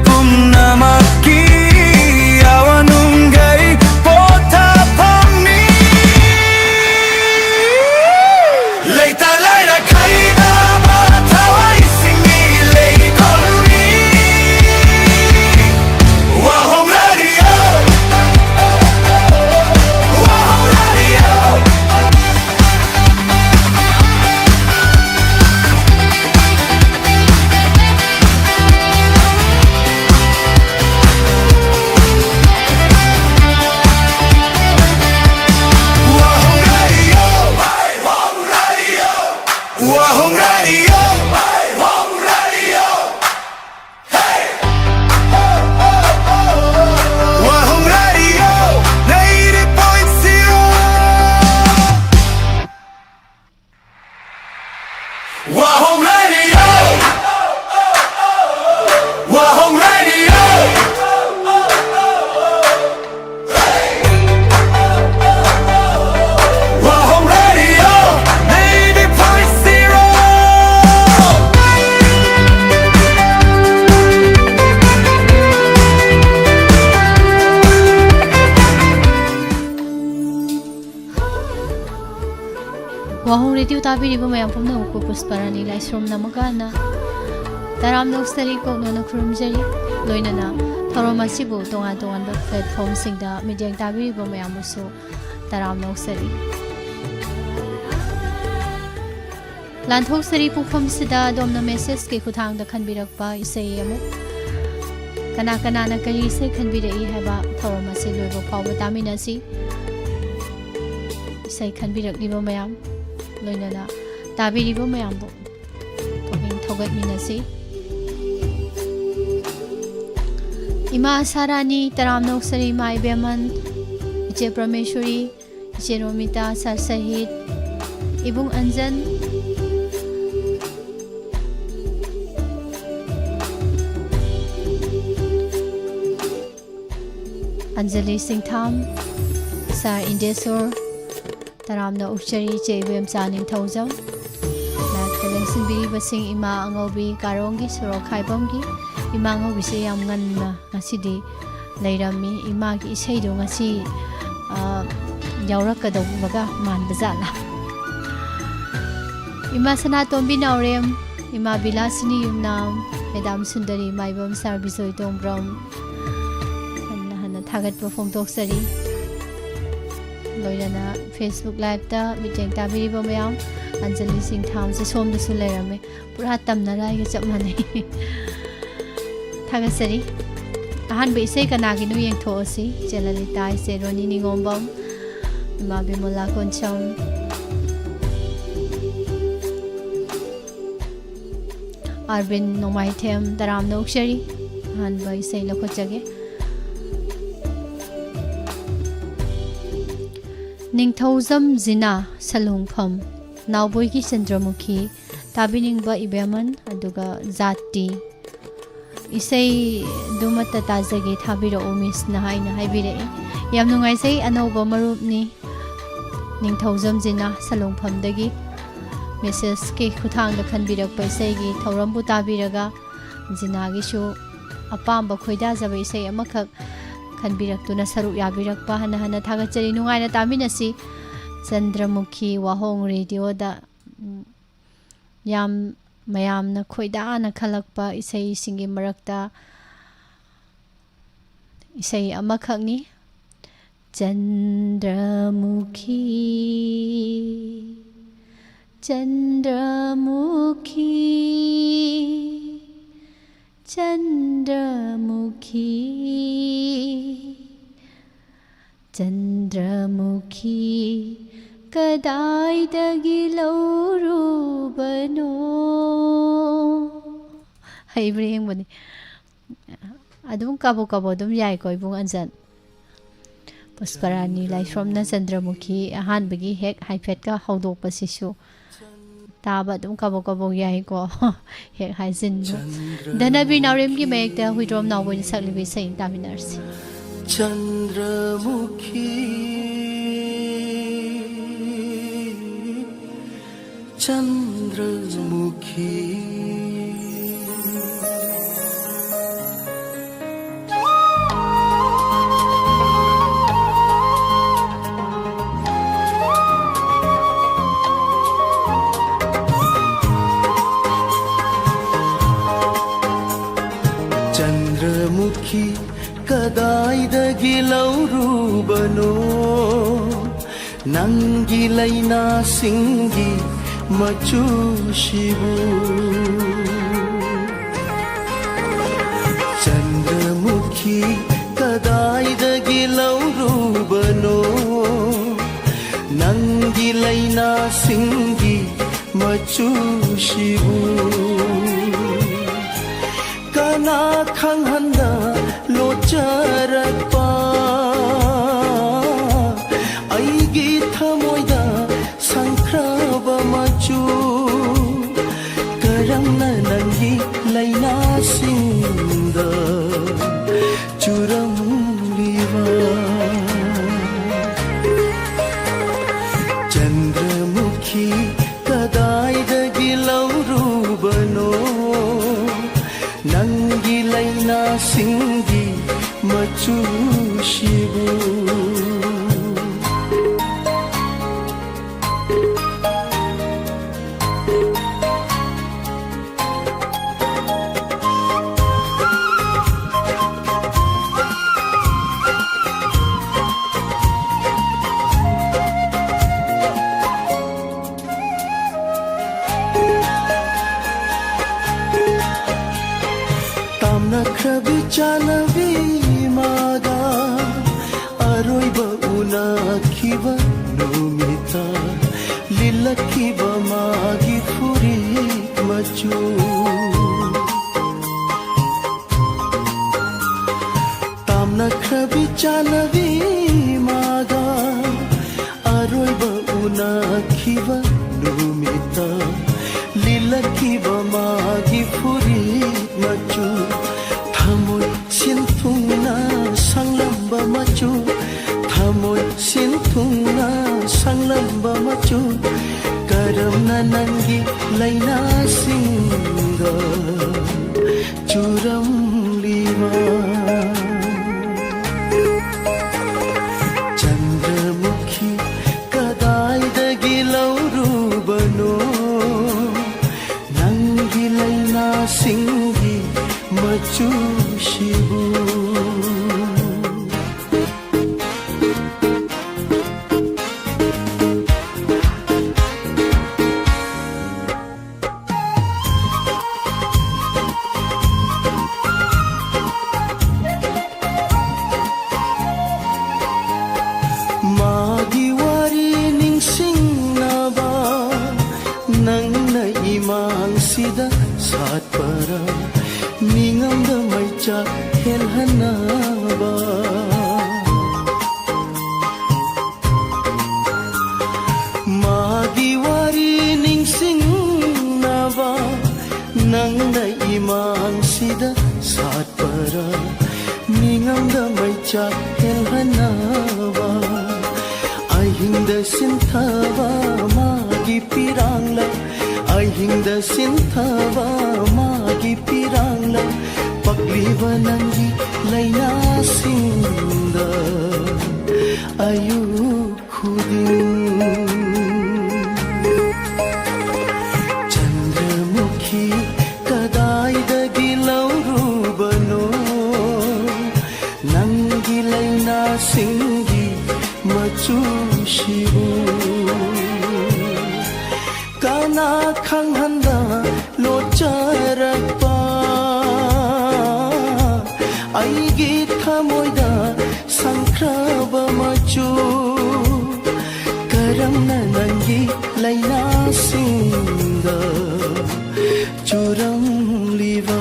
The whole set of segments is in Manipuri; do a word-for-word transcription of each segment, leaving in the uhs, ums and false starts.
ꯄꯨꯝꯅꯃꯛꯀꯤ ꯑꯋꯥ ꯅꯨꯡꯒꯩ ꯄꯣꯊꯥꯐꯝꯅꯤ꯫ ꯂꯩꯇ ꯂꯥꯏꯔ ꯈꯥꯏꯗꯕ ꯊꯋꯥꯏꯁꯤꯡꯒꯤ ꯂꯩꯀꯣꯜꯅꯤ꯫ Wahong radio, Wahong radio. Wahong Radio, Wahong Radio, Wahong Radio, ninety point zero. Wahong Radio, Wahong Radio. Wahong Radio, ninety point zero. Wahong radio ꯇꯥꯕꯤꯔꯤꯕ ꯃꯌꯥꯝ ꯄꯨꯝꯅꯃꯛꯄꯨ ꯄꯨꯁꯄꯔꯥꯅꯤ ꯂꯥꯏꯁ꯭ꯔꯝ ꯅꯃꯀꯥꯟꯅ ꯇꯔꯥꯝꯅ ꯑꯣꯛꯆꯔꯤ, ꯀꯣꯛꯅꯣꯅ ꯈꯨꯔꯨꯝꯖꯔꯤ꯫ ꯂꯣꯏꯅꯅ ꯊꯧꯔꯝ ꯑꯁꯤꯕꯨ ꯇꯣꯉꯥꯟ ꯇꯣꯉꯥꯟꯕ platformꯁꯤꯡꯗ ꯃꯤꯠꯌꯦꯡ ꯇꯥꯕꯤꯔꯤꯕ ꯃꯌꯥꯝꯕꯨꯁꯨ ꯇꯔꯥꯝꯅ ꯑꯣꯛꯆꯔꯤ꯫ ꯂꯥꯟꯊꯣꯛꯆꯔꯤ ꯄꯨꯡꯐꯝꯁꯤꯗ ꯑꯗꯣꯝꯅ messageꯀꯤ ꯈꯨꯠꯊꯥꯡꯗ ꯈꯟꯕꯤꯔꯛꯄ ꯏꯁꯩ ꯑꯃꯨꯛ ꯀꯅꯥ ꯀꯅꯥꯅ ꯀꯔꯤ ꯏꯁꯩ ꯈꯟꯕꯤꯔꯛꯏ ꯍꯥꯏꯕ ꯊꯧꯔꯝ ꯑꯁꯤ ꯂꯣꯏꯕ ꯐꯥꯎꯕ ꯇꯥꯃꯤꯟꯅꯁꯤ꯫ ꯏꯁꯩ ꯈꯟꯕꯤꯔꯛꯂꯤꯕ ꯃꯌꯥꯝ, ꯂꯣꯏꯅꯅ ꯇꯥꯕꯤꯔꯤꯕ ꯃꯌꯥꯝꯕꯨ ꯄꯨꯛꯅꯤꯡ ꯊꯧꯒꯠꯃꯤꯟꯅꯁꯤ꯫ ꯏꯃꯥ ꯁꯥꯔꯥꯅꯤ, ꯇꯔꯥꯝꯅ ꯑꯣꯛꯆꯔꯤ ꯏꯃꯥ ꯏꯕꯦꯝꯃꯟ, ꯏꯆꯦ ꯄ꯭ꯔꯃꯦꯁꯣꯔꯤ, ꯏꯆꯦ ꯔꯣꯃꯤꯇꯥ, ꯁꯥꯔ ꯁꯍꯤꯠ, ꯏꯕꯨꯡ ꯑꯟꯖꯟ, ꯑꯟꯖꯂꯤ ꯁꯤꯡꯊꯥꯝ, ꯁꯥꯔ ꯏꯟꯗꯦꯁꯣꯔ, ꯇꯔꯥꯝꯅ ꯑꯣꯛꯆꯔꯤ ꯏꯆꯦ ꯏꯕꯦꯝꯆꯥ ꯅꯤꯡꯊꯧꯖꯝ꯫ ꯃꯥꯏꯛꯇ ꯂꯦꯡꯁꯤꯟꯕꯤꯔꯤꯕꯁꯤꯡ ꯏꯃꯥ ꯑꯉꯧꯕꯤ ꯀꯥꯔꯣꯡꯒꯤ ꯁꯣꯔꯣꯛ ꯈꯥꯏꯕꯝꯒꯤ ꯏꯃꯥ ꯉꯧꯕꯤꯁꯦ ꯌꯥꯝ ꯉꯟꯅ ꯉꯁꯤꯗꯤ ꯂꯩꯔꯝꯃꯤ꯫ ꯏꯃꯥꯒꯤ ꯏꯁꯩꯗꯣ ꯉꯁꯤ, ꯑ, ꯌꯥꯎꯔꯛꯀꯗꯧꯕꯒ ꯃꯥꯟꯕ ꯖꯥꯠꯂꯥ? ꯏꯃꯥ ꯁꯅꯥꯇꯣꯝꯕꯤ ꯅꯥꯎꯔꯦꯝ, ꯏꯃꯥ ꯕꯤꯂꯥꯁꯤꯅꯤ ꯌꯨꯝꯅꯥꯝ, ꯃꯦꯗꯥꯝ ꯁꯨꯟꯗꯔꯤ ꯃꯥꯏꯕꯝ, ꯁꯥꯔ ꯕꯤꯖꯣꯏ ꯇꯣꯡꯕ꯭ꯔꯝ, ꯍꯟꯅ ꯍꯟꯅ ꯊꯥꯒꯠꯄ ꯐꯣꯡꯗꯣꯛꯆꯔꯤ꯫ ꯂꯣꯏꯅꯅ Facebook Liveꯇ ꯃꯤꯠꯌꯦꯡ ꯇꯥꯕꯤꯔꯤꯕ ꯃꯌꯥꯝ, ꯑꯟꯖꯂꯤ ꯁꯤꯡꯊꯥꯝꯁꯦ ꯁꯣꯝꯗꯁꯨ ꯂꯩꯔꯝꯃꯦ꯫ ꯄꯨꯔꯥ ꯇꯝꯅꯔꯥꯏꯒ ꯆꯞ ꯃꯥꯟꯅꯩ꯫ ꯊꯥꯒꯠꯆꯔꯤ꯫ ꯑꯍꯥꯟꯕ ꯏꯁꯩ ꯀꯅꯥꯒꯤꯅꯣ ꯌꯦꯡꯊꯣꯛꯑꯁꯤ꯫ ꯏꯆꯦ ꯂꯂꯤꯇꯥ, ꯏꯆꯦ ꯔꯣꯅꯤ ꯅꯤꯉꯣꯝꯕꯝ, ꯏꯃꯥ ꯕꯤꯃꯣꯂꯥ ꯀꯣꯟꯁꯝ, ꯑꯥꯔꯕꯤꯟ ꯅꯣꯡꯃꯥꯏꯊꯦꯝ, ꯇꯔꯥꯝꯅ ꯑꯣꯛꯆꯔꯤ꯫ ꯑꯍꯥꯟꯕ ꯏꯁꯩ ꯂꯧꯈꯠꯆꯒꯦ꯫ ꯅꯤꯡꯊꯧꯖꯝ ꯖꯤꯅꯥ ꯁꯂꯨꯡꯐꯝ, ꯅꯥꯎꯕꯣꯏꯒꯤ ꯆꯟꯗ꯭ꯔꯃꯨꯈꯤ, ꯇꯥꯕꯤꯅꯤꯡꯕ ꯏꯕꯦꯝꯃꯟ ꯑꯗꯨꯒ ꯖꯥꯇꯤ꯫ ꯏꯁꯩꯗꯨꯃꯠꯇ ꯇꯥꯖꯒꯦ, ꯊꯥꯕꯤꯔꯛꯎ ꯃꯤꯁꯅ ꯍꯥꯏꯅ ꯍꯥꯏꯕꯤꯔꯛꯏ꯫ ꯌꯥꯝ ꯅꯨꯡꯉꯥꯏꯖꯩ, ꯑꯅꯧꯕ ꯃꯔꯨꯞꯅꯤ꯫ ꯅꯤꯡꯊꯧꯖꯝ ꯖꯤꯅꯥ ꯁꯂꯨꯡꯐꯝꯗꯒꯤ ꯃꯦꯁꯦꯖꯀꯤ ꯈꯨꯠꯊꯥꯡꯗ ꯈꯟꯕꯤꯔꯛꯄ ꯏꯁꯩꯒꯤ ꯊꯧꯔꯝꯕꯨ ꯇꯥꯕꯤꯔꯒ ꯖꯤꯅꯥꯒꯤꯁꯨ ꯑꯄꯥꯝꯕ ꯈꯣꯏꯗꯥꯖꯕ ꯏꯁꯩ ꯑꯃꯈꯛ ꯈꯟꯕꯤꯔꯛꯇꯨꯅ ꯁꯔꯨꯛ ꯌꯥꯕꯤꯔꯛꯄ ꯍꯟꯅ ꯍꯟꯅ ꯊꯥꯒꯠꯆꯔꯤ꯫ ꯅꯨꯡꯉꯥꯏꯅ ꯇꯥꯃꯤꯟꯅꯁꯤ꯫ ꯆꯟꯗ꯭ꯔꯃꯨꯈꯤ ꯋꯥꯍꯣꯡ ꯔꯦꯗꯤꯑꯣꯗ, ꯎꯝ, ꯌꯥꯝ ꯃꯌꯥꯝꯅ ꯈꯣꯏꯗꯥꯅ ꯈꯜꯂꯛꯄ ꯏꯁꯩꯁꯤꯡꯒꯤ ꯃꯔꯛꯇ ꯏꯁꯩ ꯑꯃꯈꯛꯅꯤ꯫ ꯆꯟꯗ꯭ꯔꯃꯨꯈꯤ, ꯆꯟꯗ꯭ꯔꯃꯨꯈꯤ, ꯆꯟꯗ꯭ꯔꯃꯨꯈꯤ, ꯆꯟꯗ꯭ꯔꯃꯨꯈꯤ, ꯀꯗꯥꯏꯗꯒꯤ ꯂꯧꯔꯨꯕꯅꯣ? ꯍꯩꯕ꯭ꯔꯥ ꯌꯦꯡꯕꯅꯤ꯫ ꯑꯗꯨꯝ ꯀꯥꯕꯣꯛ ꯀꯥꯕꯣꯛ ꯑꯗꯨꯝ ꯌꯥꯏꯀꯣ, ꯏꯕꯨꯡ ꯑꯟꯖꯟ꯫ ꯄꯨꯁꯄꯔꯥꯅꯤ ꯂꯥꯏꯁ꯭ꯔꯣꯝꯅ ꯆꯟꯗ꯭ꯔꯃꯨꯈꯤ ꯑꯍꯥꯟꯕꯒꯤ ꯍꯦꯛ ꯍꯥꯏꯐꯦꯠꯀ ꯍꯧꯗꯣꯛꯄꯁꯤꯁꯨ ꯇꯥꯕ ꯑꯗꯨꯝ ꯀꯥꯕꯣꯛ ꯀꯥꯕꯣꯛ ꯌꯥꯏꯀꯣ꯫ ꯍꯦꯛ ꯍꯥꯏꯖꯤꯟꯕ꯫ ꯙꯅꯕꯤꯔ ꯅꯥꯎꯔꯦꯝꯒꯤ ꯃꯌꯦꯛꯇ ꯍꯨꯏꯗ꯭ꯔꯣꯝ ꯅꯥꯎꯕꯣꯏꯅ ꯁꯛꯂꯤꯕ ꯏꯁꯩ ꯇꯥꯃꯤꯟꯅꯔꯁꯤ꯫ ꯆꯟꯗ꯭ꯔꯃꯨꯈꯤ, ꯆꯟꯗ꯭ꯔꯃꯨꯈꯤ꯫ ꯆꯟꯗ꯭ꯔꯃꯨꯈꯤ ꯀꯗꯥꯏꯗꯒꯤ ꯂꯧꯔꯨꯕꯅꯣ ꯅꯪꯒꯤ ꯂꯩꯅꯥꯁꯤꯡꯒꯤ ꯃꯆꯨꯁꯤꯕꯨ? ꯆꯟꯗ꯭ꯔꯃꯨꯈꯤ ꯀꯗꯥꯏꯗꯒꯤ ꯂꯧꯔꯨꯕꯅꯣ ꯅꯪꯒꯤ ꯂꯩꯅꯥꯁꯤꯡꯒꯤ ꯃꯆꯨꯁꯤꯕꯨ? ꯀꯅꯥ ꯈꯪꯍꯟꯗ ꯂꯣꯠꯆꯔꯛꯄ ꯑꯩꯒꯤ ꯊꯃꯣꯏꯗ ꯁꯪꯈ꯭ꯔꯕ ꯃꯆꯨ? ꯀꯔꯝꯅ ꯅꯪꯒꯤ ꯂꯩꯅꯥꯁꯤꯡꯗ ꯆꯨꯔꯝꯂꯤꯕ? ꯆꯟꯗ꯭ꯔꯃꯨꯈꯤ ꯀꯗꯥꯏꯗꯒꯤ ꯂꯧꯔꯨꯕꯅꯣ ꯅꯪꯒꯤ ꯂꯩꯅꯥꯁꯤꯡꯒꯤ ꯃꯆꯨꯁꯤꯕꯨ? ꯇꯥꯝꯅꯈ꯭ꯔꯕꯤ ꯆꯥꯅꯕꯤ ꯃꯥꯒ ꯑꯔꯣꯏꯕ ꯎꯅꯈꯤꯕ ꯅꯨꯃꯤꯠꯇ ꯂꯤꯜꯂꯛꯈꯤꯕ ꯃꯥꯒꯤ ꯐꯨꯔꯤꯠ ꯃꯆꯨ꯫ ꯇꯥꯝꯅꯈ꯭ꯔꯕꯤ ꯆꯥꯅꯕꯤ ꯃꯥꯒ ꯑꯔꯣꯏꯕ ꯎꯅꯈꯤꯕ ꯅꯨꯃꯤꯠꯇ ꯂꯤꯜꯂꯛꯈꯤꯕ ꯃꯥꯒꯤ ꯐꯨꯔꯤꯠ ꯃꯆꯨ꯫ ꯊꯃꯣꯏ ꯁꯤꯟꯊꯨꯡꯅ ꯁꯪꯂꯝꯕ ꯃꯆꯨ, ꯊꯃꯣꯏ ꯁꯤꯟꯊꯨꯡꯅ ꯁꯪꯂꯝꯕ ꯃꯆꯨ, ꯀꯔꯝꯅ ꯅꯪꯒꯤ ꯂꯩꯅꯥꯁꯤꯡꯗ ꯆꯨꯔꯝꯂꯤꯕ? ꯆꯟꯗ꯭ꯔꯃꯨꯈꯤ ꯀꯗꯥꯏꯗꯒꯤ ꯂꯧꯔꯨꯕꯅꯣ ꯅꯪꯒꯤ ꯂꯩꯅꯥꯁꯤꯡꯒꯤ ꯃꯆꯨ? ꯃꯆꯨꯁꯤꯕꯨ꯫ ꯃꯥꯒꯤ ꯋꯥꯔꯤ ꯅꯤꯡꯁꯤꯡꯅꯕ ꯅꯪꯅ ꯏꯃꯥꯡꯁꯤꯗ ꯁꯥꯠꯄꯔꯥ? ꯃꯤꯉꯝꯗ ꯃꯩꯆꯥꯛ ꯍꯦꯜꯍꯟꯅꯕ꯫ ꯃꯥꯒꯤ ꯋꯥꯔꯤ ꯅꯤꯡꯁꯤꯡꯅꯕ ꯅꯪꯅ ꯏꯃꯥꯡꯁꯤꯗ ꯁꯥꯠꯄꯔꯥ? ꯃꯤꯉꯝꯗ ꯃꯩꯆꯥꯛ ꯍꯦꯜꯍꯟꯅꯕ꯫ ꯑꯍꯤꯡꯗ ꯁꯤꯟꯊꯕ ꯃꯥꯒꯤ ꯄꯤꯔꯥꯡꯂ, ꯑꯍꯤꯡꯗ ꯁꯤꯟꯊꯕ ꯃꯥꯒꯤ ꯄꯤꯔꯥꯡꯂ, ꯄꯛꯂꯤꯕ ꯅꯪꯒꯤ ꯂꯥꯏꯅꯥꯁꯤꯡꯗ ꯑꯌꯨꯛ ꯈꯨꯗꯤꯡ꯫ ꯆꯟꯗ꯭ꯔꯃꯨꯈꯤ ꯀꯗꯥꯏꯗꯒꯤ ꯂꯧꯔꯨꯕꯅꯣ ꯅꯪꯒꯤ ꯂꯥꯏꯅꯥꯁꯤꯡꯒꯤ ꯃꯆꯨꯁꯤꯕꯨ? ꯀꯅꯥ ꯈꯪꯍꯟꯗ ꯂꯣꯠꯆꯔꯛꯄ ꯑꯩꯒꯤ ꯊꯃꯣꯏꯗ ꯁꯪꯈ꯭ꯔꯕ ꯃꯆꯨ? ꯀꯔꯝꯅ ꯅꯪꯒꯤ ꯂꯥꯏꯅꯥꯁꯤꯡꯗ ꯆꯨꯔꯝꯂꯤꯕ,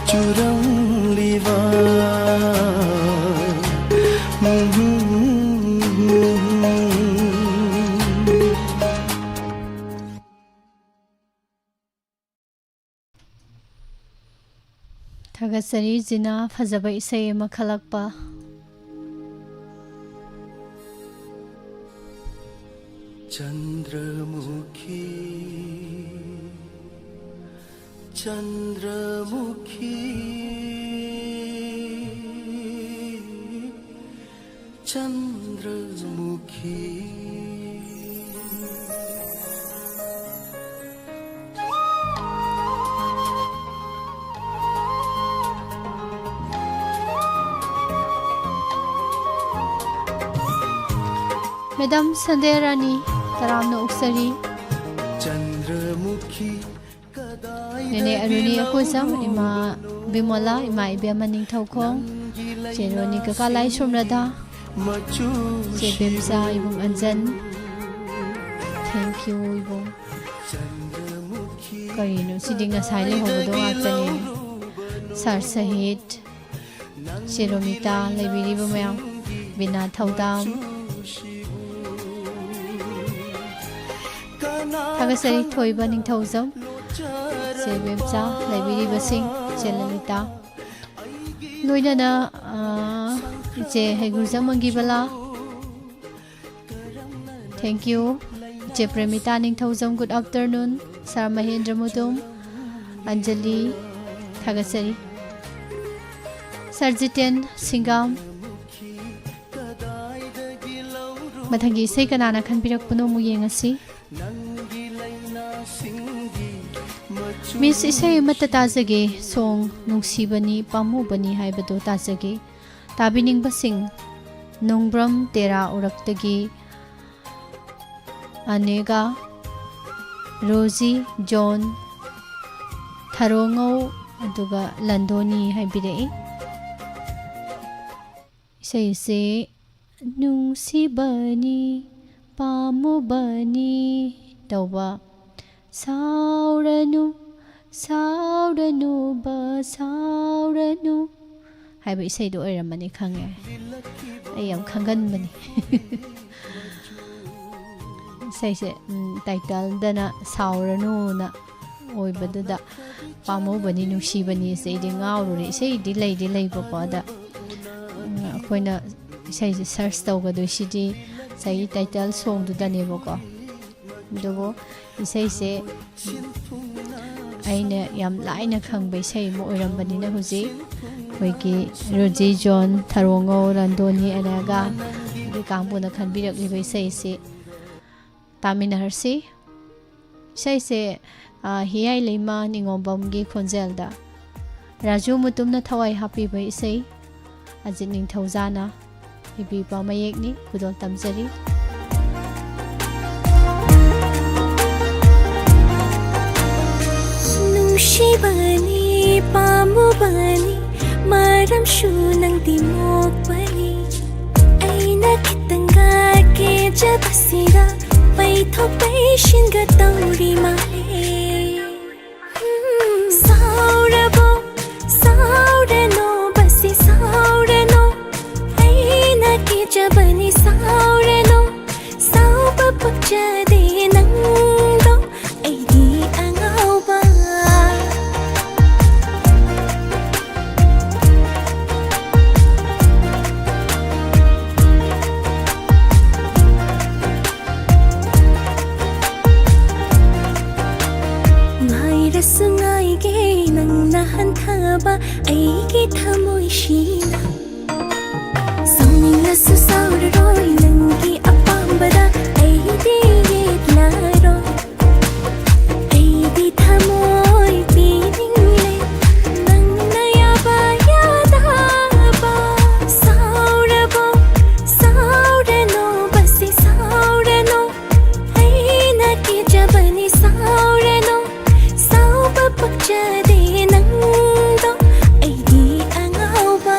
ꯆꯨꯔꯝꯂꯤꯕ? ꯊꯥꯒꯠꯆꯔꯤ ꯖꯤꯅꯥ, ꯐꯖꯕ ꯏꯁꯩ ꯑꯃ ꯈꯜꯂꯛꯄ꯫ ꯆꯟꯗ꯭ꯔꯃꯨꯈꯤ, ꯆꯟꯗ꯭ꯔꯃꯨꯈꯤ, ꯆꯟꯗ꯭ꯔꯃꯨꯈꯤ꯫ ꯃꯦꯗꯥꯝ ꯁꯟꯗꯦꯔꯥꯅꯤ, ꯇꯔꯥꯝꯅ ꯑꯣꯛꯆꯔꯤ꯫ ꯅꯦꯅꯦ ꯑꯔꯨꯅꯤ ꯑꯀꯣꯏꯖꯝ, ꯏꯃꯥ ꯕꯤꯃꯣꯂꯥ, ꯏꯃꯥ ꯏꯕꯦꯝꯃ ꯅꯤꯡꯊꯧꯈꯣꯡ, ꯆꯦ ꯔꯣꯅꯤ, ꯀꯀꯥ ꯂꯥꯏꯁ꯭ꯔꯝ ꯔꯙꯥ, ꯆꯦ ꯕꯦꯝꯆꯥ, ꯏꯕꯨꯡ ꯑꯟꯖꯟ꯫ Thank you, ꯏꯕꯨꯡ꯫ ꯀꯔꯤꯅꯣ ꯁꯤꯗꯤ? ꯉꯁꯥꯏ ꯂꯩꯍꯧꯕꯗꯣ ꯉꯥꯛꯇꯅꯦ꯫ ꯁꯥꯔ ꯁꯍꯤꯠ, ꯆꯦ ꯔꯣꯃꯤꯇꯥ, ꯂꯩꯕꯤꯔꯤꯕ ꯃꯌꯥꯝ, ꯕꯤꯅꯥ ꯊꯧꯗꯥꯝ, ꯊꯥꯒꯠꯆꯔꯤ꯫ ꯊꯣꯏꯕ ꯅꯤꯡꯊꯧꯖꯝ, ꯆꯦ ꯕꯦꯝꯆꯥ, ꯂꯩꯕꯤꯔꯤꯕꯁꯤꯡ, ꯆꯦ ꯂꯂꯤꯇꯥ, ꯂꯣꯏꯅꯅ, ꯑ, ꯏꯆꯦ ꯍꯩꯒ꯭ꯔꯨꯖꯝ ꯑꯪꯒꯤꯕꯂꯥ, thank you꯫ ꯏꯆꯦ ꯄ꯭ꯔꯦꯃꯤꯇꯥ ꯅꯤꯡꯊꯧꯖꯝ, good afternoon꯫ ꯁꯥꯔ ꯃꯍꯦꯟꯗ꯭ꯔ ꯃꯨꯇꯨꯝ, ꯑꯟꯖꯂꯤ, ꯊꯥꯒꯠꯆꯔꯤ꯫ ꯁꯥꯔ ꯖꯤꯇꯦꯟ ꯁꯤꯡꯒꯥꯝ, ꯃꯊꯪꯒꯤ ꯏꯁꯩ ꯀꯅꯥꯅ ꯈꯟꯕꯤꯔꯛꯄꯅꯣ ꯑꯃꯨꯛ ꯌꯦꯡꯉꯁꯤ꯫ ꯃꯤꯁ, ꯏꯁꯩ ꯑꯃꯠꯇ ꯇꯥꯖꯒꯦ, song ꯅꯨꯡꯁꯤꯕꯅꯤ ꯄꯥꯝꯃꯨꯕꯅꯤ ꯍꯥꯏꯕꯗꯨ ꯇꯥꯖꯒꯦ꯫ ꯇꯥꯕꯤꯅꯤꯡꯕꯁꯤꯡ, ꯅꯣꯡꯕ꯭ꯔꯝ ꯇꯦꯔꯥ ꯎꯔꯛꯇꯒꯤ ꯑꯅꯦꯒꯥ, ꯔꯣꯖꯤ, ꯖꯣꯟ, ꯊꯔꯣꯉꯧ, ꯑꯗꯨꯒ ꯂꯟꯗꯣꯅꯤ ꯍꯥꯏꯕꯤꯔꯛꯏ꯫ ꯏꯁꯩꯁꯦ ꯅꯨꯡꯁꯤꯕꯅꯤ ꯄꯥꯝꯃꯨꯕꯅꯤ ꯇꯧꯕ, "ꯁꯥꯎꯔꯅꯨ, ꯁꯥꯎꯔꯅꯨꯕ, ꯁꯥꯎꯔꯅꯨ" ꯍꯥꯏꯕ ꯏꯁꯩꯗꯣ ꯑꯣꯏꯔꯝꯃꯅꯤ ꯈꯪꯉꯦ꯫ ꯑꯩ ꯌꯥꯝ ꯈꯪꯒꯟꯕꯅꯤ꯫ ꯏꯁꯩꯁꯦ, ꯎꯝ, title ꯗꯅ "ꯁꯥꯎꯔꯅꯨꯅ" ꯑꯣꯏꯕꯗꯨꯗ, "ꯄꯥꯝꯃꯨꯕꯅꯤ, ꯅꯨꯡꯁꯤꯕꯅꯤ" ꯁꯦ ꯑꯩꯗꯤ ꯉꯥꯎꯔꯨꯔꯦ꯫ ꯏꯁꯩꯗꯤ ꯂꯩꯗꯤ ꯂꯩꯕꯀꯣ, ꯑꯗ, ꯎꯝ, ꯑꯩꯈꯣꯏꯅ ꯏꯁꯩꯁꯦ search ꯇꯧꯒꯗꯣꯏꯁꯤꯗꯤ ꯉꯁꯥꯏꯒꯤ title song ꯗꯨꯗꯅꯦꯕꯀꯣ꯫ ꯑꯗꯨꯕꯨ ꯏꯁꯩꯁꯦ ꯑꯩꯅ ꯌꯥꯝ ꯂꯥꯏꯅ ꯈꯪꯕ ꯏꯁꯩ ꯑꯃ ꯑꯣꯏꯔꯝꯕꯅꯤꯅ, ꯍꯧꯖꯤꯛ ꯑꯩꯈꯣꯏꯒꯤ ꯔꯣꯖꯤ, ꯖꯣꯟ, ꯊꯔꯣꯉꯧ, ꯔꯟꯗꯣꯅꯤ, ꯑꯅꯦꯒꯥ, ꯑꯗꯩ ꯀꯥꯡꯕꯨꯅ ꯈꯟꯕꯤꯔꯛꯂꯤꯕ ꯏꯁꯩꯁꯤ ꯇꯥꯃꯤꯟꯅꯔꯁꯤ꯫ ꯏꯁꯩꯁꯦ, ꯑ, ꯍꯤꯌꯥꯏ ꯂꯩꯃ ꯅꯤꯉꯣꯝꯕꯝꯒꯤ ꯈꯣꯟꯖꯦꯜꯗ ꯔꯥꯖꯨ ꯃꯨꯇꯨꯝꯅ ꯊꯋꯥꯏ ꯍꯥꯞꯄꯤꯕ ꯏꯁꯩ, ꯑꯖꯤꯠ ꯅꯤꯡꯊꯧꯖꯥꯅ ꯏꯕꯤꯕ ꯃꯌꯦꯛꯅꯤ꯫ ꯈꯨꯗꯣꯜ ꯇꯝꯖꯔꯤ꯫ ꯅꯨꯡꯁꯤꯕꯅꯤ, ꯄꯥꯝꯃꯨꯕꯅꯤ, ꯃꯔꯝꯁꯨ ꯅꯪꯗꯤ ꯃꯣꯛꯄꯅꯤ꯫ ꯑꯩꯅ ꯈꯤꯇꯪꯒ ꯀꯦꯖꯕꯁꯤꯗ ꯄꯩꯊꯣꯛ ꯄꯩꯁꯤꯟꯒ ꯇꯧꯔꯤ ꯃꯥꯜꯂꯦ꯫ ꯎꯝ, ꯁꯥꯎꯔꯕꯣ? ꯁꯥꯎꯔꯅꯣ, ꯕꯁꯤ ꯁꯥꯎꯔꯅꯣ꯫ ꯑꯩꯅ ꯀꯤꯖꯕꯅꯤ, ꯁꯥꯎꯔꯅꯣ꯫ ꯁꯥꯎꯕ ꯄꯛꯆꯗꯦ ꯅꯪꯗꯣ, ꯑꯩꯗꯤ ꯑꯉꯥꯎꯕ꯫ ꯉꯥꯏꯔꯁꯨ ꯉꯥꯏꯒꯦ ꯅꯪꯅ ꯍꯟꯊꯕ ꯑꯩꯒꯤ ꯊꯃꯣꯏꯁꯤꯅ꯫ ꯁꯥꯎꯅꯤꯡꯂꯁꯨ ꯁꯥꯎꯔꯔꯣꯏ ꯅꯪꯒꯤ ꯑꯄꯥꯝꯕꯗ ꯑꯩꯗꯤ ꯌꯦꯠꯂꯔꯣꯏ꯫ ꯑꯩꯗꯤ ꯊꯃꯣꯏ ꯄꯤꯅꯤꯡꯂꯦ ꯅꯪꯅ ꯌꯥꯕ ꯌꯥꯗꯕ꯫ ꯁꯥꯎꯔꯕꯣ? ꯁꯥꯎꯔꯅꯣ, ꯕꯁꯤ ꯁꯥꯎꯔꯅꯣ꯫ ꯑꯩꯅ ꯀꯤꯖꯕꯅꯤ, ꯁꯥꯎꯔꯅꯨ꯫ ꯁꯥꯎꯕ ꯄꯛꯆꯗꯦ ꯅꯪꯗꯣ, ꯑꯩꯗꯤ ꯑꯉꯥꯎꯕ꯫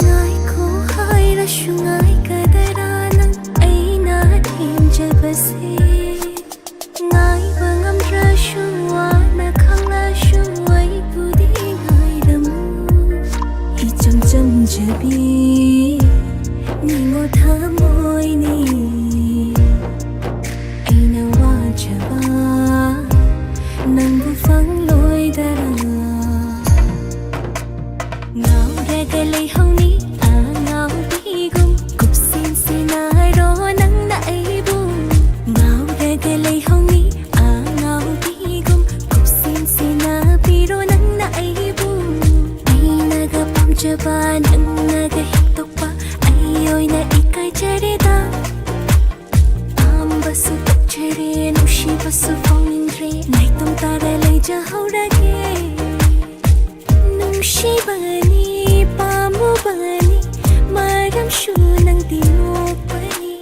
ꯉꯥꯏꯈꯣ ꯍꯥꯏꯔꯁꯨ ꯉꯥꯏꯒꯗꯔꯥ ꯅꯪ ꯑꯩꯅ ꯊꯦꯝꯖꯕꯁꯦ? ꯉꯥꯏꯕ ꯉꯝꯗ꯭ꯔꯁꯨ ꯋꯥꯅ ꯈꯥꯡꯂꯁꯨ ꯑꯩꯕꯨꯗꯤ ꯉꯥꯏꯔꯝꯃꯨ꯫ ꯏꯆꯝ ꯆꯝꯖꯕꯤ ꯅꯤꯡꯉꯣ ꯊꯃꯣꯏꯅꯤ꯫ ꯑꯩꯅ ꯋꯥꯖꯕ ꯅꯪꯕꯨ ꯐꯪꯂꯣꯏꯗꯔꯥ? ꯉꯥꯎꯔꯒ ꯂꯩꯍꯧꯅꯤ ꯑꯉꯥꯎꯕꯤꯒꯨꯝ, ꯀꯨꯞꯁꯤꯟ ꯁꯤꯟꯅꯔꯣ ꯅꯪꯅ ꯑꯩꯕꯨ꯫ ꯉꯥꯎꯔꯒ ꯂꯩꯍꯧꯅꯤ ꯑꯉꯥꯎꯕꯤꯒꯨꯝ, ꯀꯨꯞꯁꯤꯟ ꯁꯤꯟꯅꯕꯤꯔꯣ ꯅꯪꯅ ꯑꯩꯕꯨ꯫ ꯆꯕ ꯅꯪꯅꯒ ꯍꯦꯛꯇꯣꯛꯄ ꯑꯩ ꯑꯣꯏꯅ ꯏꯀꯥꯏꯖꯔꯦꯗ꯫ ꯄꯥꯝꯕꯁꯨ ꯇꯣꯛꯆꯔꯦ, ꯅꯨꯡꯁꯤꯕꯁꯨ ꯐꯥꯎꯅꯤꯡꯗ꯭ꯔꯦ, ꯅꯥꯏꯇꯣꯝ ꯇꯥꯔ ꯂꯩꯖꯍꯧꯔꯒꯦ꯫ ꯅꯨꯡꯁꯤꯕꯅꯤ, ꯄꯥꯝꯃꯨꯕꯅꯤ, ꯃꯔꯝꯁꯨ ꯅꯪꯗꯤ ꯅꯣꯛꯄꯅꯤ꯫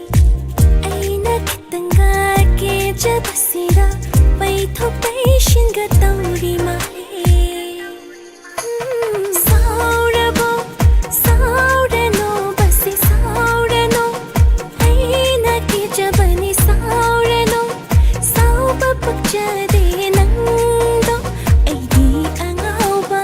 ꯑꯩꯅ ꯈꯤꯇꯪꯒ ꯀꯦꯖꯕꯁꯤꯗ ꯄꯩꯊꯣꯛ ꯄꯩꯁꯤꯟꯒ ꯇꯧꯔꯤ ꯃꯥꯜꯂꯦ꯫ ꯁꯥꯎꯔꯕꯣ? ꯁꯥꯎꯔꯅꯣ, ꯕꯁꯤ ꯁꯥꯎꯔꯅꯣ꯫ ꯑꯩꯅ ꯀꯤꯖꯕꯅꯤ, ꯁꯥꯎꯔꯅꯣ꯫ ꯁꯥꯎꯕ ꯄꯛꯆꯗꯦ ꯅꯪꯗꯣ, ꯑꯩꯗꯤ ꯑꯉꯥꯎꯕ꯫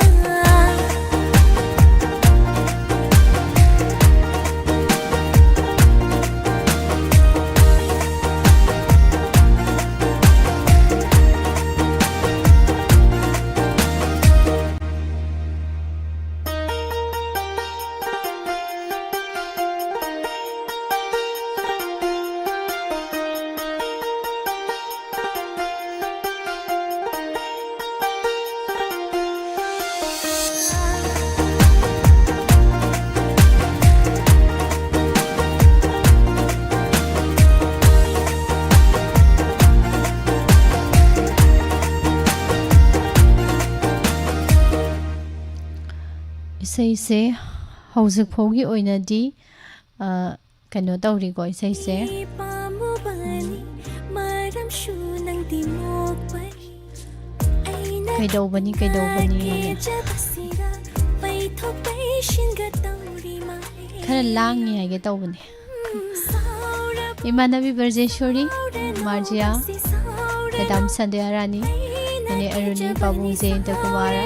ꯏꯁꯩꯁꯦ ꯍꯧꯖꯤꯛ ꯐꯥꯎꯒꯤ ꯑꯣꯏꯅꯗꯤ, ꯑ, ꯀꯩꯅꯣ ꯇꯧꯔꯤꯀꯣ ꯏꯁꯩꯁꯦ꯫ ꯄꯥꯝꯃꯨꯕꯅꯤ, ꯃꯔꯝꯁꯨ ꯅꯪꯗꯤ ꯅꯣꯛꯄꯅꯤ꯫ ꯑꯩꯅ ꯀꯩꯗꯧꯕꯅꯤ, ꯀꯩꯗꯧꯕꯅꯤ ꯍꯥꯏꯅ꯫ ꯀꯦꯖꯕꯁꯤꯗ ꯄꯩꯊꯣꯛ ꯄꯩꯁꯤꯟꯒ ꯇꯧꯔꯤ ꯃꯥꯜꯂꯦ꯫ ꯈꯔ ꯂꯥꯡꯉꯤ ꯍꯥꯏꯒꯦ ꯇꯧꯕꯅꯦ꯫ ꯏꯃꯥꯟꯅꯕꯤ ꯕ꯭ꯔꯖꯦꯁꯣꯔꯤ, ꯃꯥꯔꯖꯤꯌꯥ, ꯃꯦꯗꯥꯝ ꯁꯟꯗ꯭ꯌꯥ ꯔꯥꯅꯤ, ꯅꯦꯅꯦ ꯑꯔꯨꯅꯤ, ꯄꯥꯕꯨꯡ ꯖꯌꯦꯟꯇ ꯀꯨꯃꯥꯔ,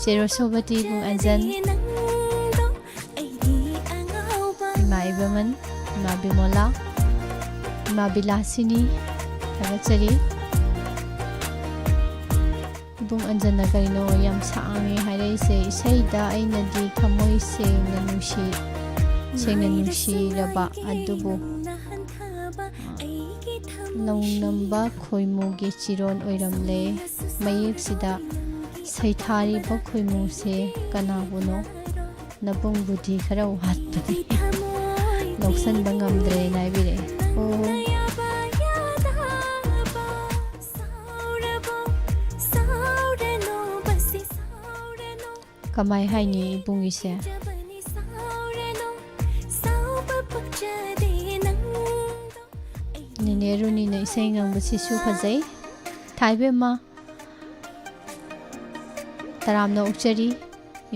ꯆꯦꯔꯣꯁꯣꯕꯇꯤ, ꯏꯕꯨꯡ ꯑꯟꯖꯟ, ꯏꯃꯥ ꯏꯕꯦꯝꯃꯟ, ꯏꯃꯥ ꯕꯤꯃꯣꯂꯥ, ꯏꯃꯥ ꯕꯤꯂꯥꯁꯤꯅꯤ, ꯊꯥꯒꯠꯆꯔꯤ꯫ ꯏꯕꯨꯡ ꯑꯟꯖꯟꯅ ꯀꯔꯤꯅꯣ ꯌꯥꯝ ꯁꯥꯡꯉꯦ ꯍꯥꯏꯔꯛꯏꯁꯦ? ꯏꯁꯩꯗ ꯑꯩꯅꯗꯤ ꯊꯃꯣꯏ ꯁꯦꯡꯅ ꯅꯨꯡꯁꯤ, ꯁꯦꯡꯅ ꯅꯨꯡꯁꯤꯔꯕ ꯑꯗꯨꯕꯨ ꯂꯧꯅꯝꯕ ꯈꯣꯏꯃꯨꯒꯤ ꯆꯤꯔꯣꯟ ꯑꯣꯏꯔꯝꯂꯦ꯫ ꯃꯌꯦꯛꯁꯤꯗ ꯁꯩꯊꯥꯔꯤꯕ ꯈꯣꯏꯃꯨꯁꯦ ꯀꯅꯥꯕꯨꯅꯣ? ꯅꯕꯨꯡ ꯕꯨꯙꯤ ꯈꯔ ꯋꯥꯠꯄꯅꯤ, ꯂꯧꯁꯟꯕ ꯉꯝꯗ꯭ꯔꯦꯅ ꯍꯥꯏꯕꯤꯔꯛꯑꯦ꯫ ꯑꯣ꯫ ꯀꯃꯥꯏ ꯍꯥꯏꯅꯤ ꯏꯕꯨꯡꯒꯤꯁꯦ? ꯅꯦꯅꯦ ꯔꯨꯅꯤꯅ ꯏꯁꯩ ꯉꯪꯕꯁꯤꯁꯨ ꯐꯖꯩ꯫ ꯊꯥꯏꯕꯦꯝꯃ, ꯇꯔꯥꯝꯅ ꯑꯣꯛꯆꯔꯤ꯫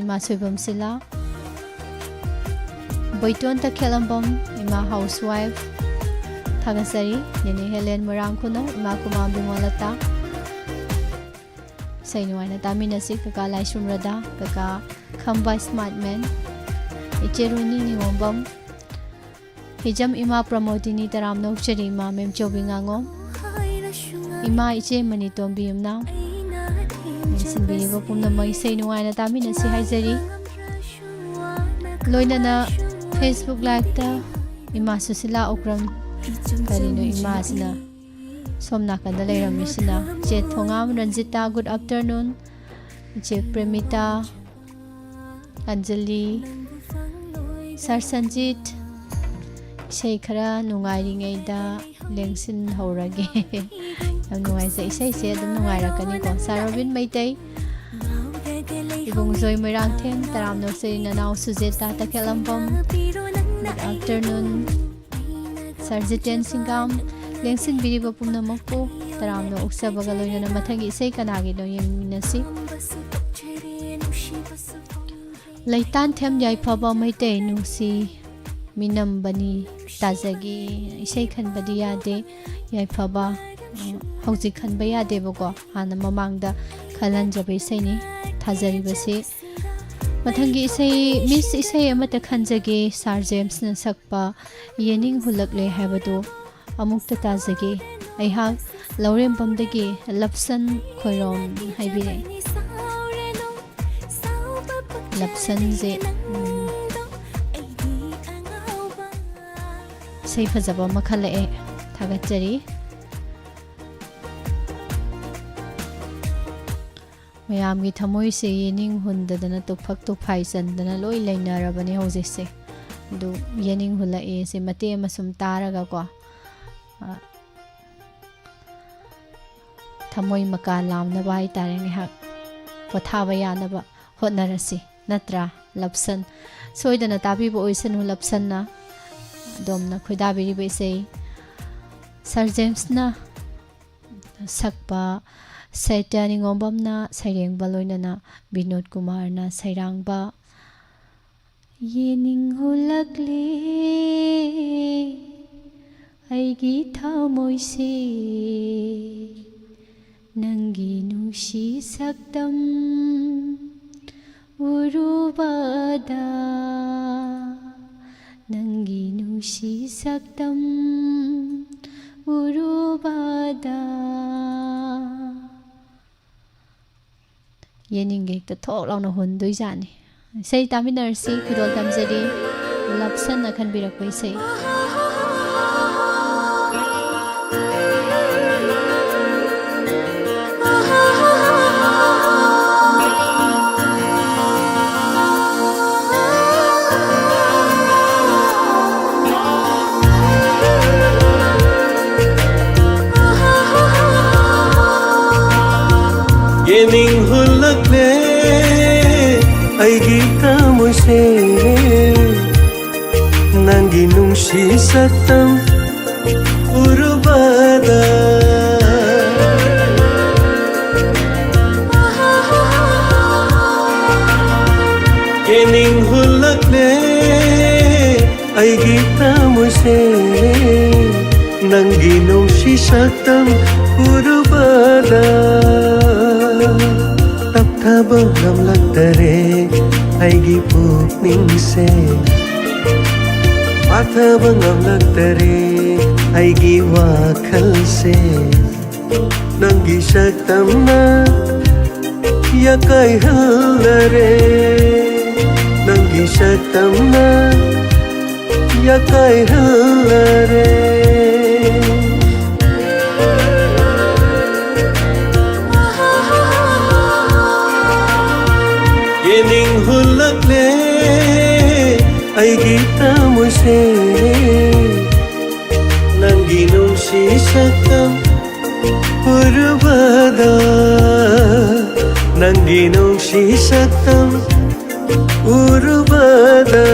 ꯏꯃꯥ ꯁꯣꯏꯕꯝ ꯁꯤꯂꯥ, ꯕꯣꯏꯇꯣꯟ ꯇꯈꯦꯂꯝꯕꯝ, ꯏꯃꯥ housewife, ꯊꯥꯒꯠꯆꯔꯤ꯫ ꯅꯦꯅꯦ ꯍꯦꯂꯦꯟ ꯃꯣꯏꯔꯥꯡ ꯈꯨꯅꯧ, ꯏꯃꯥ ꯀꯨꯃꯥꯝ ꯕꯤꯃꯣꯂꯇꯥ꯫ ꯏꯁꯩ ꯅꯨꯡꯉꯥꯏꯅ ꯇꯥꯃꯤꯟꯅꯁꯤ꯫ ꯀꯀꯥ ꯂꯥꯏꯁ꯭ꯔꯝ ꯔꯗꯥ, ꯀꯀꯥ ꯈꯝꯕ ꯁ꯭ꯃꯥꯔꯠ ꯃꯦꯟ, ꯏꯆꯦ ꯔꯨꯅꯤ ꯅꯤꯉꯣꯝꯕꯝ, ꯍꯤꯖꯝ ꯏꯃꯥ ꯄ꯭ꯔꯃꯣꯗꯤꯅꯤ, ꯇꯔꯥꯝꯅ ꯑꯣꯛꯆꯔꯤ ꯏꯃꯥ ꯃꯦꯝꯆꯧꯕꯤ ꯉꯥꯉꯣꯝ, ꯏꯃꯥ ꯏꯆꯦ ꯃꯅꯤꯇꯣꯝꯕꯤ ꯌꯨꯝꯅꯥꯝ, ꯌꯦꯡꯁꯤꯟꯕꯤꯔꯤꯕ ꯄꯨꯝꯅꯃꯛ ꯏꯁꯩ ꯅꯨꯡꯉꯥꯏꯅ ꯇꯥꯃꯤꯟꯅꯁꯤ ꯍꯥꯏꯖꯔꯤ꯫ ꯂꯣꯏꯅꯅ Facebook liveꯇ ꯏꯃꯥ ꯁꯨꯁꯤꯂꯥ ꯑꯣꯀ꯭ꯔꯝ, ꯀꯔꯤꯅꯣ ꯏꯃꯥꯁꯤꯅ ꯁꯣꯝ ꯅꯥꯀꯟꯗ ꯂꯩꯔꯝꯃꯤꯁꯤꯅ? ꯏꯆꯦ ꯊꯣꯉꯥꯝ ꯔꯟꯖꯤꯇꯥ, good afternoon꯫ ꯏꯆꯦ ꯄ꯭ꯔꯦꯃꯤꯇꯥ, ꯑꯟꯖꯂꯤ, ꯁꯥꯔ ꯁꯟꯖꯤꯠ, ꯏꯁꯩ ꯈꯔ ꯅꯨꯡꯉꯥꯏꯔꯤꯉꯩꯗ ꯂꯦꯡꯁꯤꯟꯍꯧꯔꯒꯦ꯫ ꯌꯥꯝ ꯅꯨꯡꯉꯥꯏꯖꯩ, ꯏꯁꯩꯁꯦ ꯑꯗꯨꯝ ꯅꯨꯡꯉꯥꯏꯔꯛꯀꯅꯤꯀꯣ꯫ ꯁꯥꯔ ꯔꯣꯕꯤꯟ ꯃꯩꯇꯩ, ꯏꯕꯨꯡꯖꯣꯏ ꯃꯣꯏꯔꯥꯡꯊꯦꯝ, ꯇꯔꯥꯝꯅ ꯑꯣꯛꯆꯔꯤ ꯅꯅꯥꯎ ꯁꯨꯖꯦꯇꯥ ꯇꯈꯦꯂꯝꯕꯝ, good afternoon꯫ ꯁꯥꯔ ꯖꯤꯇꯦꯟ ꯁꯤꯡꯒꯥꯝ, ꯂꯦꯡꯁꯤꯟꯕꯤꯔꯤꯕ ꯄꯨꯝꯅꯃꯛꯄꯨ ꯇꯔꯥꯝꯅ ꯑꯣꯛꯆꯕꯒ ꯂꯣꯏꯅꯅ ꯃꯊꯪꯒꯤ ꯏꯁꯩ ꯀꯅꯥꯒꯤꯅꯣ ꯌꯦꯡꯃꯤꯟꯅꯁꯤ꯫ ꯂꯩꯇꯥꯟꯊꯦꯝ ꯌꯥꯏꯐꯕ ꯃꯩꯇꯩ, ꯅꯨꯡꯁꯤ ꯃꯤꯅꯝꯕꯅꯤ ꯇꯥꯖꯒꯦ꯫ ꯏꯁꯩ ꯈꯟꯕꯗꯤ ꯌꯥꯗꯦ, ꯌꯥꯏꯐꯕ, ꯎꯝ, ꯍꯧꯖꯤꯛ ꯈꯟꯕ ꯌꯥꯗꯦꯕꯀꯣ, ꯍꯥꯟꯅ ꯃꯃꯥꯡꯗ ꯈꯜꯍꯟꯖꯕ ꯏꯁꯩꯅꯤ ꯊꯥꯖꯔꯤꯕꯁꯤ꯫ ꯃꯊꯪꯒꯤ ꯏꯁꯩ, ꯃꯤꯁ ꯏꯁꯩ ꯑꯃꯠꯇ ꯈꯟꯖꯒꯦ, ꯁꯥꯔ ꯖꯦꯝꯁꯅ ꯁꯛꯄ ꯌꯦꯅꯤꯡ ꯍꯨꯜꯂꯛꯂꯦ ꯍꯥꯏꯕꯗꯨ ꯑꯃꯨꯛꯇ ꯇꯥꯖꯒꯦ꯫ ꯑꯩꯍꯥꯛ ꯂꯧꯔꯦꯝꯕꯝꯗꯒꯤ ꯂꯞꯁꯟ ꯈꯣꯏꯔꯣꯝ ꯍꯥꯏꯕꯤꯔꯛꯏ꯫ ꯂꯞꯁꯟꯁꯦ, ꯎꯝ, ꯏꯁꯩ ꯐꯖꯕ ꯑꯃ ꯈꯜꯂꯛꯑꯦ, ꯊꯥꯒꯠꯆꯔꯤ꯫ ꯃꯌꯥꯝꯒꯤ ꯊꯃꯣꯏꯁꯦ ꯌꯦꯅꯤꯡ ꯍꯨꯟꯗꯗꯅ, ꯇꯨꯐꯛ ꯇꯨꯐꯥꯏ ꯆꯟꯗꯅ ꯂꯣꯏ ꯂꯩꯅꯔꯕꯅꯦ ꯍꯧꯖꯤꯛꯁꯦ꯫ ꯑꯗꯨ ꯌꯦꯅꯤꯡ ꯍꯨꯜꯂꯛꯑꯦ ꯁꯤ ꯃꯇꯦꯛ ꯑꯃ ꯁꯨꯝ ꯇꯥꯔꯒꯀꯣ, ꯑ, ꯊꯃꯣꯏ ꯃꯀꯥ ꯂꯥꯝꯅꯕ ꯍꯥꯏꯇꯥꯔꯦ, ꯉꯥꯏꯍꯥꯛ ꯄꯣꯊꯥꯕ ꯌꯥꯅꯕ ꯍꯣꯠꯅꯔꯁꯤ, ꯅꯠꯇ꯭ꯔꯥ? ꯂꯞꯁꯟ ꯁꯣꯏꯗꯅ ꯇꯥꯕꯤꯕ ꯑꯣꯏꯁꯅꯨ꯫ ꯂꯞꯁꯟꯅ ꯑꯗꯣꯝꯅ ꯈꯣꯏꯗꯥꯕꯤꯔꯤꯕ ꯏꯁꯩ, ꯁꯥꯔ ꯖꯦꯝꯁꯅ ꯁꯛꯄ, ꯁꯇ꯭ꯌ ꯅꯤꯉꯣꯝꯕꯝꯅ ꯁꯩꯔꯦꯡꯕ, ꯂꯣꯏꯅꯅ ꯕꯤꯅꯣꯗ ꯀꯨꯃꯥꯔꯅ ꯁꯩꯔꯥꯡꯕ꯫ ꯌꯦꯅꯤꯡ ꯍꯨꯜꯂꯛꯂꯦ ꯑꯩꯒꯤ ꯊꯃꯣꯏꯁꯦ, ꯅꯪꯒꯤ ꯅꯨꯡꯁꯤ ꯁꯛꯇꯝ ꯎꯔꯨꯕꯗ, ꯅꯪꯒꯤ ꯅꯨꯡꯁꯤ ꯁꯛꯇꯝ ꯎꯔꯨꯕꯗ꯫ ꯌꯦꯅꯤꯡꯒ ꯍꯦꯛꯇ ꯊꯣꯛ ꯂꯥꯎꯅ ꯍꯨꯟꯗꯣꯏꯖꯥꯠꯅꯤ꯫ ꯏꯁꯩ ꯇꯥꯃꯤꯟꯅꯔꯁꯤ, ꯈꯨꯗꯣꯜ ꯇꯝꯖꯔꯤ꯫ ꯂꯞꯁꯟꯅ ꯈꯟꯕꯤꯔꯛꯄ ꯏꯁꯩ꯫ ꯌꯦꯅꯤꯡ ꯍꯨꯜꯂꯛꯂꯦ ꯑꯩꯒꯤ ꯊꯃꯣꯏꯁꯦ, ꯅꯪꯒꯤ ꯅꯨꯡꯁꯤ ꯁꯛꯇꯝ ꯎꯔꯨꯕꯗ꯫ ꯌꯦꯅꯤꯡ ꯍꯨꯜꯂꯛꯂꯦ ꯑꯩꯒꯤ ꯊꯃꯣꯏꯁꯦ, ꯅꯪꯒꯤ ꯅꯨꯡꯁꯤ ꯁꯛꯇꯝ ꯎꯔꯨꯕꯗ꯫ ꯇꯞꯊꯕ ꯉꯝꯂꯛꯇꯔꯦ ꯑꯩꯒꯤ ꯄꯨꯛꯅꯤꯡꯁꯦ, ꯄꯥꯊꯕ ꯉꯝꯂꯛꯇꯔꯦ ꯑꯩꯒꯤ ꯋꯥꯈꯜꯁꯦ꯫ ꯅꯪꯒꯤ ꯁꯛꯇꯝꯅ ꯌꯥꯀꯥꯏꯍꯜꯂꯔꯦ, ꯅꯪꯒꯤ ꯁꯛꯇꯝꯅ ꯌꯥꯀꯥꯏꯍꯜꯂꯔꯦ꯫ ꯂꯦ ꯑꯩꯒꯤ ꯊꯃꯣꯏꯁꯦ, ꯅꯪꯒꯤ ꯅꯨꯡꯁꯤ ꯁꯛꯇꯝ ꯎꯔꯨꯕꯗ, ꯅꯪꯒꯤ ꯅꯨꯡꯁꯤ ꯁꯛꯇꯝ ꯎꯔꯨꯕꯗ꯫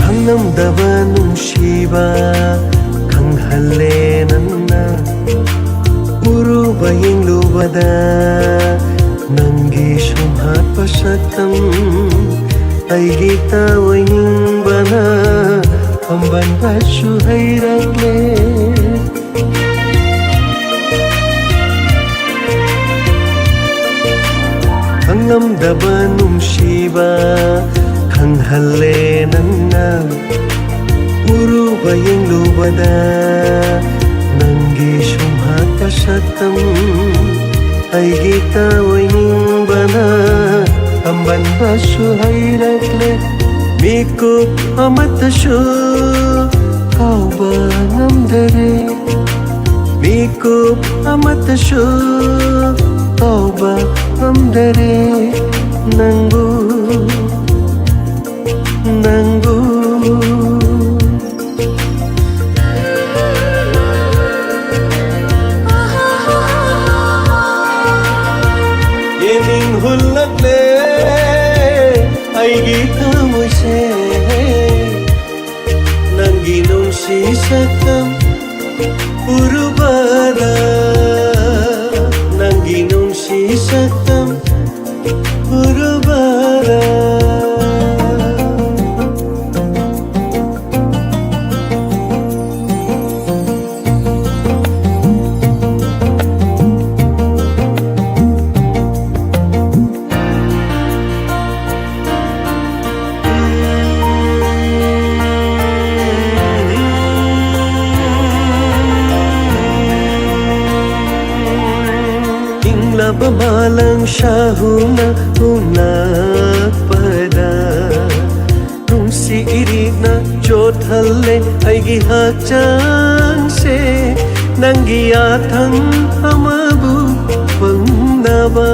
ꯈꯪꯉꯝꯗꯕ ꯅꯨꯡꯁꯤꯕ ꯈꯪꯍꯜꯂꯦ ꯅꯪꯅ꯫ ꯎꯔꯨꯕ ꯌꯦꯡꯂꯨꯕꯗ ꯅꯪꯒꯤ ꯁꯨꯝꯍꯠꯄ ꯁꯛꯇꯝ ꯑꯩꯒꯤ ꯇꯥꯑꯣꯏꯅꯤꯡꯕꯅ ꯄꯥꯝꯕꯟꯕꯁꯨ ꯍꯩꯔꯛꯂꯦ꯫ ꯈꯪꯉꯝꯗꯕ ꯅꯨꯡꯁꯤꯕ ꯈꯪꯍꯜꯂꯦ ꯅꯪꯅ꯫ ꯎꯔꯨꯕ ꯌꯦꯡꯂꯨꯕꯗ ꯅꯪꯒꯤ ꯁꯨꯝꯍꯠꯄ ꯁꯛꯇꯝ ꯑꯩꯒꯤ ꯇꯥꯑꯣꯏꯅꯤꯡꯕꯅ ꯄꯥꯝꯕꯟꯕꯁꯨ ꯍꯩꯔꯛꯂꯦ꯫ ꯃꯤꯀꯨꯞ ꯑꯃꯠꯇꯁꯨ ꯀꯥꯎꯕ ꯉꯝꯗꯔꯦ꯫ ꯃꯤꯀꯨꯞ ꯑꯃꯠꯇꯁꯨ ꯀꯥꯎꯕ ꯉꯝꯗꯔꯦ ꯅꯪꯕꯨ, ꯅꯪꯕꯨ꯫ ꯌꯦꯡꯅꯤꯡ ꯍꯨꯜꯂꯛꯂꯦ ꯑꯩꯒꯤ ꯊꯃꯣꯏꯁꯦ, ꯅꯪꯒꯤ ꯅꯨꯡꯁꯤ ꯁꯛꯇꯝ ꯎꯔꯨꯕꯗ, ꯅꯪꯒꯤ ꯅꯨꯡꯁꯤ ꯁꯛꯇꯝ ꯎꯔꯨꯕꯗ꯫ ꯃꯥꯂꯪ ꯁꯥꯍꯨꯅ ꯍꯨꯝꯂꯛꯄꯗ ꯅꯨꯡꯁꯤ ꯏꯔꯤꯛꯅ ꯆꯣꯠꯍꯜꯂꯦ ꯑꯩꯒꯤ ꯍꯛꯆꯥꯡꯁꯦ, ꯅꯪꯒꯤ ꯌꯥꯊꯪ ꯑꯃꯕꯨ ꯐꯪꯅꯕ꯫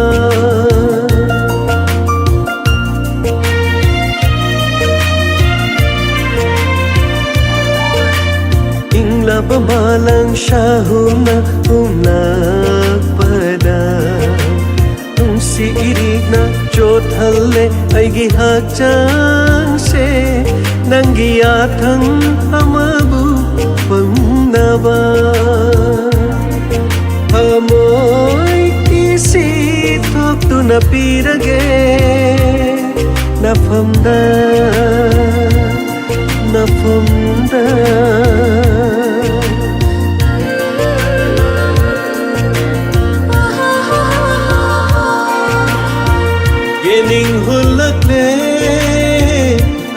ꯏꯪꯂꯕ ꯃꯥꯂꯪ ꯁꯥꯍꯨꯝꯅ ꯍꯨꯝꯂꯛꯄꯗ ꯅꯨꯡꯁꯤ ꯏꯔꯤꯛꯅ ꯆꯣꯠꯍꯜꯂꯦ ꯑꯩꯒꯤ ꯍꯛꯆꯥꯡꯁꯦ, ꯅꯪꯒꯤ ꯌꯥꯊꯪ ꯑꯃꯕꯨ ꯐꯪꯅꯕ꯫ ꯊꯃꯣꯏ ꯏꯁꯤ ꯊꯣꯛꯇꯨꯅ ꯄꯤꯔꯒꯦ ꯅꯐꯝꯗ, ꯅꯐꯝꯗ꯫ ꯌꯦꯅꯤꯡ ꯍꯨꯜꯂꯛꯂꯦ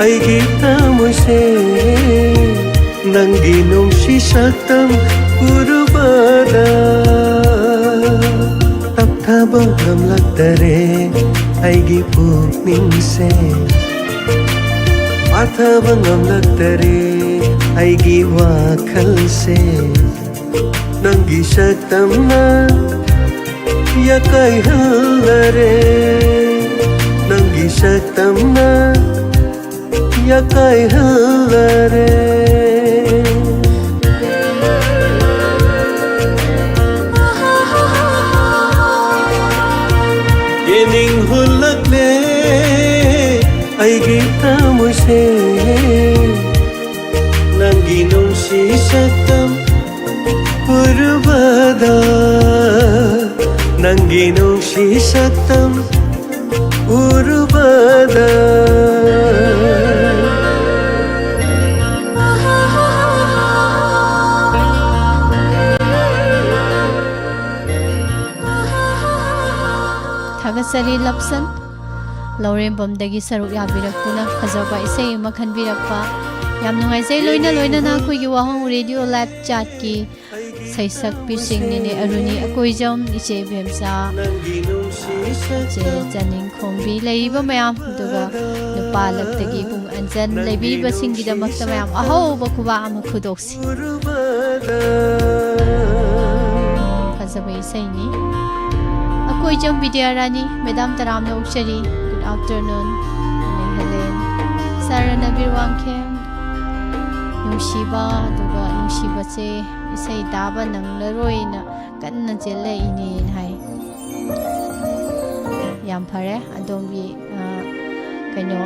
ꯑꯩꯒꯤ ꯊꯃꯣꯏꯁꯦ, ꯅꯪꯒꯤ ꯅꯨꯡꯁꯤ ꯁꯛꯇꯝ ꯎꯔꯨꯕꯗ꯫ ꯇꯞꯊꯕ ꯉꯝꯂꯛꯇꯔꯦ ꯑꯩꯒꯤ ꯄꯨꯛꯅꯤꯡꯁꯦ, ꯄꯥꯊꯕ ꯉꯝꯂꯛꯇꯔꯦ ꯑꯩꯒꯤ ꯋꯥꯈꯜꯁꯦ, ꯅꯪꯒꯤ ꯁꯛꯇꯝꯅ ꯌꯥꯀꯥꯏꯍꯜꯂꯔꯦ, ꯅꯪꯒꯤ ꯁꯛꯇꯝꯅ ꯌꯥꯀꯥꯏꯍꯜꯂꯔꯦ꯫ ꯌꯦꯅꯤꯡ ꯍꯨꯜꯂꯛꯂꯦ ꯑꯩꯒꯤ ꯊꯃꯣꯏꯁꯦ, ꯅꯪꯒꯤ ꯅꯨꯡꯁꯤ ꯁꯛꯇꯝ ꯎꯔꯨꯕꯗ, ꯅꯪꯒꯤ ꯅꯨꯡꯁꯤ ꯁꯛꯇꯝ ꯎꯔꯨꯕꯗ꯫ ꯊꯥꯒꯠꯆꯔꯤ ꯂꯞꯁꯟ ꯂꯧꯔꯦꯝꯕꯝꯗꯒꯤ ꯁꯔꯨꯛ ꯌꯥꯕꯤꯔꯛꯇꯨꯅ ꯐꯖꯕ ꯏꯁꯩ ꯑꯃ ꯈꯟꯕꯤꯔꯛꯄ꯫ ꯌꯥꯝ ꯅꯨꯡꯉꯥꯏꯖꯩ꯫ ꯂꯣꯏꯅ ꯂꯣꯏꯅꯅ ꯑꯩꯈꯣꯏꯒꯤ ꯋꯥꯍꯣꯡ ꯔꯦꯗꯤꯑꯣ ꯂꯥꯏꯚ ꯆꯥꯠꯀꯤ ꯁꯩꯁꯛꯄꯤꯁꯤꯡ ꯅꯦꯅꯦ ꯑꯔꯨꯅꯤ ꯑꯀꯣꯏꯖꯝ, ꯏꯆꯦ ꯏꯕꯦꯝꯆꯥ, ꯏꯆꯦ ꯆꯅꯤꯡꯈꯣꯝꯕꯤ, ꯂꯩꯔꯤꯕ ꯃꯌꯥꯝ, ꯑꯗꯨꯒ ꯅꯨꯄꯥ ꯂꯛꯇꯒꯤ ꯏꯕꯨꯡ ꯑꯟꯖꯟ, ꯂꯩꯕꯤꯕꯁꯤꯡꯒꯤꯗꯃꯛꯇ ꯃꯌꯥꯝ ꯑꯍꯧꯕ ꯈꯨꯕꯥꯛ ꯑꯃ ꯈꯨꯗꯣꯛꯁꯤ꯫ ꯐꯖꯕ ꯏꯁꯩꯅꯤ꯫ ꯑꯀꯣꯏꯖꯝ ꯕꯤꯗ꯭ꯌꯥꯔꯥꯅꯤ, ꯃꯦꯗꯥꯝ ꯇꯔꯥꯝꯅ ꯑꯣꯛꯆꯔꯤ꯫ Good afternoon, ꯅꯦꯅꯦ ꯍꯦꯂꯦꯟ꯫ ꯁꯥꯔ ꯔꯅꯕꯤꯔ ꯋꯥꯡꯈꯦꯝ, ꯅꯨꯡꯁꯤꯕ, ꯑꯗꯨꯒ ꯅꯨꯡꯁꯤꯕꯁꯦ ꯏꯁꯩ ꯇꯥꯕ ꯅꯪꯂꯔꯣꯏꯅ ꯀꯟꯅ ꯆꯦꯜꯂꯛꯏꯅꯦꯅ ꯍꯥꯏ꯫ ꯌꯥꯝ ꯐꯔꯦ꯫ ꯑꯗꯣꯝꯒꯤ, ꯑ, ꯀꯩꯅꯣ,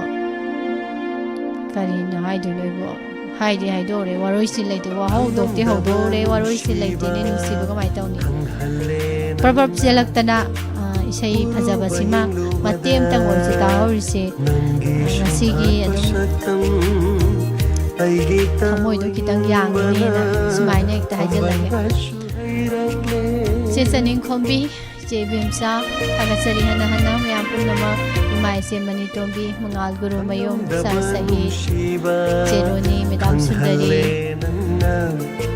ꯀꯔꯤꯅꯣ ꯍꯥꯏꯗꯣꯏꯅꯣ ꯑꯩꯕꯨ? ꯍꯥꯏꯗꯤ ꯍꯥꯏꯗꯣꯛꯎꯔꯦ, ꯋꯥꯔꯣꯏꯁꯤ ꯂꯩꯇꯦ꯫ ꯋꯥꯍꯧꯗꯣꯛꯇꯤ ꯍꯧꯗꯣꯛꯎꯔꯦ, ꯋꯥꯔꯣꯏꯁꯤ ꯂꯩꯇꯦꯅꯦ, ꯅꯨꯡꯁꯤꯕ ꯀꯃꯥꯏꯅ ꯇꯧꯅꯤ? ꯄ꯭ꯔꯞ ꯄ꯭ꯔꯞ ꯆꯦꯜꯂꯛꯇꯅ, ꯑ, ꯏꯁꯩ ꯐꯖꯕꯁꯤꯃ ꯃꯇꯦꯛ ꯑꯃꯇꯪ ꯑꯣꯏꯔꯁꯨ ꯇꯥꯍꯧꯔꯤꯁꯦ, ꯑ, ꯉꯁꯤꯒꯤ ꯑꯗꯨꯝ ꯊꯃꯣꯏꯗꯣ ꯈꯤꯇꯪ ꯌꯥꯡꯒꯅꯤꯅ ꯁꯨꯃꯥꯏꯅ ꯍꯦꯛꯇ ꯍꯥꯏꯖꯜꯂꯒꯦ꯫ ꯆꯦ ꯆꯅꯤꯡꯈꯣꯝꯕꯤ, ꯆꯦ ꯏꯕꯦꯝꯆꯥ, ꯊꯥꯒꯠꯆꯔꯤ ꯍꯟꯅ ꯍꯟꯅ ꯃꯌꯥꯝ ꯄꯨꯝꯅꯃꯛ, ꯏꯃꯥ ꯏꯆꯦ ꯃꯅꯤꯇꯣꯝꯕꯤ, ꯃꯉꯥꯜ ꯒꯨꯔꯨꯃꯌꯨꯝ, ꯁꯥꯔ ꯁꯍꯤꯗ, ꯆꯦ ꯔꯣꯅꯤ, ꯃꯦꯗꯥꯝ ꯁꯨꯟꯗꯔꯤ,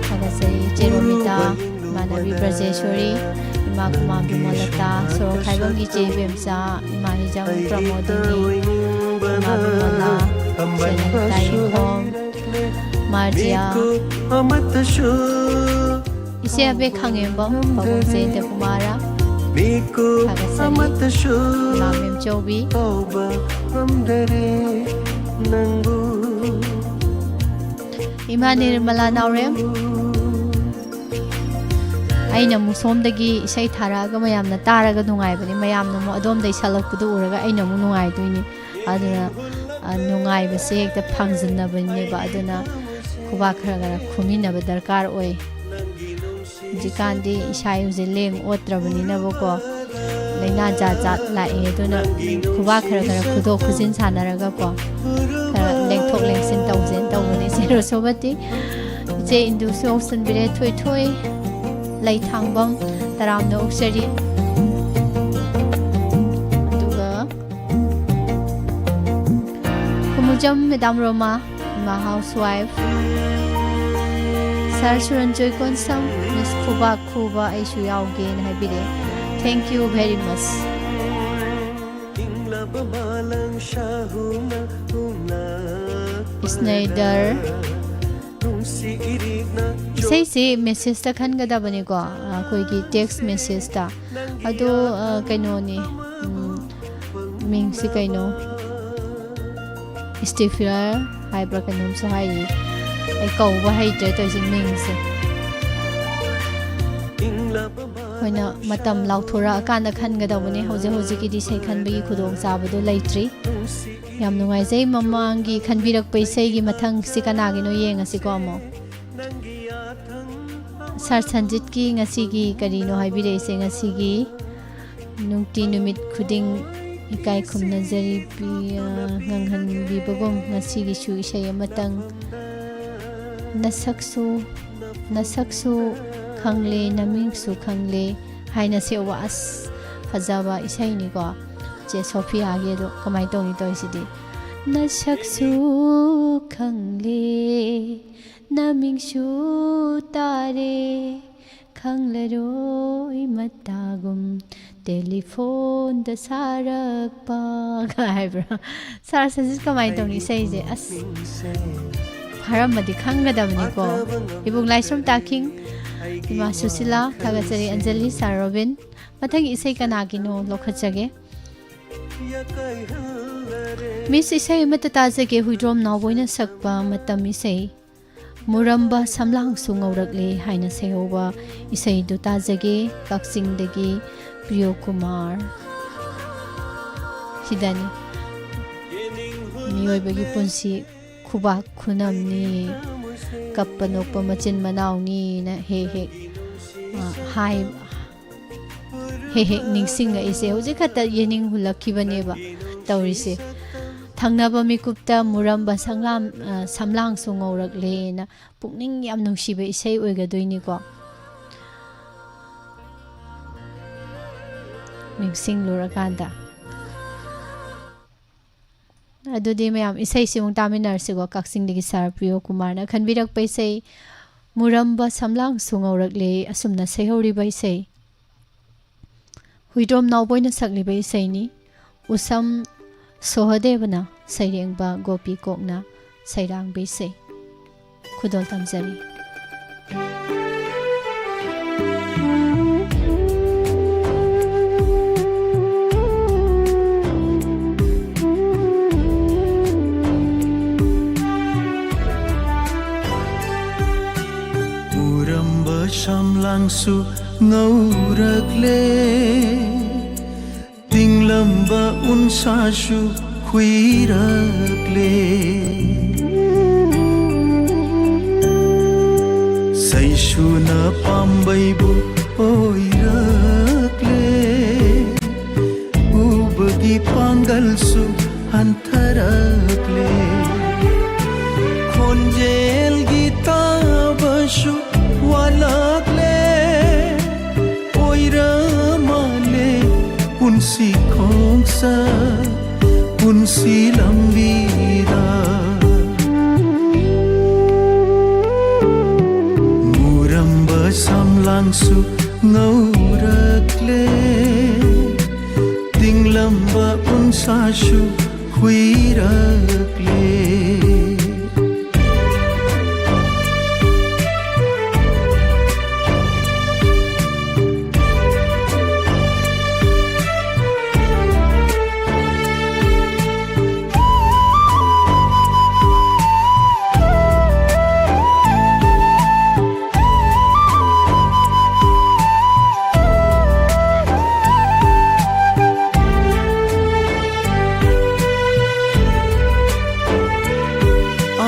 ꯊꯥꯒꯠꯆꯔꯤ ꯆꯦ ꯔꯣꯃꯤꯇꯥ, ꯏꯃꯥꯟꯅꯕꯤ ꯕ꯭ꯔꯖꯦꯁꯣꯔꯤ, ꯏꯃꯥ ꯀꯨꯃꯥ ꯕꯤꯃꯣꯂꯇꯥ, ꯁꯣꯔꯣꯛ ꯈꯥꯏꯕꯝꯒꯤ ꯆꯦ ꯏꯕꯦꯝꯆꯥ, ꯏꯃꯥ ꯍꯤꯖꯝ ꯄ꯭ꯔꯃꯣꯗꯤꯅꯤ, ꯏꯃꯥ ꯕꯤꯃꯣꯂꯥ, ꯆꯦ ꯂꯂꯤꯇꯥ ꯌꯦꯡꯈꯣꯝ, ꯃꯥꯔꯖꯤꯌꯥ, ꯏꯆꯦ ꯑꯕꯦ ꯈꯥꯉꯦꯝꯕꯝ, ꯄꯥꯕꯨꯡ ꯖꯌꯟꯇ ꯀꯨꯃꯥꯔ, ꯊꯥꯒꯠꯆꯔꯤ꯫ ꯏꯃꯥ ꯃꯦꯝꯆꯧꯕꯤ, ꯏꯃꯥ ꯅꯤꯔꯃꯂꯥ ꯅꯥꯎꯔꯦꯝ꯫ ꯑꯩꯅ ꯑꯃꯨꯛ ꯁꯣꯝꯗꯒꯤ ꯏꯁꯩ ꯊꯥꯔꯛꯑꯒ ꯃꯌꯥꯝꯅ ꯇꯥꯔꯒ ꯅꯨꯡꯉꯥꯏꯕꯅꯤ, ꯃꯌꯥꯝꯅ ꯑꯃꯨꯛ ꯑꯗꯣꯝꯗꯒꯤ ꯁꯛꯂꯛꯄꯗꯨ ꯎꯔꯒ ꯑꯩꯅ ꯑꯃꯨꯛ ꯅꯨꯡꯉꯥꯏꯗꯣꯏꯅꯤ꯫ ꯑꯗꯨꯅ, ꯑ, ꯅꯨꯡꯉꯥꯏꯕꯁꯦ ꯍꯦꯛꯇ ꯐꯪꯖꯟꯅꯕꯅꯦꯕ꯫ ꯑꯗꯨꯅ ꯈꯨꯕꯥꯛ ꯈꯔ ꯈꯔ ꯈꯨꯃꯤꯟꯅꯕ ꯗꯔꯀꯥꯔ ꯑꯣꯏ꯫ ꯍꯧꯖꯤꯛꯀꯥꯟꯗꯤ ꯏꯁꯥ ꯏꯔꯨꯁꯦ ꯂꯦꯡ ꯑꯣꯠꯇ꯭ꯔꯕꯅꯤꯅꯕꯀꯣ, ꯂꯥꯏꯅꯥ ꯖꯥꯠ ꯖꯥꯠ ꯂꯥꯛꯑꯦ꯫ ꯑꯗꯨꯅ ꯈꯨꯕꯥꯛ ꯈꯔ ꯈꯔ ꯈꯨꯗꯣꯛ ꯈꯨꯖꯤꯟ ꯁꯥꯟꯅꯔꯒꯀꯣ, ꯈꯔ ꯂꯦꯡꯊꯣꯛ ꯂꯦꯡꯁꯤꯟ ꯇꯧꯁꯦꯅ ꯇꯧꯕꯅꯦ꯫ ꯏꯆꯦ ꯔꯣꯁꯣꯕꯇꯤ, ꯏꯆꯦ ꯏꯟꯗꯨꯁꯨ ꯌꯥꯎꯁꯟꯕꯤꯔꯦ, ꯊꯣꯏꯊꯣꯏ ꯂꯩꯊꯥꯡꯕꯝ, ꯇꯔꯥꯝꯅ ꯑꯣꯛꯆꯔꯤ꯫ ꯑꯗꯨꯒ ꯈꯨꯃꯨꯖꯝ ꯃꯦꯗꯥꯝ ꯔꯣꯃꯥ, ꯏꯃꯥ ꯍꯥꯎꯁ ꯋꯥꯏꯐ, ꯁꯥꯔ ꯁꯨꯔꯟꯖꯣꯏ ꯀꯣꯟꯁꯝ, ꯃꯤꯁ ꯈꯨꯕꯥꯛ ꯈꯨꯕ ꯑꯩꯁꯨ ꯌꯥꯎꯒꯦꯅ ꯍꯥꯏꯕꯤꯔꯛꯑꯦ꯫ Thank you very much꯫ ꯏꯁꯅꯩꯗꯔ꯫ ꯏꯁꯩꯁꯤ ꯃꯦꯁꯦꯖꯇ ꯈꯟꯒꯗꯕꯅꯤꯀꯣ, ꯑꯩꯈꯣꯏꯒꯤ ꯇꯦꯛꯁ ꯃꯦꯁꯦꯖꯇ꯫ ꯑꯗꯣ, ꯑ, ꯀꯩꯅꯣꯅꯤ, ꯎꯝ, ꯃꯤꯡꯁꯤ ꯀꯩꯅꯣ? ꯏꯁꯇꯤꯐꯤꯌꯔ ꯍꯥꯏꯕ꯭ꯔꯥ ꯀꯩꯅꯣꯝꯁꯨ ꯍꯥꯏꯔꯤ꯫ ꯑꯩ ꯀꯧꯕ ꯍꯩꯇ꯭ꯔꯦ ꯇꯧꯔꯤꯁꯦ ꯃꯤꯡꯁꯦ꯫ ꯑꯩꯈꯣꯏꯅ ꯃꯇꯝ ꯂꯥꯎꯊꯣꯔꯛꯑꯀꯥꯟꯗ ꯈꯟꯒꯗꯧꯕꯅꯦ꯫ ꯍꯧꯖꯤꯛ ꯍꯧꯖꯤꯛꯀꯤꯗꯤ ꯏꯁꯩ ꯈꯟꯕꯒꯤ ꯈꯨꯗꯣꯡꯆꯥꯕꯗꯣ ꯂꯩꯇ꯭ꯔꯤ꯫ ꯌꯥꯝ ꯅꯨꯡꯉꯥꯏꯖꯩ꯫ ꯃꯃꯥꯡꯒꯤ ꯈꯟꯕꯤꯔꯛꯄ ꯏꯁꯩꯒꯤ ꯃꯊꯪꯁꯤ ꯀꯅꯥꯒꯤꯅꯣ ꯌꯦꯡꯉꯁꯤꯀꯣ ꯑꯃꯨꯛ꯫ ꯁꯥꯔ ꯁꯟꯖꯤꯠꯀꯤ ꯉꯁꯤꯒꯤ ꯀꯔꯤꯅꯣ ꯍꯥꯏꯕꯤꯔꯛꯏꯁꯦ? ꯉꯁꯤꯒꯤ ꯅꯨꯡꯇꯤ ꯅꯨꯃꯤꯠ ꯈꯨꯗꯤꯡ ꯏꯀꯥꯏ ꯈꯨꯝꯅꯖꯔꯤ ꯄꯤ-, ꯑ, ꯉꯪꯍꯟꯕꯤꯕꯒꯨꯝ ꯉꯁꯤꯒꯤꯁꯨ ꯏꯁꯩ ꯑꯃꯇꯪ꯫ ꯅꯁꯛꯁꯨ, ꯅꯁꯛꯁꯨ ꯈꯪꯂꯦ, ꯅꯃꯤꯡꯁꯨ ꯈꯪꯂꯦ ꯍꯥꯏꯅ ꯁꯦ꯫ ꯋꯥ, ꯑꯁ, ꯐꯖꯕ ꯏꯁꯩꯅꯤꯀꯣ꯫ ꯆꯦ ꯁꯣꯐꯤꯌꯥꯒꯤ ꯑꯗꯣ ꯀꯃꯥꯏꯅ ꯇꯧꯅꯤ ꯇꯧꯔꯤꯁꯤꯗꯤ? ꯅꯁꯛꯁꯨ ꯈꯪꯂꯦ, ꯅꯃꯤꯡꯁꯨ ꯇꯥꯔꯦ, ꯈꯪꯂꯔꯣꯏ ꯃꯇꯥꯒꯨꯝ ꯇꯦꯂꯤꯐꯣꯟꯗ ꯁꯥꯔꯛꯄ ꯍꯥꯏꯕ꯭ꯔꯥ? ꯁꯥꯔ ꯁꯟꯖꯤꯠ ꯀꯃꯥꯏꯅ ꯇꯧꯅꯤ ꯏꯁꯩꯁꯦ? ꯑꯁ, ꯐꯥꯔꯝꯃꯗꯤ ꯈꯪꯒꯗꯕꯅꯤꯀꯣ꯫ ꯏꯕꯨꯡ ꯂꯥꯏꯁ꯭ꯔꯝ ꯇꯥꯈꯤꯡ, ꯏꯃꯥ ꯁꯨꯁꯤꯂꯥ, ꯊꯥꯒꯠꯆꯔꯤ꯫ ꯑꯟꯖꯂꯤ, ꯁꯥꯔ ꯔꯣꯕꯤꯟ꯫ ꯃꯊꯪꯒꯤ ꯏꯁꯩ ꯀꯅꯥꯒꯤꯅꯣ ꯂꯧꯈꯠꯆꯒꯦ? ꯃꯤꯁ, ꯏꯁꯩ ꯑꯃꯠꯇ ꯇꯥꯖꯒꯦ, ꯍꯨꯏꯗ꯭ꯔꯣꯝ ꯅꯥꯎꯕꯣꯏꯅ ꯁꯛꯄ ꯃꯇꯝ ꯏꯁꯩ꯫ ꯃꯨꯔꯝꯕ ꯁꯝꯂꯥꯡꯁꯨ ꯉꯧꯔꯛꯂꯦ ꯍꯥꯏꯅ ꯁꯩꯍꯧꯕ ꯏꯁꯩꯗꯨ ꯇꯥꯖꯒꯦ꯫ ꯀꯛꯆꯤꯡꯗꯒꯤ ꯄ꯭ꯔꯤꯌꯣ ꯀꯨꯃꯥꯔ꯫ ꯁꯤꯗꯅꯤ꯫ ꯃꯤꯑꯣꯏꯕꯒꯤ ꯄꯨꯟꯁꯤ ꯈꯨꯕꯥꯛ ꯈꯨꯅꯝꯅꯤ꯫ ꯀꯞꯄ ꯅꯣꯛꯄ ꯃꯆꯤꯟ ꯃꯅꯥꯎꯅꯤꯅ ꯍꯦꯛ ꯍꯦꯛ, ꯑ, ꯍꯥꯏ-, ꯍꯦꯛ ꯍꯦꯛ ꯅꯤꯡꯁꯤꯡꯉꯛꯏꯁꯦ꯫ ꯍꯧꯖꯤꯛ ꯈꯛꯇ ꯌꯦꯅꯤꯡ ꯍꯨꯜꯂꯛꯈꯤꯕꯅꯦꯕ ꯇꯧꯔꯤꯁꯦ꯫ ꯊꯪꯅꯕ ꯃꯤꯀꯨꯞꯇ ꯃꯨꯔꯝꯕ ꯁꯝꯂꯥꯝ-, ꯑ, ꯁꯝꯂꯥꯡꯁꯨ ꯉꯧꯔꯛꯂꯦꯅ ꯄꯨꯛꯅꯤꯡ ꯌꯥꯝ ꯅꯨꯡꯁꯤꯕ ꯏꯁꯩ ꯑꯣꯏꯒꯗꯣꯏꯅꯤꯀꯣ꯫ ꯅꯤꯡꯁꯤꯡꯂꯨꯔꯀꯥꯟꯗ꯫ ꯑꯗꯨꯗꯤ ꯃꯌꯥꯝ ꯏꯁꯩꯁꯤ ꯑꯃꯨꯛ ꯇꯥꯃꯤꯟꯅꯔꯁꯤꯀꯣ꯫ ꯀꯛꯆꯤꯡꯗꯒꯤ ꯁꯥꯔ ꯄ꯭ꯔꯤꯌꯣ ꯀꯨꯃꯥꯔꯅ ꯈꯟꯕꯤꯔꯛꯄ ꯏꯁꯩ ꯃꯨꯔꯝꯕ ꯁꯝꯂꯥꯡꯁꯨ ꯉꯧꯔꯛꯂꯦ ꯑꯁꯨꯝꯅ ꯁꯩꯍꯧꯔꯤꯕ ꯏꯁꯩ꯫ ꯍꯨꯏꯗ꯭ꯔꯣꯝ ꯅꯥꯎꯕꯣꯏꯅ ꯁꯛꯂꯤꯕ ꯏꯁꯩꯅꯤ꯫ ꯎꯁꯝ ꯁꯣꯍꯗꯦꯕꯅ ꯁꯩꯔꯦꯡꯕ ꯒꯣꯄꯤ ꯀꯣꯛꯅ ꯁꯩꯔꯥꯡꯕ ꯏꯁꯩ꯫ ꯈꯨꯗꯣꯜ ꯇꯝꯖꯔꯤ꯫ ꯎꯔꯝꯕ ꯁꯝꯂꯥꯡꯁꯨ ꯉꯧꯔꯛꯂꯦ, ꯇꯤꯡꯂꯝꯕ ꯎꯟꯁꯥꯁꯨ ꯈꯨꯏꯔꯛꯂꯦ꯫ ꯁꯩꯁꯨꯅ ꯄꯥꯝꯕꯩꯕꯨ ꯑꯣꯏꯔꯛꯂꯦ꯫ ꯎꯕꯒꯤ ꯄꯥꯡꯒꯜꯁꯨ ꯍꯟꯊꯔꯛꯂꯦ꯫ ꯈꯣꯟꯖꯦꯜꯒꯤ ꯇꯥꯕꯁꯨ ꯋꯥꯠꯂꯛꯂꯦ꯫ ꯑꯣꯏꯔ ꯃꯥꯜꯂꯦ ꯄꯨꯟꯁꯤ ꯈꯣꯡꯆꯠ, ꯄꯨꯟꯁꯤ ꯂꯝꯕꯤꯗ꯫ ꯃꯨꯔꯝꯕ ꯁꯝꯂꯥꯡꯁꯨ ꯉꯧꯔꯛꯂꯦ, ꯇꯤꯡꯂꯝꯕ ꯎꯟꯁꯥꯁꯨ ꯈꯨꯏꯔꯛꯂꯦ꯫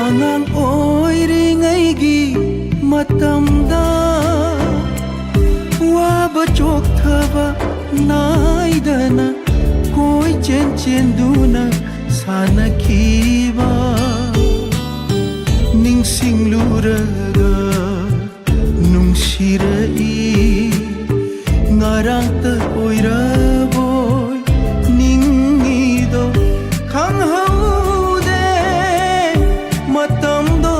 ꯑꯉꯥꯡ ꯑꯣꯏꯔꯤꯉꯩꯒꯤ ꯃꯇꯝꯗ ꯋꯥꯕ ꯆꯣꯛꯊꯕ ꯅꯥꯏꯗꯅ ꯀꯣꯏꯆꯦꯟ ꯆꯦꯟꯗꯨꯅ ꯁꯥꯟꯅꯈꯤꯕ ꯅꯤꯡꯁꯤꯡꯂꯨꯔꯒ ꯅꯨꯡꯁꯤꯔꯛꯏ꯫ ꯉꯔꯥꯡꯇ ꯑꯣꯏꯔꯕꯣꯏ ꯅꯤꯡꯉꯤꯗꯣ ꯈꯪꯍꯧꯗꯦ ꯃꯇꯝꯗꯣ꯫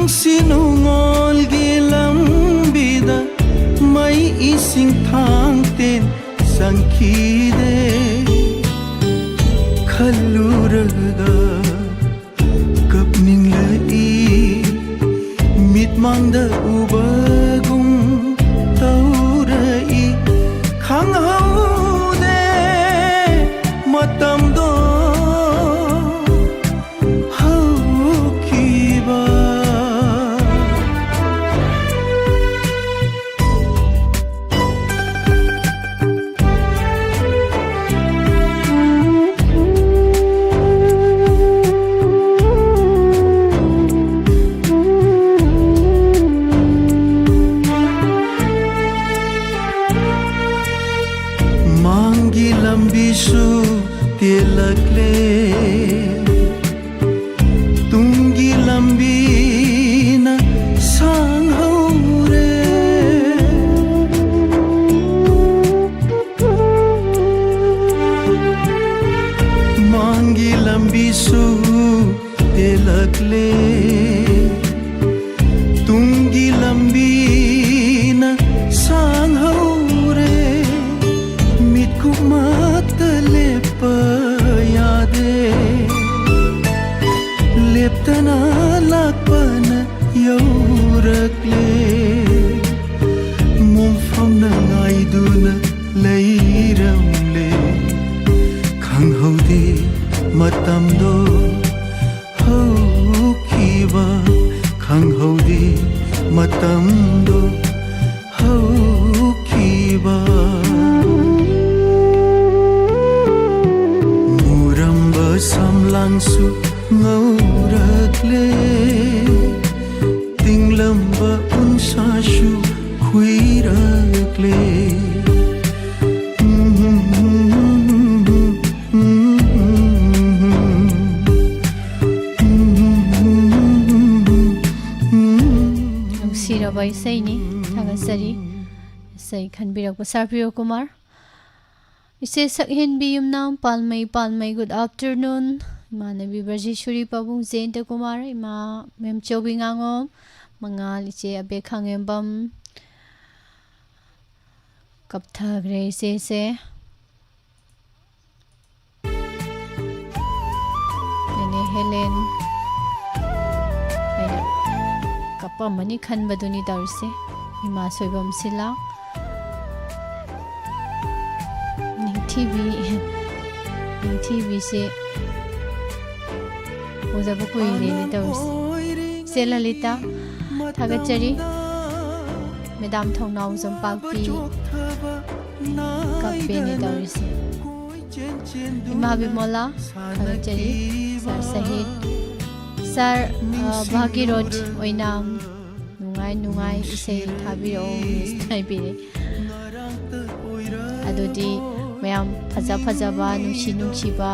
ꯅꯨꯡꯁꯤ ꯅꯨꯡꯉꯣꯜꯒꯤ ꯂꯝꯕꯤꯗ ꯃꯩ ꯏꯁꯤꯡ ꯊꯥꯡꯇꯦꯟ ꯆꯪꯈꯤꯗꯦ꯫ ꯈꯜꯂꯨꯔꯒ ꯀꯞꯅꯤꯡꯂꯛꯏ꯫ ꯃꯤꯠꯃꯥꯡꯗ ꯎꯕꯒꯨꯝ ꯇꯧꯔꯛꯏ꯫ ꯈꯪꯍꯧꯗꯦ ꯃꯇꯝꯗꯣ ꯍꯧꯈꯤꯕ꯫ ꯃꯥꯡꯒꯤ ꯂꯝꯕꯤꯁꯨ ꯇꯦꯜꯂꯛꯂꯦ꯫ ꯇꯨꯡꯒꯤ ꯂꯝꯕꯤꯅ ꯁꯥꯡꯍꯧꯔꯦ꯫ ꯃꯥꯡꯒꯤ ꯂꯝꯕꯤꯁꯨ ꯇꯦꯜꯂꯛꯂꯦ꯫ ꯇꯨꯡꯒꯤ ꯂꯝꯕꯤꯅ ꯁꯥꯡꯍꯧꯔꯦ꯫ ꯃꯤꯠꯀꯨꯞꯃꯛꯇ ꯂꯦꯞꯄ ꯌꯥꯗꯦ꯫ ꯂꯦꯞꯇꯅ ꯂꯥꯛꯄꯅ ꯌꯧꯔꯛꯂꯦ꯫ ꯃꯣꯝꯐꯝꯅ ꯉꯥꯏꯗꯨꯅ ꯂꯩꯔꯝꯂꯦ꯫ ꯈꯪꯍꯧꯗꯦ ꯃꯇꯝꯗꯣ ꯍꯧꯈꯤꯕ꯫ ꯈꯪꯍꯧꯗꯦ ꯃꯇꯝꯗꯣ ꯍꯧꯈꯤꯕ꯫ ꯃꯨꯔꯝꯕ ꯁꯝꯂꯥꯡꯁꯨ ꯉꯧꯔꯛꯂꯦ꯫ ꯇꯤꯡꯂꯝꯕ ꯎꯟꯁꯥꯁꯨ ꯈꯨꯏꯔꯛꯂꯦ꯫ ꯅꯨꯡꯁꯤꯔꯕ ꯏꯁꯩꯅꯤ꯫ ꯊꯥꯒꯠꯆꯔꯤ꯫ ꯏꯁꯩ ꯈꯟꯕꯤꯔꯛꯄ ꯁꯥꯔ ꯄ꯭ꯔꯤꯌꯣ ꯀꯨꯃꯥꯔ꯫ ꯏꯆꯦ ꯁꯛꯍꯦꯟꯕꯤ ꯌꯨꯝꯅꯥꯝ ꯄꯥꯜꯃꯩ, ꯄꯥꯜꯃꯩ, good afternoon꯫ ꯏꯃꯥꯟꯅꯕꯤ ꯕ꯭ꯔꯖꯦꯁꯣꯔꯤ, ꯄꯥꯕꯨꯡ ꯖꯌꯟꯇ ꯀꯨꯃꯥꯔ, ꯏꯃꯥ ꯃꯦꯝꯆꯧꯕꯤ ꯉꯥꯉꯣꯝ, ꯃꯉꯥꯜ ꯏꯆꯦ ꯑꯕꯦ ꯈꯥꯉꯦꯝꯕꯝ꯫ ꯀꯞꯊꯈ꯭ꯔꯦ ꯏꯆꯦꯁꯦ꯫ ꯅꯦꯅꯦ ꯍꯦꯂꯦꯟ꯫ ꯑꯩꯅ ꯀꯞꯄꯝꯃꯅꯤ ꯈꯟꯕꯗꯨꯅꯤ ꯇꯧꯔꯤꯁꯦ꯫ ꯏꯃꯥ ꯁꯣꯏꯕꯝ ꯁꯤꯂꯥ꯫ ꯅꯤꯡꯊꯤꯕꯤ, ꯅꯤꯡꯊꯤꯕꯤꯁꯦ ꯎꯗꯕ ꯀꯨꯏꯔꯦꯅꯦ ꯇꯧꯔꯤꯁꯦ꯫ ꯏꯆꯦ ꯂꯂꯤꯇꯥ, ꯊꯥꯒꯠꯆꯔꯤ꯫ ꯃꯦꯗꯥꯝ ꯊꯧꯅꯥꯎꯖꯝ ꯄꯥꯛꯄꯤ, ꯀꯞꯄꯦꯅꯦ ꯇꯧꯔꯤꯁꯦ꯫ ꯏꯃꯥ ꯕꯤꯃꯣꯂꯥ, ꯊꯥꯒꯠꯆꯔꯤ꯫ ꯁꯥꯔ ꯁꯍꯤꯠ, ꯁꯥꯔ, ꯑ, ꯚꯥꯒꯤꯔꯣꯠ ꯑꯣꯏꯅꯥꯝ, ꯅꯨꯡꯉꯥꯏ ꯅꯨꯡꯉꯥꯏ ꯏꯁꯩ ꯊꯥꯕꯤꯔꯛꯑꯣ, ꯃꯤꯁ ꯍꯥꯏꯕꯤꯔꯦ꯫ ꯑꯗꯨꯗꯤ ꯃꯌꯥꯝ ꯐꯖ ꯐꯖꯕ, ꯅꯨꯡꯁꯤ ꯅꯨꯡꯁꯤꯕ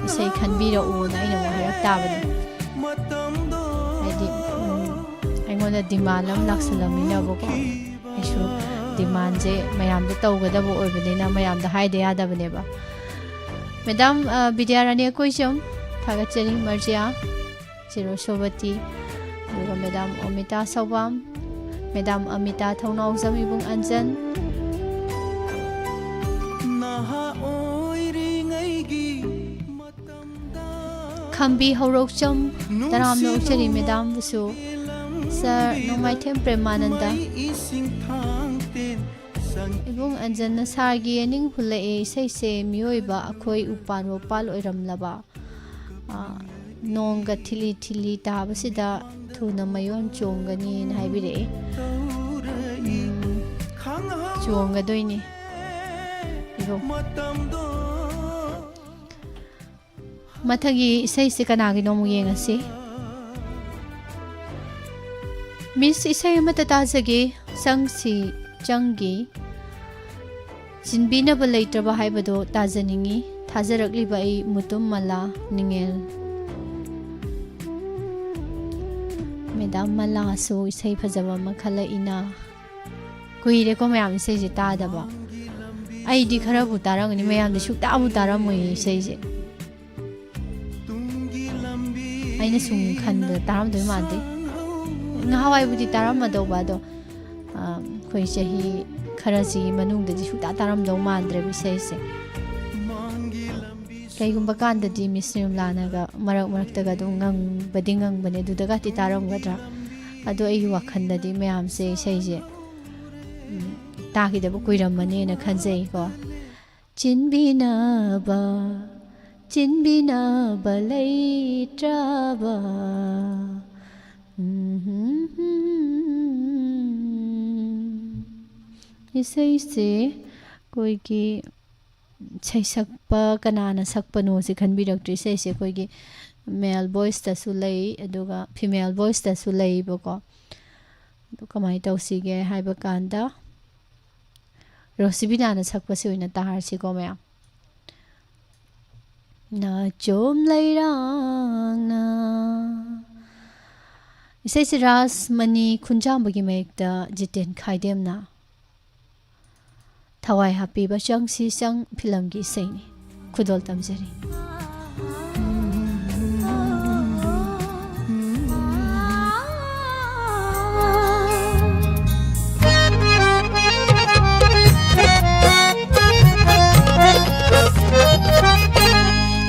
ꯏꯁꯩ ꯈꯟꯕꯤꯔꯛꯎꯅ ꯑꯩꯅ ꯑꯃꯨꯛ ꯍꯥꯏꯔꯛ ꯇꯥꯕꯅꯤ꯫ ꯍꯥꯏꯗꯤ, ꯎꯝ, ꯑꯩꯉꯣꯟꯗ ꯗꯤꯃꯥꯟ ꯑꯃ ꯂꯥꯛꯁꯜꯂꯝꯃꯤꯅꯕꯀꯣ꯫ ꯑꯩꯁꯨ ꯗꯤꯃꯥꯟꯁꯦ ꯃꯌꯥꯝꯗ ꯇꯧꯒꯗꯕ ꯑꯣꯏꯕꯅꯤꯅ ꯃꯌꯥꯝꯗ ꯍꯥꯏꯗ ꯌꯥꯗꯕꯅꯦꯕ꯫ ꯃꯦꯗꯥꯝ, ꯑ, ꯕꯤꯗ꯭ꯌꯥꯔꯥꯅꯤ ꯑꯀꯣꯏꯖꯝ, ꯊꯥꯒꯠꯆꯔꯤ꯫ ꯃꯔꯖꯤꯌꯥ, ꯆꯤꯔꯣꯁꯣꯕꯇꯤ, ꯑꯗꯨꯒ ꯃꯦꯗꯥꯝ ꯑꯣꯃꯤꯇꯥ ꯁꯧꯕꯥꯝ, ꯃꯦꯗꯥꯝ ꯑꯃꯤꯇꯥ ꯊꯧꯅꯥꯎꯖꯝ, ꯏꯕꯨꯡ ꯑꯟꯖꯟ, ꯅꯍꯥ ꯑꯣꯏꯔꯤꯉꯩꯒꯤ ꯃꯇꯝꯗ ꯈꯝꯕꯤ ꯍꯧꯔꯣꯛꯆꯝ, ꯇꯔꯥꯝꯅ ꯑꯣꯛꯆꯔꯤ ꯃꯦꯗꯥꯝꯕꯨꯁꯨ꯫ ꯁꯥꯔ ꯅꯣꯡꯃꯥꯏꯊꯦꯝ ꯄ꯭ꯔꯦꯃꯥꯅꯟꯗ, ꯏꯕꯨꯡ ꯑꯟꯖꯟꯅ ꯁꯥꯔꯒꯤ ꯑꯅꯤꯡ ꯍꯨꯜꯂꯛꯑꯦ ꯏꯁꯩꯁꯦ, ꯃꯤꯑꯣꯏꯕ ꯑꯩꯈꯣꯏ ꯎꯄꯥꯜ ꯋꯥꯄꯥꯜ ꯑꯣꯏꯔꯝꯂꯕ, ꯑ, ꯅꯣꯡꯒ ꯊꯤꯂꯤ ꯊꯤꯂꯤ ꯇꯥꯕꯁꯤꯗ ꯊꯨꯅ ꯃꯌꯣꯟ ꯆꯣꯡꯒꯅꯤꯅ ꯍꯥꯏꯕꯤꯔꯛꯑꯦ꯫ ꯎꯝ, ꯆꯣꯡꯒꯗꯣꯏꯅꯤ꯫ ꯏꯕꯨꯡ꯫ ꯃꯊꯪꯒꯤ ꯏꯁꯩꯁꯤ ꯀꯅꯥꯒꯤꯅꯣ ꯑꯃꯨꯛ ꯌꯦꯡꯉꯁꯤ꯫ ꯃꯤꯁ, ꯏꯁꯩ ꯑꯃꯠꯇ ꯇꯥꯖꯒꯦ꯫ ꯆꯪꯁꯤ ꯆꯪꯒꯤ꯫ ꯆꯤꯟꯕꯤꯅꯕ ꯂꯩꯇ꯭ꯔꯕ ꯍꯥꯏꯕꯗꯣ ꯇꯥꯖꯅꯤꯡꯉꯤ꯫ ꯊꯥꯖꯔꯛꯂꯤꯕ ꯑꯩ ꯃꯨꯇꯨꯝ ꯃꯂꯥ ꯅꯤꯡꯉꯦꯜ꯫ ꯃꯦꯗꯥꯝ ꯃꯂꯥꯁꯨ ꯏꯁꯩ ꯐꯖꯕ ꯑꯃ ꯈꯜꯂꯛꯏꯅ꯫ ꯀꯨꯏꯔꯦꯀꯣ ꯃꯌꯥꯝ ꯏꯁꯩꯁꯦ ꯇꯥꯗꯕ꯫ ꯑꯩꯗꯤ ꯈꯔꯕꯨ ꯇꯥꯔꯝꯒꯅꯤ, ꯃꯌꯥꯝꯗꯤ ꯁꯨꯛꯇꯥꯕꯨ ꯇꯥꯔꯝꯃꯣꯏꯌꯦ ꯏꯁꯩꯁꯦ꯫ ꯑꯩꯅ ꯁꯨꯝ ꯈꯟꯕꯗ ꯇꯥꯔꯝꯗꯣꯏ ꯃꯥꯟꯗꯦ꯫ ꯉꯍꯥꯟꯋꯥꯏꯕꯨꯗꯤ ꯇꯥꯔꯝꯃꯗꯧꯕ, ꯑꯗꯣ ꯑꯩꯈꯣꯏ ꯆꯍꯤ ꯈꯔꯁꯤꯒꯤ ꯃꯅꯨꯡꯗꯗꯤ ꯁꯨꯡꯇꯥ ꯇꯥꯔꯝꯗꯧ ꯃꯥꯟꯗ꯭ꯔꯦꯕ ꯏꯁꯩꯁꯦ꯫ ꯀꯩꯒꯨꯝꯕ ꯀꯥꯟꯗꯗꯤ ꯃꯤꯁ ꯅꯤꯔꯃꯂꯥꯅꯒ ꯃꯔꯛ ꯃꯔꯛꯇꯒ ꯑꯗꯨꯝ ꯉꯪꯕꯗꯤ ꯉꯪꯕꯅꯦ, ꯑꯗꯨꯗꯒꯗꯤ ꯇꯥꯔꯝꯒꯗ꯭ꯔꯥ? ꯑꯗꯣ ꯑꯩꯒꯤ ꯋꯥꯈꯜꯗꯗꯤ ꯃꯌꯥꯝꯁꯦ ꯏꯁꯩꯁꯦ ꯇꯥꯈꯤꯗꯕ ꯀꯨꯏꯔꯝꯃꯅꯦꯅ ꯈꯟꯖꯩꯀꯣ꯫ ꯆꯤꯟꯕꯤꯅꯕ, ꯆꯤꯟꯕꯤꯅꯕ ꯂꯩꯇ꯭ꯔꯕ꯫ ꯏꯁꯩꯁꯦ ꯑꯩꯈꯣꯏꯒꯤ ꯁꯩꯁꯛꯄ ꯀꯅꯥꯅ ꯁꯛꯄꯅꯣꯁꯦ ꯈꯟꯕꯤꯔꯛꯇ꯭ꯔꯤ꯫ ꯏꯁꯩꯁꯦ ꯑꯩꯈꯣꯏꯒꯤ ꯃꯦꯜ ꯚꯣꯏꯁꯇꯁꯨ ꯂꯩ, ꯑꯗꯨꯒ ꯐꯤꯃꯦꯜ ꯚꯣꯏꯁꯇꯁꯨ ꯂꯩꯕꯀꯣ꯫ ꯑꯗꯨ ꯀꯃꯥꯏꯅ ꯇꯧꯁꯤꯒꯦ ꯍꯥꯏꯕ ꯀꯥꯟꯗ, ꯔꯣꯁꯤꯕꯤꯅꯥꯅ ꯁꯛꯄꯁꯤ ꯑꯣꯏꯅ ꯇꯥꯔꯁꯤꯀꯣ ꯃꯌꯥꯝ꯫ ꯅꯥꯆꯣꯝ ꯂꯩꯔꯥꯡꯅ꯫ ꯏꯁꯩꯁꯤ ꯔꯥꯖꯃꯅꯤ ꯈꯨꯟꯖꯥꯝꯕꯒꯤ ꯃꯌꯦꯛꯇ ꯖꯤꯇꯦꯟ ꯈꯥꯏꯗꯦꯝꯅ ꯊꯋꯥꯏ ꯍꯥꯞꯄꯤꯕ ꯆꯪꯁꯤ ꯆꯪ ꯐꯤꯂꯝꯒꯤ ꯏꯁꯩꯅꯤ꯫ ꯈꯨꯗꯣꯜ ꯇꯝꯖꯔꯤ꯫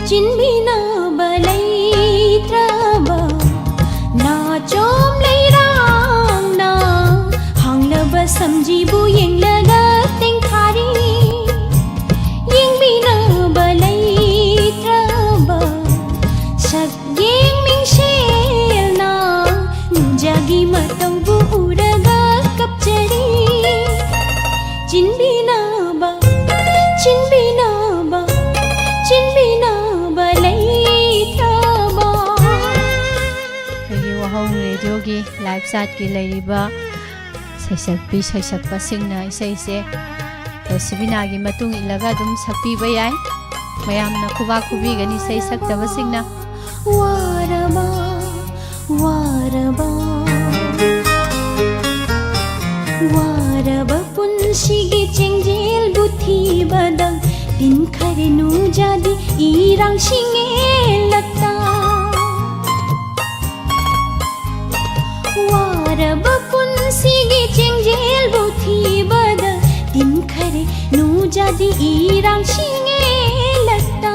ꯆꯤꯟꯕꯤꯅꯕ ꯂꯩꯇ꯭ꯔꯕ ꯅꯥꯆꯣꯝ ꯂꯩꯔꯥꯡꯅ ꯍꯥꯡꯂꯕ ꯁꯝꯖꯤꯕꯨ ꯌꯦꯡꯂꯒ ꯇꯦꯡꯊꯥꯔꯤ꯫ ꯌꯦꯡꯕꯤꯅꯕ ꯂꯩꯇ꯭ꯔꯕ ꯁꯛꯌꯦꯡ ꯃꯤꯡꯁꯦꯜꯅ ꯅꯨꯡꯖꯥꯒꯤ ꯃꯇꯧꯕꯨ ꯎꯔꯒ ꯀꯞꯆꯔꯤ꯫ ꯆꯤꯟꯕꯤꯅꯕ, ꯆꯤꯟꯕꯤꯅꯕ, ꯆꯤꯟꯕꯤꯅꯕ ꯂꯩꯇ꯭ꯔꯕ꯫ ꯑꯩꯈꯣꯏꯒꯤ ꯋꯥꯍꯧ ꯔꯦꯗꯤꯑꯣꯒꯤ ꯂꯥꯏꯚ ꯆꯥꯠꯀꯤ ꯂꯩꯔꯤꯕ ꯁꯩꯁꯛꯄꯤ ꯁꯩꯁꯛꯄꯁꯤꯡꯅ ꯏꯁꯩꯁꯦ ꯔꯣꯁꯤꯕꯤꯅꯥꯒꯤ ꯃꯇꯨꯡ ꯏꯜꯂꯒ ꯑꯗꯨꯝ ꯁꯛꯄꯤꯕ ꯌꯥꯏ꯫ ꯃꯌꯥꯝꯅ ꯈꯨꯕꯥꯛ ꯈꯨꯕꯤꯒꯅꯤ ꯏꯁꯩ ꯁꯛꯇꯕꯁꯤꯡꯅ꯫ ꯋꯥꯔꯕ, ꯋꯥꯔꯕ, ꯋꯥꯔꯕ ꯄꯨꯟꯁꯤꯒꯤ ꯆꯦꯡꯖꯦꯜꯕꯨ ꯊꯤꯕꯗ ꯇꯤꯟꯈꯔꯦ ꯅꯨꯡꯖꯥꯒꯤ ꯏꯔꯥꯡꯁꯤꯡ ꯌꯦꯜꯂꯛꯇ꯫ ꯄꯨꯟꯁꯤꯒꯤ ꯆꯦꯡꯖꯦꯜꯕꯨ ꯊꯤꯕꯗ ꯇꯤꯟꯈꯔꯦ ꯅꯨꯡꯖꯥꯗꯤ ꯏꯔꯥꯡꯁꯤꯡ ꯍꯦꯜꯂꯛꯇ꯫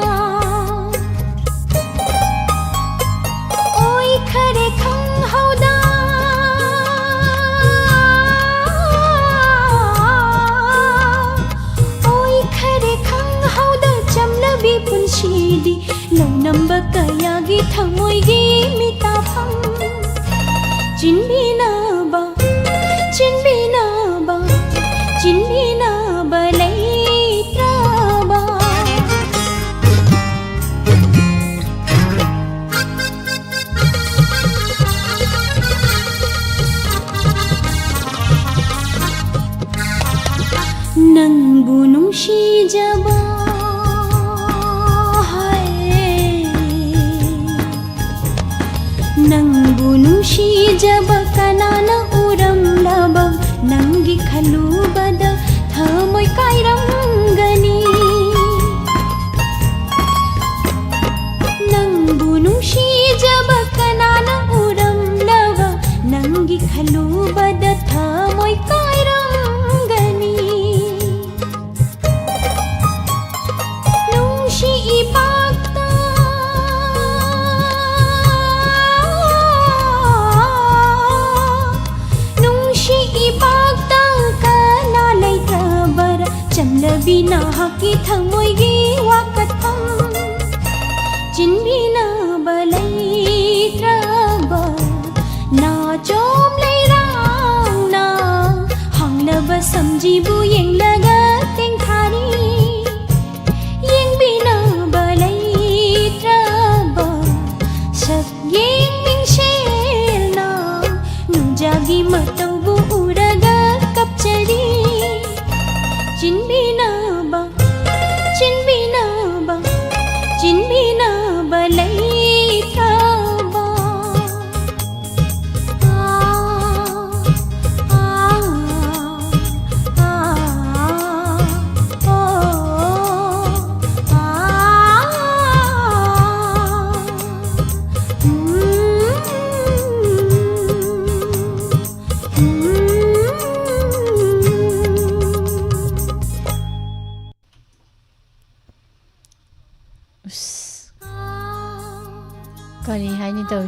ꯑꯣꯏꯈꯔꯦ ꯈꯪꯍꯧꯗ, ꯑꯣꯏꯈꯔꯦ ꯈꯪꯍꯧꯗ ꯆꯝꯂꯕꯤ ꯄꯨꯟꯁꯤꯗꯤ ꯂꯧꯅꯝꯕ ꯀꯌꯥꯒꯤ ꯊꯃꯣꯏꯒꯤ ꯃꯤꯇꯥꯐꯝ꯫ ꯆꯤꯟꯕꯤꯅꯕ, ꯆꯤꯟꯕꯤꯅꯕ, ꯆꯤꯟꯕꯤꯅꯕ ꯂꯩꯇ꯭ꯔꯕ꯫ ꯅꯪꯕꯨ ꯅꯨꯡꯁꯤꯖꯕ ꯍꯥꯏ, ꯅꯪꯕꯨ ꯅꯨꯡꯁꯤꯖꯕ ꯀꯅꯥꯅ ꯎꯔꯝꯂꯕ? ꯅꯪꯒꯤ ꯈꯜꯂꯨꯕꯗ ꯊꯃꯣꯏ ꯀꯥꯏꯔꯝꯒꯅꯤ꯫ ꯅꯪꯕꯨ ꯅꯨꯡꯁꯤꯖꯕ ꯀꯅꯥꯅ ꯎꯔꯝꯂꯕ? ꯅꯪꯒꯤ ꯈꯜꯂꯨꯕꯗ ꯊꯃꯣꯏ ꯀꯥꯏꯔꯝꯒꯅꯤ꯫ ꯅꯨꯡꯁꯤ ꯏꯄꯥꯛꯇ, ꯅꯨꯡꯁꯤ ꯏꯄꯥꯛꯇ ꯀꯅꯥ ꯂꯩꯇ꯭ꯔꯕꯔꯥ? ꯆꯝꯂꯕꯤ ꯅꯍꯥꯛꯀꯤ ꯊꯃꯣꯏꯒꯤ ꯋꯥꯀꯠꯐꯝ꯫ ꯆꯤꯟꯕꯤꯅꯕ ꯂꯩꯇ꯭ꯔꯕ ꯅꯥꯆꯣꯝ ꯂꯩꯔꯥꯡꯅ ꯍꯥꯡꯂꯕ ꯁꯝꯖꯤꯕꯨ ꯌꯦꯡꯂꯒ ꯇꯦꯡꯊꯥꯔꯤ꯫ ꯌꯦꯡꯕꯤꯅꯕ ꯂꯩꯇ꯭ꯔꯕ ꯁꯛꯌꯦꯡ ꯃꯤꯡꯁꯦꯜꯅ ꯅꯨꯡꯖꯥꯒꯤ ꯃꯇꯧꯕꯨ ꯎꯔꯒ ꯀꯞꯆꯔꯤ꯫ ꯆꯤꯟꯕꯤꯅꯕ, ꯆꯤꯟꯕꯤꯅꯕ, ꯆꯤꯟꯕꯤꯅꯕ ꯂꯩꯇ꯭ꯔꯕ꯫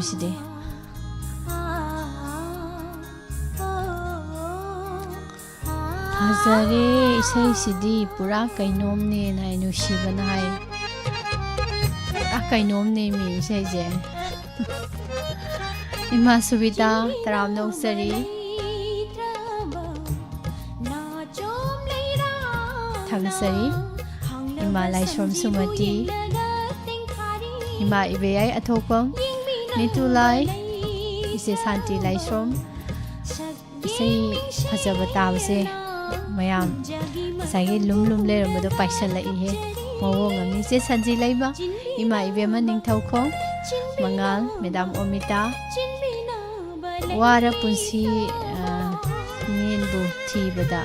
ꯁꯤꯗꯤ꯫ ꯐꯖꯔꯦ, ꯏꯁꯩꯁꯤꯗꯤ ꯄꯨꯔꯥ ꯀꯩꯅꯣꯝꯅꯦꯅ ꯍꯥꯏ, ꯅꯨꯡꯁꯤꯕꯅ ꯍꯥꯏ꯫ ꯄꯨꯔꯥ ꯀꯩꯅꯣꯝꯅꯦ ꯃꯤ ꯏꯁꯩꯁꯦ꯫ ꯏꯃꯥ ꯁꯨꯕꯤꯇꯥ, ꯇꯔꯥꯝꯅ ꯑꯣꯛꯆꯔꯤ꯫ ꯊꯥꯒꯠꯆꯔꯤ꯫ ꯏꯃꯥ ꯂꯥꯏꯁ꯭ꯔꯣꯝ ꯁꯨꯃꯇꯤ, ꯏꯃꯥ ꯏꯕꯦꯌꯥꯏ ꯑꯊꯣꯛꯄꯝ, ꯅꯤꯇꯨꯂꯥꯏ, ꯏꯆꯦ ꯁꯥꯟꯇꯤ ꯂꯥꯏꯁ꯭ꯔꯣꯝ꯫ ꯏꯁꯩ ꯐꯖꯕ ꯇꯥꯕꯁꯦ ꯃꯌꯥꯝ ꯉꯁꯥꯏꯒꯤ ꯂꯨꯝ ꯂꯨꯝ ꯂꯩꯔꯝꯕꯗꯣ ꯄꯥꯏꯁꯜꯂꯛꯏꯍꯦ꯫ ꯃꯑꯣꯡ ꯑꯃꯅꯤ꯫ ꯏꯆꯦ ꯁꯟꯖꯤ ꯂꯩꯃ, ꯏꯃꯥ ꯏꯕꯦꯝꯃ ꯅꯤꯡꯊꯧꯈꯣꯡ, ꯃꯉꯥꯜ, ꯃꯦꯗꯥꯝ ꯑꯣꯃꯤꯇꯥ, ꯋꯥꯔ ꯄꯨꯟꯁꯤ, ꯑ, ꯃꯤꯠꯌꯦꯡꯕꯨ ꯊꯤꯕꯗ꯫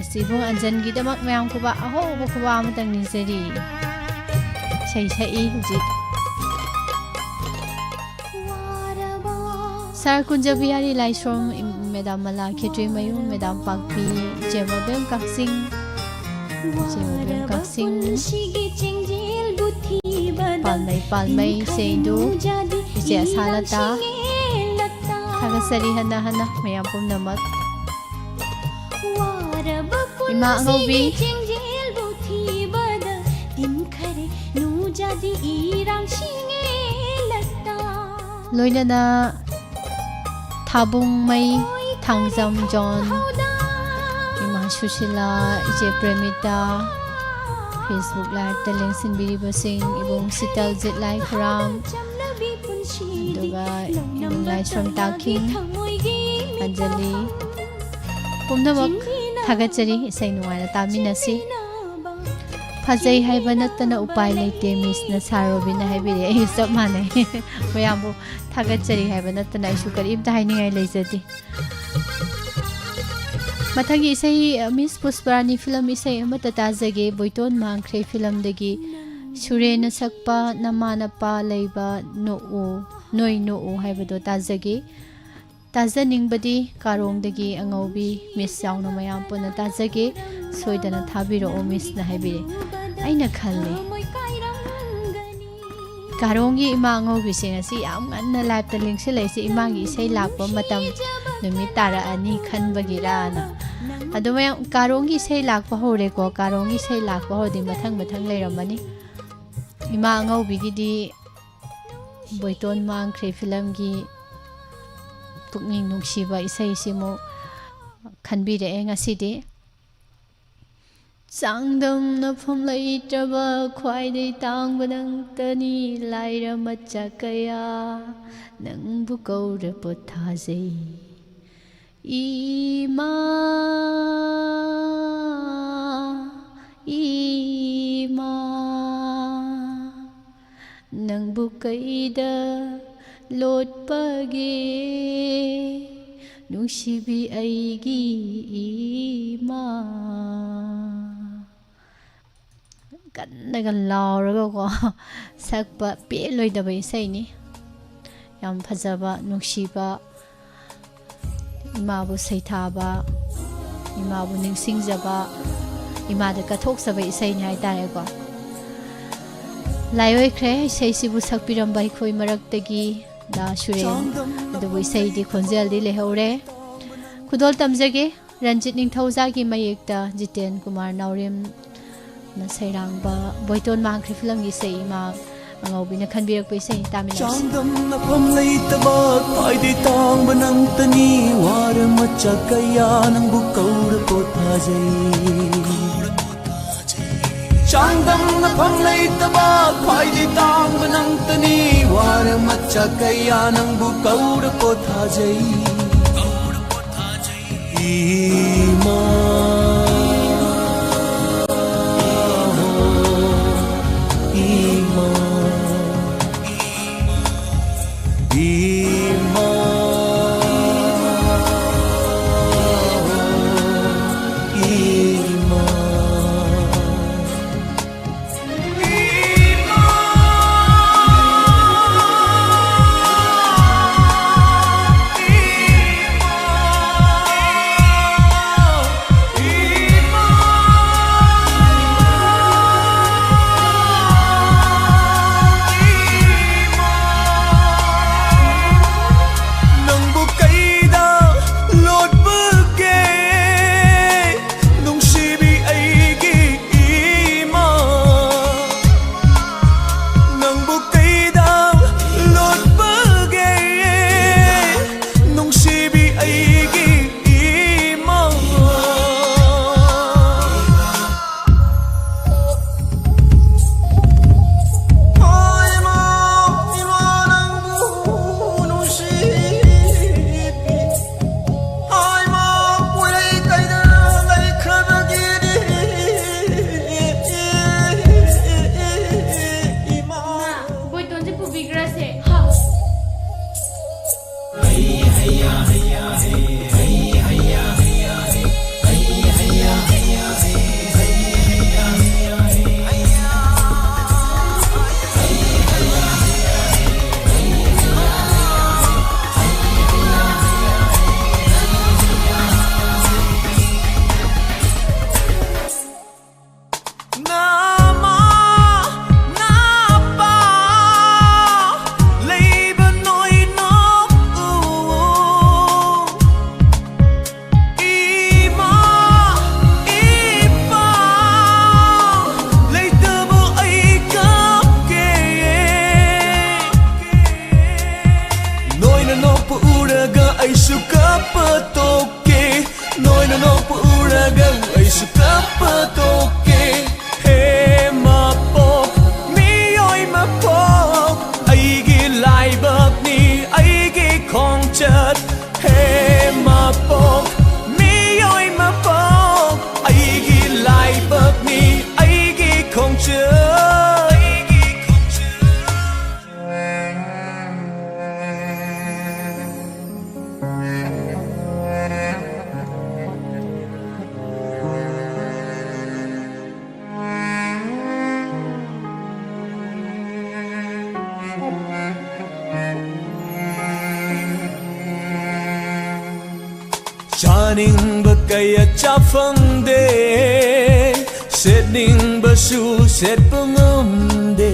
ꯑꯁ, ꯏꯕꯨꯡ ꯑꯟꯖꯟꯒꯤꯗꯃꯛ ꯃꯌꯥꯝ ꯈꯨꯕꯥꯛ, ꯑꯍꯧꯕ ꯈꯨꯕꯥꯛ ꯑꯃꯇꯪ ꯅꯤꯖꯔꯤ꯫ ꯏꯁꯩ ꯁꯛꯏ ꯍꯧꯖꯤꯛ꯫ ꯁꯥꯔ ꯀꯨꯟꯖꯕꯤꯍꯥꯔꯤ ꯂꯥꯏꯁ꯭ꯔꯣꯝ, ꯏꯝ-, ꯃꯦꯗꯥꯝ ꯃꯂꯥ ꯈꯦꯇ꯭ꯔꯤꯃꯌꯨꯝ, ꯃꯦꯗꯥꯝ ꯄꯥꯛꯄꯤ, ꯏꯆꯦ ꯃꯕꯦꯝ ꯀꯛꯆꯤꯡ, ꯏꯆꯦ ꯃꯕꯦꯝ ꯀꯛꯆꯤꯡ, ꯄꯥꯜꯃꯩ, ꯄꯥꯜꯃꯩ, ꯏꯆꯦ ꯏꯟꯗꯨ, ꯏꯆꯦ ꯑꯁꯥꯂꯇꯥ, ꯊꯥꯒꯠꯆꯔꯤ ꯍꯟꯅ ꯍꯟꯅ ꯃꯌꯥꯝ ꯄꯨꯝꯅꯃꯛ꯫ ꯏꯃꯥ ꯑꯉꯧꯕꯤ꯫ ꯂꯣꯏꯅꯅ ꯊꯥꯕꯨꯡꯃꯩ, ꯊꯥꯡꯖꯝ ꯖꯣꯟ, ꯏꯃꯥ ꯁꯨꯁꯤꯂꯥ, ꯏꯆꯦ ꯄ꯭ꯔꯦꯃꯤꯇꯥ, Facebook Live-ꯇ ꯂꯦꯡꯁꯤꯟꯕꯤꯔꯤꯕꯁꯤꯡ, ꯏꯕꯨꯡ ꯁꯤꯇꯜꯖꯤꯠ ꯂꯥꯏꯈꯨꯔꯥꯝ, ꯑꯗꯨꯒ ꯏꯕꯨꯡ ꯂꯥꯏꯁ꯭ꯔꯝ ꯇꯥꯈꯤꯡ, ꯑꯟꯖꯂꯤ, ꯄꯨꯝꯅꯃꯛ ꯊꯥꯒꯠꯆꯔꯤ꯫ ꯏꯁꯩ ꯅꯨꯡꯉꯥꯏꯅ ꯇꯥꯃꯤꯟꯅꯁꯤ꯫ ꯐꯖꯩ ꯍꯥꯏꯕ ꯅꯠꯇꯅ ꯎꯄꯥꯏ ꯂꯩꯇꯦ, ꯃꯤꯁꯅ ꯁꯥꯔ ꯔꯣꯕꯤꯟꯅ ꯍꯥꯏꯕꯤꯔꯦ꯫ ꯑꯩꯁꯨ ꯆꯞ ꯃꯥꯟꯅꯩ꯫ ꯃꯌꯥꯝꯕꯨ ꯊꯥꯒꯠꯆꯔꯤ ꯍꯥꯏꯕ ꯅꯠꯇꯅ ꯑꯩꯁꯨ ꯀꯔꯤꯝꯇ ꯍꯥꯏꯅꯤꯡꯉꯥꯏ ꯂꯩꯖꯗꯦ꯫ ꯃꯊꯪꯒꯤ ꯏꯁꯩ, ꯃꯤꯁ ꯄꯨꯁꯄꯔꯥꯅꯤ ꯐꯤꯂꯝ ꯏꯁꯩ ꯑꯃꯠꯇ ꯇꯥꯖꯒꯦ꯫ ꯕꯣꯏꯇꯣꯟ ꯃꯥꯡꯈ꯭ꯔꯦ ꯐꯤꯂꯝꯗꯒꯤ ꯁꯨꯔꯦꯟꯅ ꯁꯛꯄ "ꯅꯃꯥ ꯅꯄꯥ ꯂꯩꯕ ꯅꯣꯛꯎ, ꯅꯣꯏ ꯅꯣꯛꯎ" ꯍꯥꯏꯕꯗꯣ ꯇꯥꯖꯒꯦ꯫ ꯇꯥꯖꯅꯤꯡꯕꯗꯤ ꯀꯥꯔꯣꯡꯗꯒꯤ ꯑꯉꯧꯕꯤ ꯃꯤꯁ ꯌꯥꯎꯅ ꯃꯌꯥꯝ ꯄꯨꯟꯅ ꯇꯥꯖꯒꯦ꯫ ꯁꯣꯏꯗꯅ ꯊꯥꯕꯤꯔꯛꯑꯣ ꯃꯤꯁꯅ ꯍꯥꯏꯕꯤꯔꯦ꯫ ꯑꯩꯅ ꯈꯜꯂꯤ, ꯀꯥꯔꯣꯡꯒꯤ ꯏꯃꯥ ꯑꯉꯧꯕꯤꯁꯦ ꯉꯁꯤ ꯌꯥꯝ ꯉꯟꯅ ꯂꯥꯏꯞꯇ ꯂꯦꯡꯁꯤꯜꯂꯛꯏꯁꯦ, ꯏꯃꯥꯒꯤ ꯏꯁꯩ ꯂꯥꯛꯄ ꯃꯇꯝ ꯅꯨꯃꯤꯠ ꯇꯥꯔꯛꯑꯅꯤ ꯈꯟꯕꯒꯤꯔꯅ꯫ ꯑꯗꯣ ꯃꯌꯥꯝ, ꯀꯥꯔꯣꯡꯒꯤ ꯏꯁꯩ ꯂꯥꯛꯄ ꯍꯧꯔꯦꯀꯣ꯫ ꯀꯥꯔꯣꯡꯒꯤ ꯏꯁꯩ ꯂꯥꯛꯄ ꯍꯧꯔꯗꯤ ꯃꯊꯪ ꯃꯊꯪ ꯂꯩꯔꯝꯃꯅꯤ꯫ ꯏꯃꯥ ꯑꯉꯧꯕꯤꯒꯤꯗꯤ ꯕꯣꯏꯇꯣꯟ ꯃꯥꯡꯈ꯭ꯔꯦ ꯐꯤꯂꯝꯒꯤ ꯄꯨꯛꯅꯤꯡ ꯅꯨꯡꯁꯤꯕ ꯏꯁꯩꯁꯤꯃꯨꯛ ꯈꯟꯕꯤꯔꯛꯑꯦ ꯉꯁꯤꯗꯤ꯫ ꯆꯥꯡꯗꯝꯅꯐꯝ ꯂꯩꯇ꯭ꯔꯕ ꯈ꯭ꯋꯥꯏꯗꯩ ꯇꯥꯡꯕ ꯅꯪꯇꯅꯤ, ꯂꯥꯏꯔ ꯃꯆꯥ ꯀꯌꯥ ꯅꯪꯕꯨ ꯀꯧꯔ ꯄꯣꯊꯥꯖꯩ꯫ ꯏꯃꯥ, ꯏꯃꯥ, ꯅꯪꯕꯨ ꯀꯩꯗ ꯂꯣꯠꯄꯒꯦ, ꯅꯨꯡꯁꯤꯕꯤ ꯑꯩꯒꯤ ꯏꯃꯥ? ꯀꯟꯅꯒ ꯂꯥꯎꯔꯒꯀꯣ ꯁꯛꯄ ꯄꯦꯜꯂꯣꯏꯗꯕ ꯏꯁꯩꯅꯤ꯫ ꯌꯥꯝ ꯐꯖꯕ, ꯅꯨꯡꯁꯤꯕ, ꯏꯃꯥꯕꯨ ꯁꯩꯊꯥꯕ, ꯏꯃꯥꯕꯨ ꯅꯤꯡꯁꯤꯡꯖꯕ, ꯏꯃꯥꯗ ꯀꯠꯊꯣꯛꯆꯕ ꯏꯁꯩꯅꯤ ꯍꯥꯏꯇꯥꯔꯦꯀꯣ꯫ ꯂꯥꯏꯑꯣꯏꯈ꯭ꯔꯦ ꯏꯁꯩꯁꯤꯕꯨ ꯁꯛꯄꯤꯔꯝꯕ ꯑꯩꯈꯣꯏ ꯃꯔꯛꯇꯒꯤ ꯗꯥ ꯁꯨꯔꯦꯟ꯫ ꯑꯗꯨꯕꯨ ꯏꯁꯩꯗꯤ, ꯈꯣꯟꯖꯦꯜꯗꯤ ꯂꯩꯍꯧꯔꯦ꯫ ꯈꯨꯗꯣꯜ ꯇꯝꯖꯒꯦ꯫ ꯔꯟꯖꯤꯠ ꯅꯤꯡꯊꯧꯖꯥꯒꯤ ꯃꯌꯦꯛꯇ ꯖꯤꯇꯦꯟ ꯀꯨꯃꯥꯔ ꯅꯥꯎꯔꯦꯝꯅ ꯁꯩꯔꯥꯡꯕ ꯕꯣꯏꯇꯣꯟ ꯃꯥꯡꯈ꯭ꯔꯦ ꯐꯤꯂꯝꯒꯤ ꯏꯁꯩ ꯏꯃꯥ ꯑꯉꯧꯕꯤꯅ ꯈꯟꯕꯤꯔꯛꯄ ꯏꯁꯩ ꯇꯥꯃꯤꯟꯅꯁꯤ꯫ ꯆꯥꯡꯗꯝꯅꯐꯝ ꯂꯩꯇꯕ ꯈ꯭ꯋꯥꯏꯗꯩ ꯇꯥꯡꯕ ꯅꯪꯇꯅꯤ, ꯋꯥꯔ ꯃꯆꯥ ꯀꯌꯥ ꯅꯪꯕꯨ ꯀꯧꯔ ꯄꯣꯊꯥꯖꯩ꯫ ꯆꯥꯡꯗꯝꯅꯐꯝ ꯂꯩꯇꯕ ꯈ꯭ꯋꯥꯏꯗꯩ ꯇꯥꯡꯕ ꯅꯪꯇꯅꯤ, ꯋꯥꯔ ꯃꯆꯥ ꯀꯌꯥ ꯅꯪꯕꯨ ꯀꯧꯔ ꯄꯣꯊꯥꯖꯩ꯫ ꯏꯃꯥ, ꯏꯃꯥ, ꯏꯃꯥ, ꯏꯃꯥ꯫ ꯅꯃꯥ ꯅꯄꯥ ꯂꯩꯕ ꯅꯣꯏ ꯅꯣꯛꯎ꯫ ꯏꯃꯥ ꯏꯄꯥ ꯂꯩꯇꯕ ꯑꯩ ꯀꯞꯀꯦ꯫ ꯅꯣꯏꯅ ꯅꯣꯛꯄ ꯎꯔꯒ ꯑꯩꯁꯨ ꯀꯞꯄ ꯇꯣꯛꯀꯦ꯫ ꯅꯣꯏꯅ ꯅꯣꯛꯄ ꯎꯔꯒ ꯑꯩꯁꯨ ꯀꯞꯄ ꯇꯣꯛꯀꯦ꯫ ꯍꯦ ꯃꯄꯣꯛ, ꯃꯤꯑꯣꯏ ꯃꯄꯣꯛ, ꯑꯩꯒꯤ ꯂꯥꯏꯕꯛꯅꯤ, ꯑꯩꯒꯤ ꯈꯣꯡꯆꯠ꯫ ꯍꯦ ꯃꯄꯣꯛ, ꯃꯤꯑꯣꯏ ꯃꯄꯣꯛ, ꯑꯩꯒꯤ ꯂꯥꯏꯕꯛꯅꯤ, ꯑꯩꯒꯤ ꯈꯣꯡꯆꯠ꯫ ꯆꯥꯅꯤꯡꯕ ꯀꯌꯥ ꯆꯥ ꯐꯪꯗꯦ, ꯁꯦꯠꯅꯤꯡꯕꯁꯨ ꯁꯦꯠꯄ ꯉꯝꯗꯦ꯫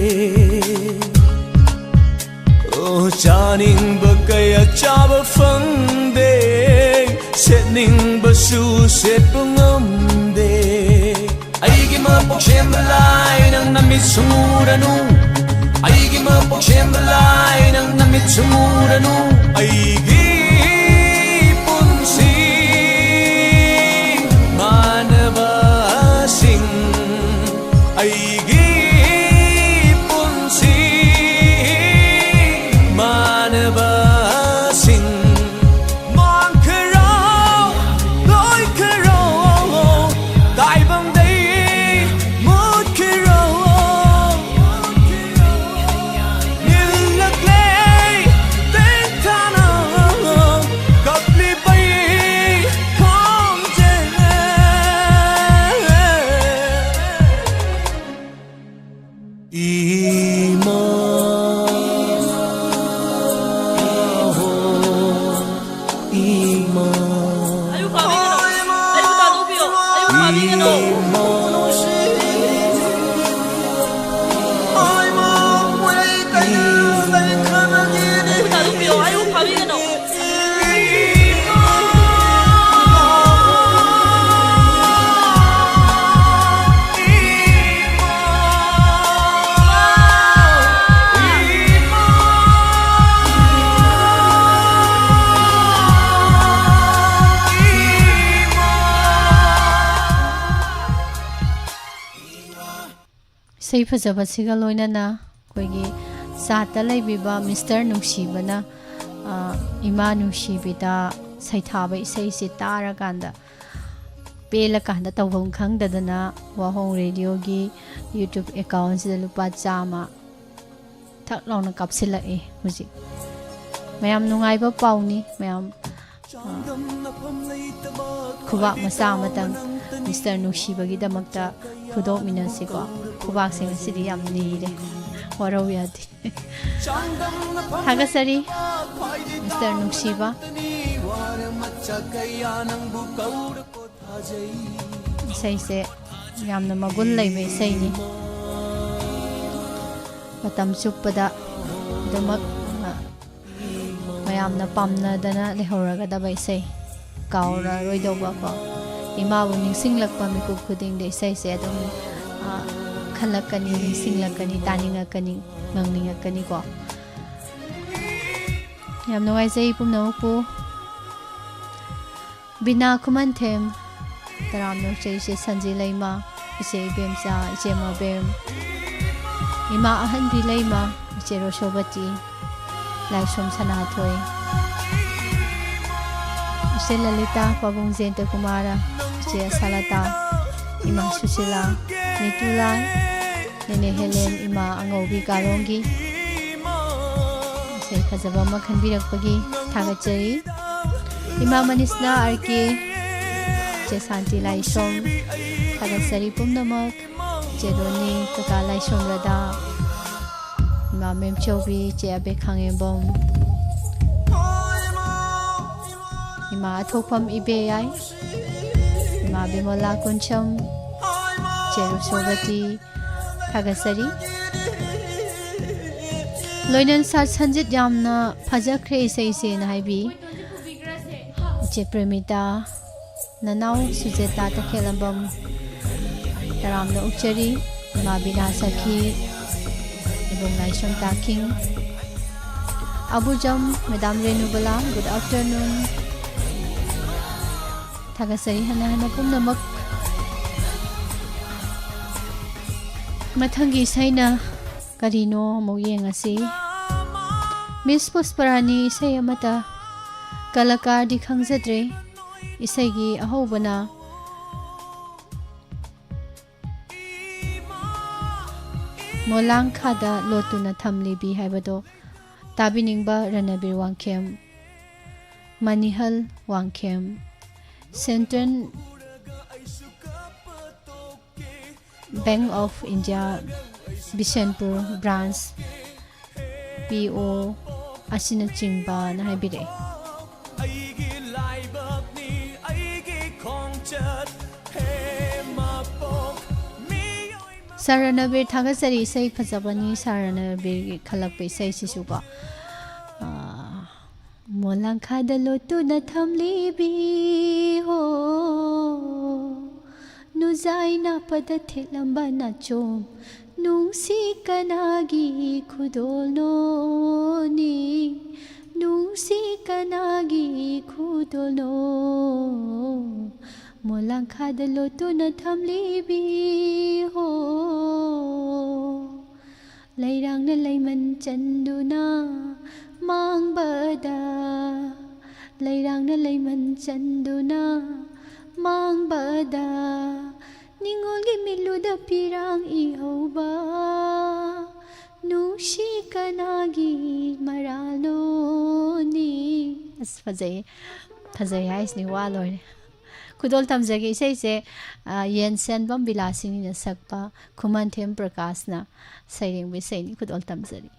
ꯑꯣ, ꯆꯥꯅꯤꯡꯕ ꯀꯌꯥ ꯆꯥꯕ ꯐꯪꯗꯦ, ꯁꯦꯠꯅꯤꯡꯕꯁꯨ ꯁꯦꯠꯄ ꯉꯝꯗꯦ꯫ ꯑꯩꯒꯤ ꯃꯄꯣꯛ ꯁꯦꯝꯕ ꯂꯥꯏ, ꯅꯪ ꯅꯃꯤꯠ ꯁꯨꯡꯎꯔꯅꯨ꯫ ꯑꯩꯒꯤ ꯃꯄꯣꯛ ꯁꯦꯝꯕ ꯂꯥꯏ, ꯅꯪ ꯅꯃꯤꯠ ꯁꯨꯡꯎꯔꯅꯨ꯫ ꯑꯩꯒꯤ ꯄꯨꯟꯁꯤ ꯃꯥꯟꯅꯕꯁꯤꯡ, ꯑꯩꯒꯤ ꯄꯨꯟꯁꯤ ꯃꯥꯟꯅꯕꯁꯤꯡ꯫ ꯃꯥꯡꯈ꯭ꯔꯣ, ꯂꯣꯏꯈ꯭ꯔꯣ, ꯇꯥꯏꯕꯪꯗꯩ ꯃꯨꯠꯈ꯭ꯔꯣ꯫ ꯅꯤꯜꯂꯛꯂꯦ ꯇꯦꯡꯊꯥꯅ ꯏꯁꯩ ꯐꯖꯕꯁꯤꯒ ꯂꯣꯏꯅꯅ ꯑꯩꯈꯣꯏꯒꯤ ꯆꯥꯠꯇ ꯂꯩꯕꯤꯕ ꯃꯤꯁꯇꯔ ꯅꯨꯡꯁꯤꯕꯅ, ꯑ, ꯏꯃꯥ ꯅꯨꯡꯁꯤꯕꯤꯗ ꯁꯩꯊꯥꯕ ꯏꯁꯩꯁꯤ ꯇꯥꯔꯀꯥꯟꯗ, ꯄꯦꯜꯂꯀꯥꯟꯗ ꯇꯧꯐꯝ ꯈꯪꯗꯗꯅ ꯋꯥꯍꯣꯡ ꯔꯦꯗꯤꯑꯣꯒꯤ YouTube ꯑꯦꯀꯥꯎꯟꯁꯤꯗ ꯂꯨꯄꯥ ꯆꯥꯝꯃ ꯊꯛ ꯂꯥꯎꯅ ꯀꯥꯞꯁꯤꯜꯂꯛꯑꯦ ꯍꯧꯖꯤꯛ꯫ ꯃꯌꯥꯝ ꯅꯨꯡꯉꯥꯏꯕ ꯄꯥꯎꯅꯤ꯫ ꯃꯌꯥꯝ, ꯑ, ꯈꯨꯕꯥꯛ ꯃꯆꯥ ꯑꯃꯇꯪ ꯃꯤꯁꯇꯔ ꯅꯨꯡꯁꯤꯕꯒꯤꯗꯃꯛꯇ ꯐꯨꯗꯣꯛꯃꯤꯟꯅꯁꯤꯀꯣ꯫ ꯈꯨꯕꯥꯛꯁꯦ ꯉꯁꯤꯗꯤ ꯌꯥꯝ ꯅꯤꯔꯦ, ꯋꯥꯔꯧ ꯌꯥꯗꯦ꯫ ꯊꯥꯒꯠꯆꯔꯤ, ꯃꯤꯁꯇꯔ ꯅꯨꯡꯁꯤꯕ꯫ ꯏꯁꯩꯁꯦ ꯌꯥꯝꯅ ꯃꯒꯨꯟ ꯂꯩꯕ ꯏꯁꯩꯅꯤ꯫ ꯃꯇꯝ ꯆꯨꯞꯄꯗ ꯑꯗꯨꯃꯛ, ꯑ, ꯃꯌꯥꯝꯅ ꯄꯥꯝꯅꯗꯅ ꯂꯩꯍꯧꯔꯒꯗꯕ ꯏꯁꯩ, ꯀꯥꯎꯔꯔꯣꯏꯗꯧꯕ ꯀꯣ꯫ ꯏꯃꯥꯕꯨ ꯅꯤꯡꯁꯤꯡꯂꯛꯄ ꯃꯤꯀꯨꯞ ꯈꯨꯗꯤꯡꯗ ꯏꯁꯩꯁꯦ ꯑꯗꯨꯝ, ꯑ, ꯈꯜꯂꯛꯀꯅꯤ, ꯅꯤꯡꯁꯤꯡꯂꯛꯀꯅꯤ, ꯇꯥꯅꯤꯡꯉꯛꯀꯅꯤ, ꯉꯪꯅꯤꯡꯉꯛꯀꯅꯤꯀꯣ꯫ ꯌꯥꯝ ꯅꯨꯡꯉꯥꯏꯖꯩ ꯄꯨꯝꯅꯃꯛꯄꯨ꯫ ꯕꯤꯅꯥ ꯈꯨꯃꯟꯊꯦꯝ, ꯇꯔꯥꯝꯅ ꯑꯣꯛꯆꯩ ꯏꯆꯦ ꯁꯟꯖꯤ ꯂꯩꯃ, ꯏꯆꯦ ꯏꯕꯦꯝꯆꯥ, ꯏꯆꯦ ꯃꯕꯦꯝ, ꯏꯃꯥ ꯑꯍꯟꯕꯤ ꯂꯩꯃ, ꯏꯆꯦ ꯔꯣꯁꯣꯕꯇꯤ, ꯂꯥꯏꯁ꯭ꯔꯝ ꯁꯅꯥꯊꯣꯏ, ꯏꯆꯦ ꯂꯂꯤꯇꯥ, ꯄꯥꯕꯨꯡ ꯖꯌꯟꯇ ꯀꯨꯃꯥꯔ, ꯏꯆꯦ ꯑꯁꯥꯂꯇꯥ, ꯏꯃꯥ ꯁꯨꯁꯤꯂꯥ, ꯅꯤꯇꯨꯂꯥꯜ, ꯅꯦꯅꯦ ꯍꯦꯂꯦꯟ, ꯏꯃꯥ ꯑꯉꯧꯕꯤ ꯀꯥꯔꯣꯡꯒꯤ ꯏꯁꯩ ꯐꯖꯕ ꯑꯃ ꯈꯟꯕꯤꯔꯛꯄꯒꯤ ꯊꯥꯒꯠꯆꯔꯤ꯫ ꯏꯃꯥ ꯃꯅꯤꯁꯅꯥ ꯑꯥꯔ ꯀꯦ, ꯏꯆꯦ ꯁꯥꯟꯇꯤ ꯂꯥꯏꯁ꯭ꯔꯝ, ꯊꯥꯒꯠꯆꯔꯤ ꯄꯨꯝꯅꯃꯛ꯫ ꯏꯆꯦ ꯔꯣꯅꯤ, ꯀꯀꯥ ꯂꯥꯏꯁ꯭ꯔꯝ ꯔꯗꯥ, ꯏꯃꯥ ꯃꯦꯝꯆꯧꯕꯤ, ꯏꯆꯦ ꯑꯕꯦ ꯈꯥꯉꯦꯝꯕꯝ, ꯏꯃꯥ ꯑꯊꯣꯛꯐꯝ ꯏꯕꯦꯌꯥꯏ, ꯏꯃꯥ ꯕꯤꯃꯣꯂꯥ ꯀꯨꯟꯁꯝ, ꯆꯦ ꯔꯨꯁꯣꯕꯇꯤ, ꯊꯥꯒꯠꯆꯔꯤ꯫ ꯂꯣꯏꯅꯟ ꯁꯥꯔ ꯁꯟꯖꯤꯠ, ꯌꯥꯝꯅ ꯐꯖꯈ꯭ꯔꯦ ꯏꯁꯩꯁꯦꯅ ꯍꯥꯏꯕꯤ꯫ ꯏꯆꯦ ꯄ꯭ꯔꯦꯃꯤꯇꯥ, ꯅꯅꯥꯎ ꯁꯨꯖꯦꯇꯥ ꯇꯈꯦꯂꯝꯕꯝ, ꯇꯔꯥꯝꯅ ꯑꯣꯛꯆꯔꯤ꯫ ꯏꯃꯥ ꯕꯤꯅꯥ ꯁꯈꯤ, ꯏꯕꯨꯡ ꯂꯥꯏꯁ꯭ꯔꯝ ꯇꯥꯈꯤꯡ, ꯑꯕꯨꯖꯝ, ꯃꯦꯗꯥꯝ ꯔꯦꯅꯨꯕꯂꯥ, good afternoon꯫ ꯊꯥꯒꯠꯆꯔꯤ ꯍꯟꯅ ꯍꯟꯅ ꯄꯨꯝꯅꯃꯛ꯫ ꯃꯊꯪꯒꯤ ꯏꯁꯩꯅ ꯀꯔꯤꯅꯣ ꯑꯃꯨꯛ ꯌꯦꯡꯉꯁꯤ꯫ ꯃꯤꯁ ꯄꯨꯁꯄꯔꯥꯅꯤ, ꯏꯁꯩ ꯑꯃꯇ, ꯀꯂꯥꯀꯥꯔꯗꯤ ꯈꯪꯖꯗ꯭ꯔꯦ꯫ ꯏꯁꯩꯒꯤ ꯑꯍꯧꯕꯅ ꯃꯣꯂꯥꯡꯈꯥꯗ ꯂꯣꯠꯇꯨꯅ ꯊꯝꯂꯤꯕꯤ ꯍꯥꯏꯕꯗꯣ ꯇꯥꯕꯤꯅꯤꯡꯕ ꯔꯅꯕꯤꯔ Wangkhem, ꯃꯅꯤꯍꯜ Wangkhem, Central Bank of India, Bishnupur branch, P O ꯑꯁꯤꯅꯆꯤꯡꯕꯅ ꯍꯥꯏꯕꯤꯔꯛꯏ꯫ ꯑꯩꯒꯤ ꯂꯥꯏꯕꯛꯅꯤ, ꯑꯩꯒꯤ ꯈꯣꯡꯆꯠ, ꯍꯦ ꯃꯄꯣꯛ ꯃꯤꯑꯣꯏ ꯃ- ꯁꯥꯔ ꯔꯅꯕꯤꯔ, ꯊꯥꯒꯠꯆꯔꯤ, ꯏꯁꯩ ꯐꯖꯕꯅꯤ꯫ ꯁꯥꯔ ꯔꯅꯕꯤꯔꯒꯤ ꯈꯜꯂꯛꯄ ꯏꯁꯩꯁꯤꯁꯨꯀꯣ, ꯑꯥ, ꯃꯣꯂꯥꯡꯈꯥꯗ ꯂꯣꯠꯇꯨꯅ ꯊꯝꯂꯤꯕꯤ ꯍꯣ, ꯅꯨꯖꯥꯏ ꯅꯥꯄꯗ ꯊꯤꯠꯂꯝꯕ ꯅꯥꯆꯣꯝ, ꯅꯨꯡꯁꯤ ꯀꯅꯥꯒꯤ ꯈꯨꯗꯣꯜꯅꯣꯅꯤ? ꯅꯨꯡꯁꯤ ꯀꯅꯥꯒꯤ ꯈꯨꯗꯣꯜꯅꯣ? ꯃꯣꯂꯥꯡꯈꯥꯗ ꯂꯣꯠꯇꯨꯅ ꯊꯝꯂꯤꯕꯤ ꯍꯣ꯫ ꯂꯩꯔꯥꯡꯅ ꯂꯩꯃꯟ ꯆꯟꯗꯨꯅ ꯃꯥꯡꯕꯗ, ꯂꯩꯔꯥꯡꯅ ꯂꯩꯃꯟ ꯆꯟꯗꯨꯅ ꯃꯥꯡꯕꯗ, ꯅꯤꯡꯉꯣꯜꯒꯤ ꯃꯤꯠꯂꯨꯗ ꯄꯤꯔꯥꯡ ꯏꯍꯧꯕ, ꯅꯨꯡꯁꯤ ꯀꯅꯥꯒꯤ ꯃꯔꯥꯜꯅꯣꯅꯤ? ꯑꯁ, ꯐꯖꯩꯌꯦ꯫ ꯐꯖꯩ ꯍꯥꯏꯁꯤꯅꯤ, ꯋꯥ ꯂꯣꯏꯔꯦ꯫ ꯈꯨꯗꯣꯜ ꯇꯝꯖꯒꯦ ꯏꯁꯩꯁꯦ, ꯑ, ꯌꯦꯟꯁꯦꯟꯕꯝ ꯕꯤꯂꯥꯁꯤꯅꯤꯅ ꯁꯛꯄ, ꯈꯨꯃꯟꯊꯦꯝ ꯄ꯭ꯔꯀꯥꯁꯅ ꯁꯩꯔꯦꯡꯕ ꯏꯁꯩꯅꯤ꯫ ꯈꯨꯗꯣꯜ ꯇꯝꯖꯔꯤ꯫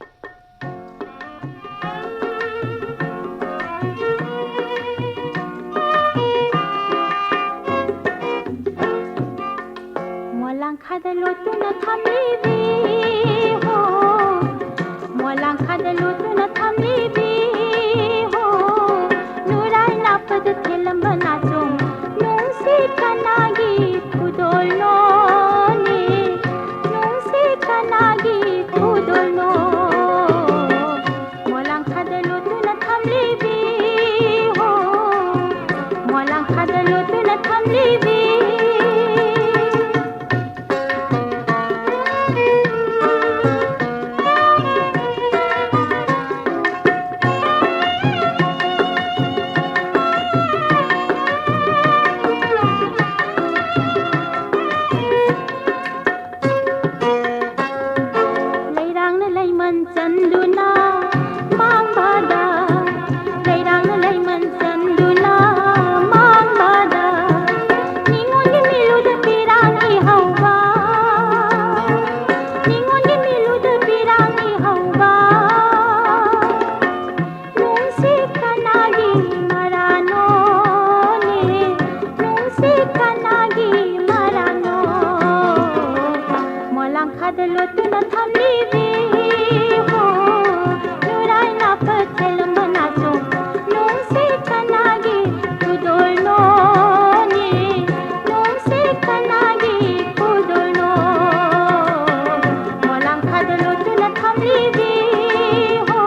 ꯈꯥꯗ ꯂꯣꯠꯇꯨꯅ ꯊꯝꯂꯤꯕꯤ ꯍꯣ, ꯃꯣꯂꯥꯡ ꯈꯥꯗ ꯂꯣꯠꯇꯨꯅ ꯊꯝꯂꯤꯕꯤ ꯍꯣ, ꯅꯨꯔꯥꯏ ꯅꯥꯞꯄꯗ ꯊꯦꯜꯂꯝꯕ ꯅꯥꯆꯣꯝ, ꯅꯨꯡꯁꯤꯠ ꯀꯅꯥꯒꯤ ꯈꯨꯗꯣꯜꯅꯣꯅꯦ? ꯅꯨꯡꯁꯤꯠ ꯀꯅꯥꯒꯤ ꯈꯨꯗꯣꯜꯅꯣ? ꯃꯣꯂꯥꯡ ꯈꯥꯗ ꯂꯣꯠꯇꯨꯅ ꯊꯝꯂꯤꯕꯤ ꯍꯣ, ꯃꯣꯂꯥꯡ ꯈꯥꯗ ꯂꯣꯠꯇꯨꯅ ꯊꯝꯂꯤꯕꯤ꯫ ꯂꯩꯔꯥꯡꯅ ꯂꯩꯃꯟ ꯆꯟꯗꯨꯅ ꯃꯥꯡꯕꯗ, ꯂꯩꯔꯥꯡꯅ ꯂꯩꯃꯟ ꯆꯟꯗꯨꯅ ꯃꯥꯡꯕꯗ, ꯅꯤꯉꯣꯜꯒꯤ ꯃꯤꯠꯂꯨꯗ ꯄꯤꯔꯥꯡ ꯏꯍꯧꯕ, ꯅꯤꯉꯣꯜꯒꯤ ꯃꯤꯠꯂꯨꯗ ꯄꯤꯔꯥꯡ ꯏꯍꯧꯕ꯫ ꯅꯨꯡꯁꯤꯠ ꯀꯅꯥꯒꯤ ꯃꯔꯥꯅꯣꯅꯦ? ꯅꯨꯡꯁꯤꯠ ꯀꯅꯥꯒꯤ ꯃꯔꯥꯅꯣ? ꯃꯣꯂꯥꯡ ꯈꯥꯗ ꯂꯣꯠꯇꯨꯅ ꯊꯝꯂꯤꯕꯤ ꯍꯣ, ꯅꯨꯔꯥꯏ ꯅꯥꯞꯄ ꯊꯦꯜꯂꯝꯕ ꯅꯥꯆꯣꯝ, ꯅꯨꯡꯁꯤꯠ ꯀꯅꯥꯒꯤ ꯈꯨꯗꯣꯜꯅꯣꯅꯦ? ꯅꯨꯡꯁꯤꯠ ꯀꯅꯥꯒꯤ ꯈꯨꯗꯣꯜꯅꯣ? ꯃꯣꯂꯥꯡ ꯈꯥꯗ ꯂꯣꯠꯇꯨꯅ ꯊꯝꯂꯤꯕꯤ ꯍꯣ,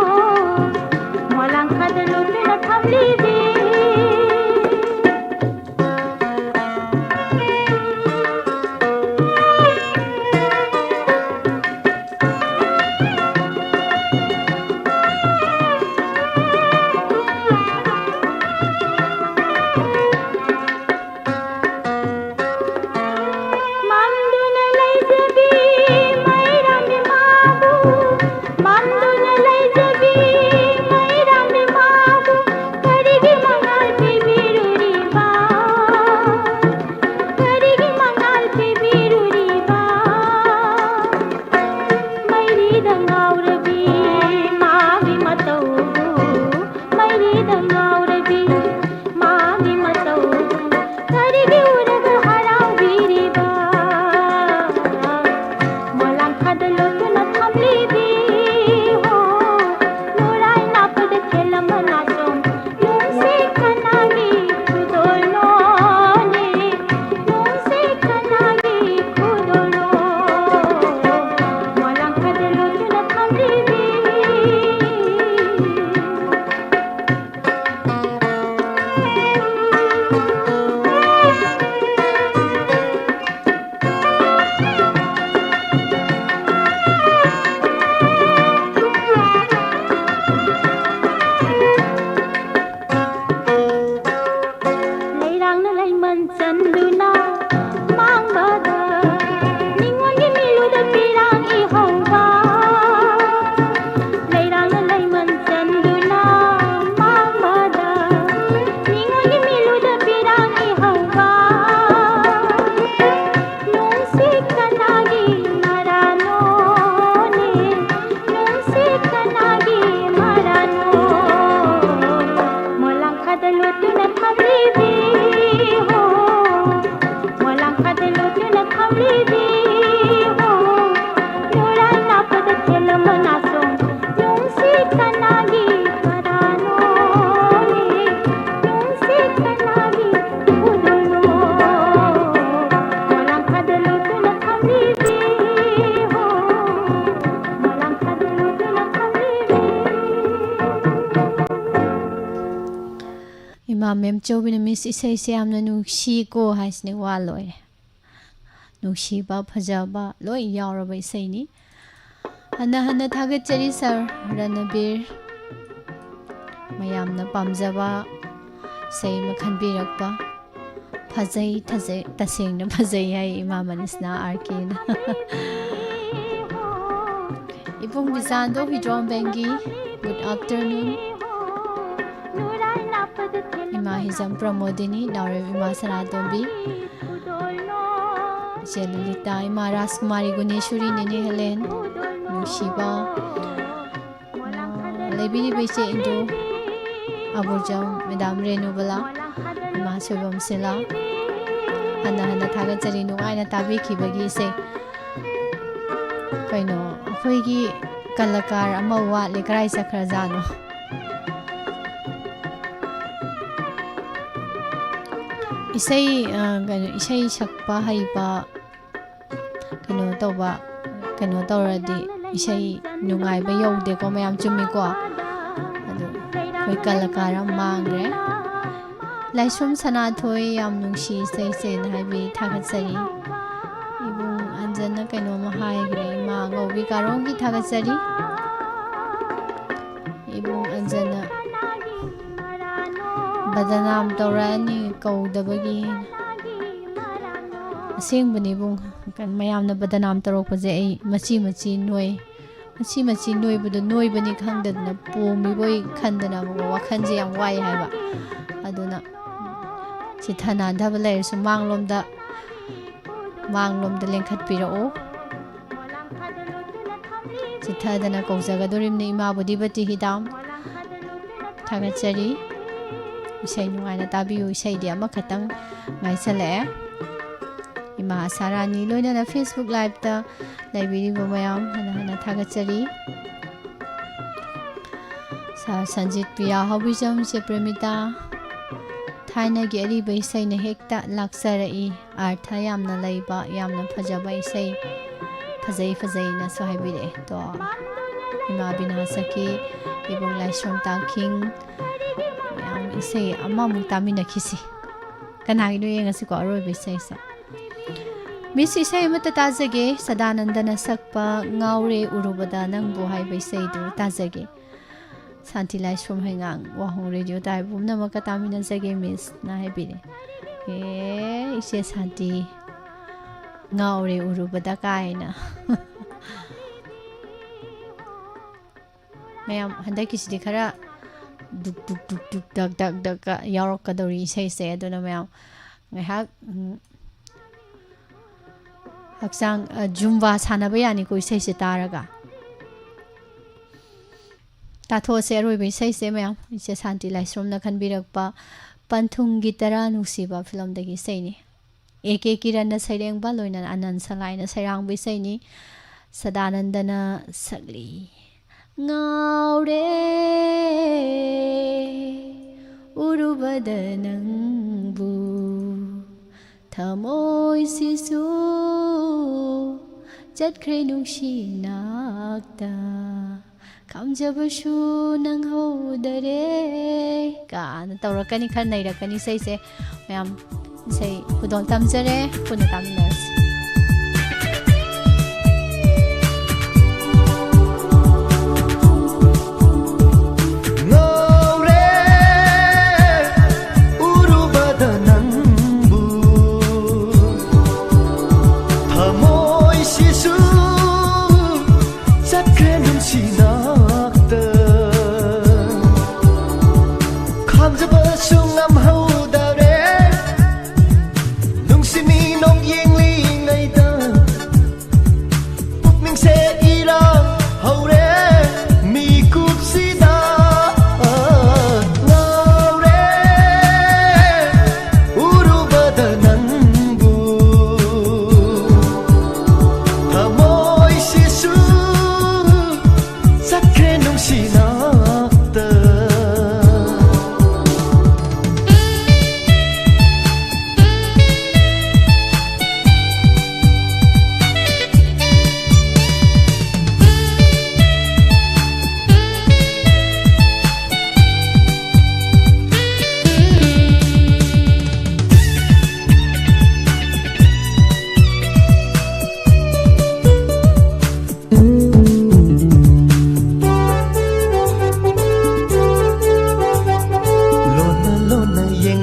ꯃꯣꯂꯥꯡ ꯈꯥꯗ ꯂꯣꯠꯇꯨꯅ ꯊꯝꯂꯤꯕꯤ꯫ ꯂꯨꯅ ꯊꯝꯂꯤꯕꯤ ꯍꯣ, ꯃꯣꯂꯥꯡ ꯈꯥꯗ ꯂꯨ ꯂꯨꯅ ꯊꯝꯂꯤꯕꯤ ꯍꯣ, ꯅꯨꯔꯥꯏ ꯅꯥꯄꯗ ꯊꯦꯜꯂꯝꯕ ꯅꯥꯆꯣꯝ, ꯅꯨꯡꯁꯤꯠ ꯀꯅꯥꯒꯤ ꯃꯔꯥꯅꯣ, ꯅꯨꯡꯁꯤꯠ ꯀꯅꯥꯒꯤ ꯈꯨꯗꯣꯜꯅꯣ, ꯃꯣꯂꯥꯡ ꯈꯥꯗ ꯂꯨ ꯂꯨꯅ ꯊꯝꯂꯤꯕꯤ ꯍꯣ, ꯃꯣꯂꯥꯡ ꯈꯥꯗ ꯂꯨ ꯂꯨꯅ ꯊꯝꯂꯤꯕꯤ꯫ ꯏꯃꯥ ꯃꯦꯝꯆꯧꯕꯤꯅ "ꯃꯤꯁ, ꯏꯁꯩꯁꯦ ꯌꯥꯝꯅ ꯅꯨꯡꯁꯤꯀꯣ" ꯍꯥꯏꯁꯤꯅꯦ, ꯋꯥ ꯂꯣꯏꯔꯦ꯫ ꯅꯨꯡꯁꯤꯕ, ꯐꯖꯕ ꯂꯣꯏ ꯌꯥꯎꯔꯕ ꯏꯁꯩꯅꯤ꯫ ꯍꯟꯅ ꯍꯟꯅ ꯊꯥꯒꯠꯆꯔꯤ ꯁꯥꯔ ꯔꯅꯕꯤꯔ, ꯃꯌꯥꯝꯅ ꯄꯥꯝꯖꯕ ꯏꯁꯩ ꯑꯃ ꯈꯟꯕꯤꯔꯛꯄ꯫ ꯐꯖꯩ, ꯊꯖꯩ, ꯇꯁꯦꯡꯅ ꯐꯖꯩ ꯍꯥꯏ ꯏꯃꯥ ꯃꯅꯤꯁꯅꯥ ꯑꯥꯔ ꯀꯦꯅ꯫ ꯏꯕꯨꯡ ꯕꯤꯖꯥꯟꯗꯣ ꯍꯤꯗ꯭ꯔꯣꯝꯕꯦꯡꯒꯤ, good afternoon꯫ ꯏꯃꯥ ꯍꯤꯖꯝ ꯄ꯭ꯔꯃꯣꯗꯤꯅꯤ, ꯅꯥꯎꯔꯦꯝ ꯏꯃꯥ ꯁꯅꯥꯇꯣꯝꯕꯤ, ꯏꯆꯦ ꯂꯂꯤꯇꯥ, ꯏꯃꯥ ꯔꯥꯖꯀꯨꯃꯥꯔꯤ, ꯒꯨꯅꯦꯁꯣꯔꯤ, ꯅꯦꯅꯦ ꯍꯦꯂꯦꯟ, ꯅꯨꯡꯁꯤꯕ, ꯑ, ꯂꯩꯕꯤꯔꯤꯕ ꯏꯆꯦ ꯏꯟꯗꯨ, ꯑꯕꯨꯔꯖꯝ, ꯃꯦꯗꯥꯝ ꯔꯦꯅꯨꯕꯂꯥ, ꯏꯃꯥ ꯁꯣꯏꯕꯝ ꯁꯤꯂꯥ, ꯍꯟꯅ ꯍꯟꯅ ꯊꯥꯒꯠꯆꯔꯤ, ꯅꯨꯡꯉꯥꯏꯅ ꯇꯥꯕꯤꯈꯤꯕꯒꯤ ꯏꯆꯦ꯫ ꯀꯩꯅꯣ, ꯑꯩꯈꯣꯏꯒꯤ ꯀꯂꯥꯀꯥꯔ ꯑꯃ ꯋꯥꯠꯂꯦ, ꯀꯗꯥꯏ ꯆꯠꯈ꯭ꯔꯖꯥꯠꯅꯣ? ꯏꯁꯩ, ꯑ, ꯀꯩꯅꯣ, ꯏꯁꯩ ꯁꯛꯄ ꯍꯩꯕ, ꯀꯩꯅꯣ ꯇꯧꯕ, ꯀꯩꯅꯣ ꯇꯧꯔꯗꯤ ꯏꯁꯩ ꯅꯨꯡꯉꯥꯏꯕ ꯌꯧꯗꯦꯀꯣ, ꯃꯌꯥꯝ ꯆꯨꯝꯃꯤꯀꯣ? ꯑꯗꯨ ꯑꯩꯈꯣꯏ ꯀꯂꯥꯀꯥꯔ ꯑꯃ ꯃꯥꯡꯈ꯭ꯔꯦ꯫ ꯂꯥꯏꯁ꯭ꯔꯝ ꯁꯅꯥꯊꯣꯏ, ꯌꯥꯝ ꯅꯨꯡꯁꯤ ꯏꯁꯩꯁꯦꯅ ꯍꯥꯏꯕꯤ, ꯊꯥꯒꯠꯆꯔꯤ꯫ ꯏꯕꯨꯡ ꯑꯟꯖꯟꯅ ꯀꯩꯅꯣꯝꯃ ꯍꯥꯏꯈ꯭ꯔꯦ, ꯏꯃꯥ ꯉꯧꯕꯤ ꯀꯥꯔꯣꯡꯒꯤ ꯊꯥꯒꯠꯆꯔꯤ꯫ ꯏꯕꯨꯡ ꯑꯟꯖꯟꯅ ꯕꯗꯅꯥꯝ ꯇꯧꯔꯛꯑꯅꯤ ꯀꯧꯗꯕꯒꯤ꯫ ꯑꯁꯦꯡꯕꯅꯤ ꯏꯕꯨꯡ, ꯃꯌꯥꯝꯅ ꯕꯗꯅꯥꯝ ꯇꯧꯔꯛꯄꯁꯦ ꯑꯩ ꯃꯆꯤ ꯃꯆꯤ ꯅꯣꯏ꯫ ꯃꯆꯤ ꯃꯆꯤ ꯅꯣꯏꯕꯗꯣ ꯅꯣꯏꯕꯅꯤ ꯈꯪꯗꯗꯅ ꯄꯣꯝꯃꯤꯕꯣꯏ ꯈꯟꯗꯅ ꯑꯃꯨꯛ ꯋꯥꯈꯜꯁꯦ ꯌꯥꯝ ꯋꯥꯏ ꯍꯥꯏꯕ꯫ ꯑꯗꯨꯅ ꯆꯤꯠꯊ ꯅꯥꯟꯊꯕ ꯂꯩꯔꯁꯨ ꯃꯥꯡꯂꯣꯝꯗ, ꯃꯥꯡꯂꯣꯝꯗ ꯂꯦꯡꯈꯠꯄꯤꯔꯛꯎ꯫ ꯆꯤꯠꯊꯗꯅ ꯀꯧꯖꯒꯗꯣꯔꯤꯕꯅꯤ ꯏꯃꯥ ꯕꯣꯙꯤꯄꯇꯤ ꯍꯤꯗꯥꯝ꯫ ꯊꯥꯒꯠꯆꯔꯤ꯫ ꯏꯁꯩ ꯅꯨꯡꯉꯥꯏꯅ ꯇꯥꯕꯤꯌꯨ꯫ ꯏꯁꯩꯗꯤ ꯑꯃꯈꯛꯇꯪ ꯉꯥꯏꯁꯜꯂꯛꯑꯦ꯫ ꯏꯃꯥ ꯑꯁꯥꯔꯥꯅꯤ ꯂꯣꯏꯅꯅ Facebook Liveꯇ ꯂꯩꯕꯤꯔꯤꯕ ꯃꯌꯥꯝ ꯍꯟꯅ ꯍꯟꯅ ꯊꯥꯒꯠꯆꯔꯤ꯫ ꯁꯥꯔ ꯁꯟꯖꯤꯠ ꯄꯤꯌꯥ ꯍꯥꯎꯕꯤꯖꯝ, ꯆꯦ ꯄ꯭ꯔꯦꯃꯤꯇꯥ, ꯊꯥꯏꯅꯒꯤ ꯑꯔꯤꯕ ꯏꯁꯩꯅ ꯍꯦꯛꯇ ꯂꯥꯛꯆꯔꯛꯏ꯫ ꯑꯥꯔꯊ ꯌꯥꯝꯅ ꯂꯩꯕ, ꯌꯥꯝꯅ ꯐꯖꯕ ꯏꯁꯩ꯫ ꯐꯖꯩ ꯐꯖꯩꯅꯁꯨ ꯍꯥꯏꯕꯤꯔꯛꯑꯦ꯫ ꯇꯣ, ꯏꯃꯥ ꯕꯤꯅꯥ ꯁꯈꯤ, ꯏꯕꯣꯛ ꯂꯥꯏꯁ꯭ꯔꯝ ꯇꯥꯈꯤꯡ, ꯃꯌꯥꯝ ꯏꯁꯩ ꯑꯃꯃꯨꯛ ꯇꯥꯃꯤꯟꯅꯈꯤꯁꯤ꯫ ꯀꯅꯥꯒꯤꯅꯣ ꯌꯦꯡꯉꯁꯤꯀꯣ, ꯑꯔꯣꯏꯕ ꯏꯁꯩꯁꯦ꯫ ꯃꯤꯁ, ꯏꯁꯩ ꯑꯃꯠꯇ ꯇꯥꯖꯒꯦ, ꯁꯗꯥꯅꯟꯗꯅ ꯁꯛꯄ "ꯉꯥꯎꯔꯦ ꯎꯔꯨꯕꯗ ꯅꯪꯕꯨ" ꯍꯥꯏꯕ ꯏꯁꯩꯗꯨ ꯇꯥꯖꯒꯦ꯫ ꯁꯥꯟꯇꯤ ꯂꯥꯏꯁ꯭ꯔꯝ ꯍꯩꯉꯥꯡ, "ꯋꯥꯍꯣꯡ ꯔꯦꯗꯤꯑꯣ ꯇꯥꯔꯤꯕ ꯄꯨꯝꯅꯃꯛꯀ ꯇꯥꯃꯤꯟꯅꯖꯒꯦ ꯃꯤꯁꯅ" ꯍꯥꯏꯕꯤꯔꯦ꯫ ꯑꯦ, ꯏꯆꯦ ꯁꯥꯟꯇꯤ, "ꯉꯥꯎꯔꯦ ꯎꯔꯨꯕꯗ" ꯀꯥꯏꯅ꯫ ꯃꯌꯥꯝ, ꯍꯟꯗꯛꯀꯤꯁꯤꯗꯤ ꯈꯔ ꯗꯨꯛ ꯗꯨꯛ ꯗꯨꯛ ꯗꯨꯛ ꯗꯛ ꯗꯛ ꯗꯛꯀ ꯌꯥꯎꯔꯛꯀꯗꯧꯔꯤ ꯏꯁꯩꯁꯦ꯫ ꯑꯗꯨꯅ ꯃꯌꯥꯝ ꯉꯥꯏꯍꯥꯛ, ꯎꯝ, ꯍꯛꯆꯥꯡ, ꯑ, ꯖꯨꯝꯕꯥ ꯁꯥꯟꯅꯕ ꯌꯥꯅꯤꯀꯣ ꯏꯁꯩꯁꯦ ꯇꯥꯔꯒ꯫ ꯇꯥꯊꯣꯛꯑꯁꯦ ꯑꯔꯣꯏꯕ ꯏꯁꯩꯁꯦ ꯃꯌꯥꯝ꯫ ꯏꯆꯦ ꯁꯥꯟꯇꯤ ꯂꯥꯏꯁ꯭ꯔꯝꯅ ꯈꯟꯕꯤꯔꯛꯄ "ꯄꯟꯊꯨꯡꯒꯤ ꯇꯔꯥ ꯅꯨꯡꯁꯤꯕ" ꯐꯤꯂꯝꯗꯒꯤ ꯏꯁꯩꯅꯤ꯫ ꯑꯦ ꯀꯦ ꯀꯤꯔꯟꯅ ꯁꯩꯔꯦꯡꯕ, ꯂꯣꯏꯅꯅ ꯑꯅꯟ ꯁꯂꯥꯏꯅ ꯁꯩꯔꯥꯡꯕ ꯏꯁꯩꯅꯤ꯫ ꯁꯗꯥꯅꯟꯗꯅ ꯁꯛꯂꯤ꯫ "ꯉꯥꯎꯔꯦ ꯎꯔꯨꯕꯗ ꯅꯪꯕꯨ, ꯊꯃꯣꯏꯁꯤꯁꯨ ꯆꯠꯈ꯭ꯔꯦ ꯅꯨꯡꯁꯤ ꯅꯥꯛꯇ, ꯈꯥꯝꯖꯕꯁꯨ ꯅꯪꯍꯧꯗꯔꯦ" ꯀꯥꯏꯅ ꯇꯧꯔꯛꯀꯅꯤ, ꯈꯔ ꯅꯩꯔꯛꯀꯅꯤ ꯏꯁꯩꯁꯦ꯫ ꯃꯌꯥꯝ, ꯏꯁꯩ ꯈꯨꯗꯣꯜ ꯇꯝꯖꯔꯦ, ꯄꯨꯟꯅ ꯇꯥꯃꯤꯟꯅꯔꯁꯤ꯫ ꯉꯥꯎꯔꯦ ꯎꯔꯨꯕꯗ ꯅꯪꯕꯨ, ꯊꯃꯣꯏꯁꯤꯁꯨ ꯆꯠꯈ꯭ꯔꯦ ꯅꯨꯡꯁꯤ ꯅꯥꯛꯇ, ꯈꯥꯝꯖꯕꯁꯨ ꯉꯝꯍꯧꯗꯔꯦ, ꯅꯨꯡꯁꯤ ꯃꯤꯅꯣꯛ ꯌꯦꯡꯂꯤ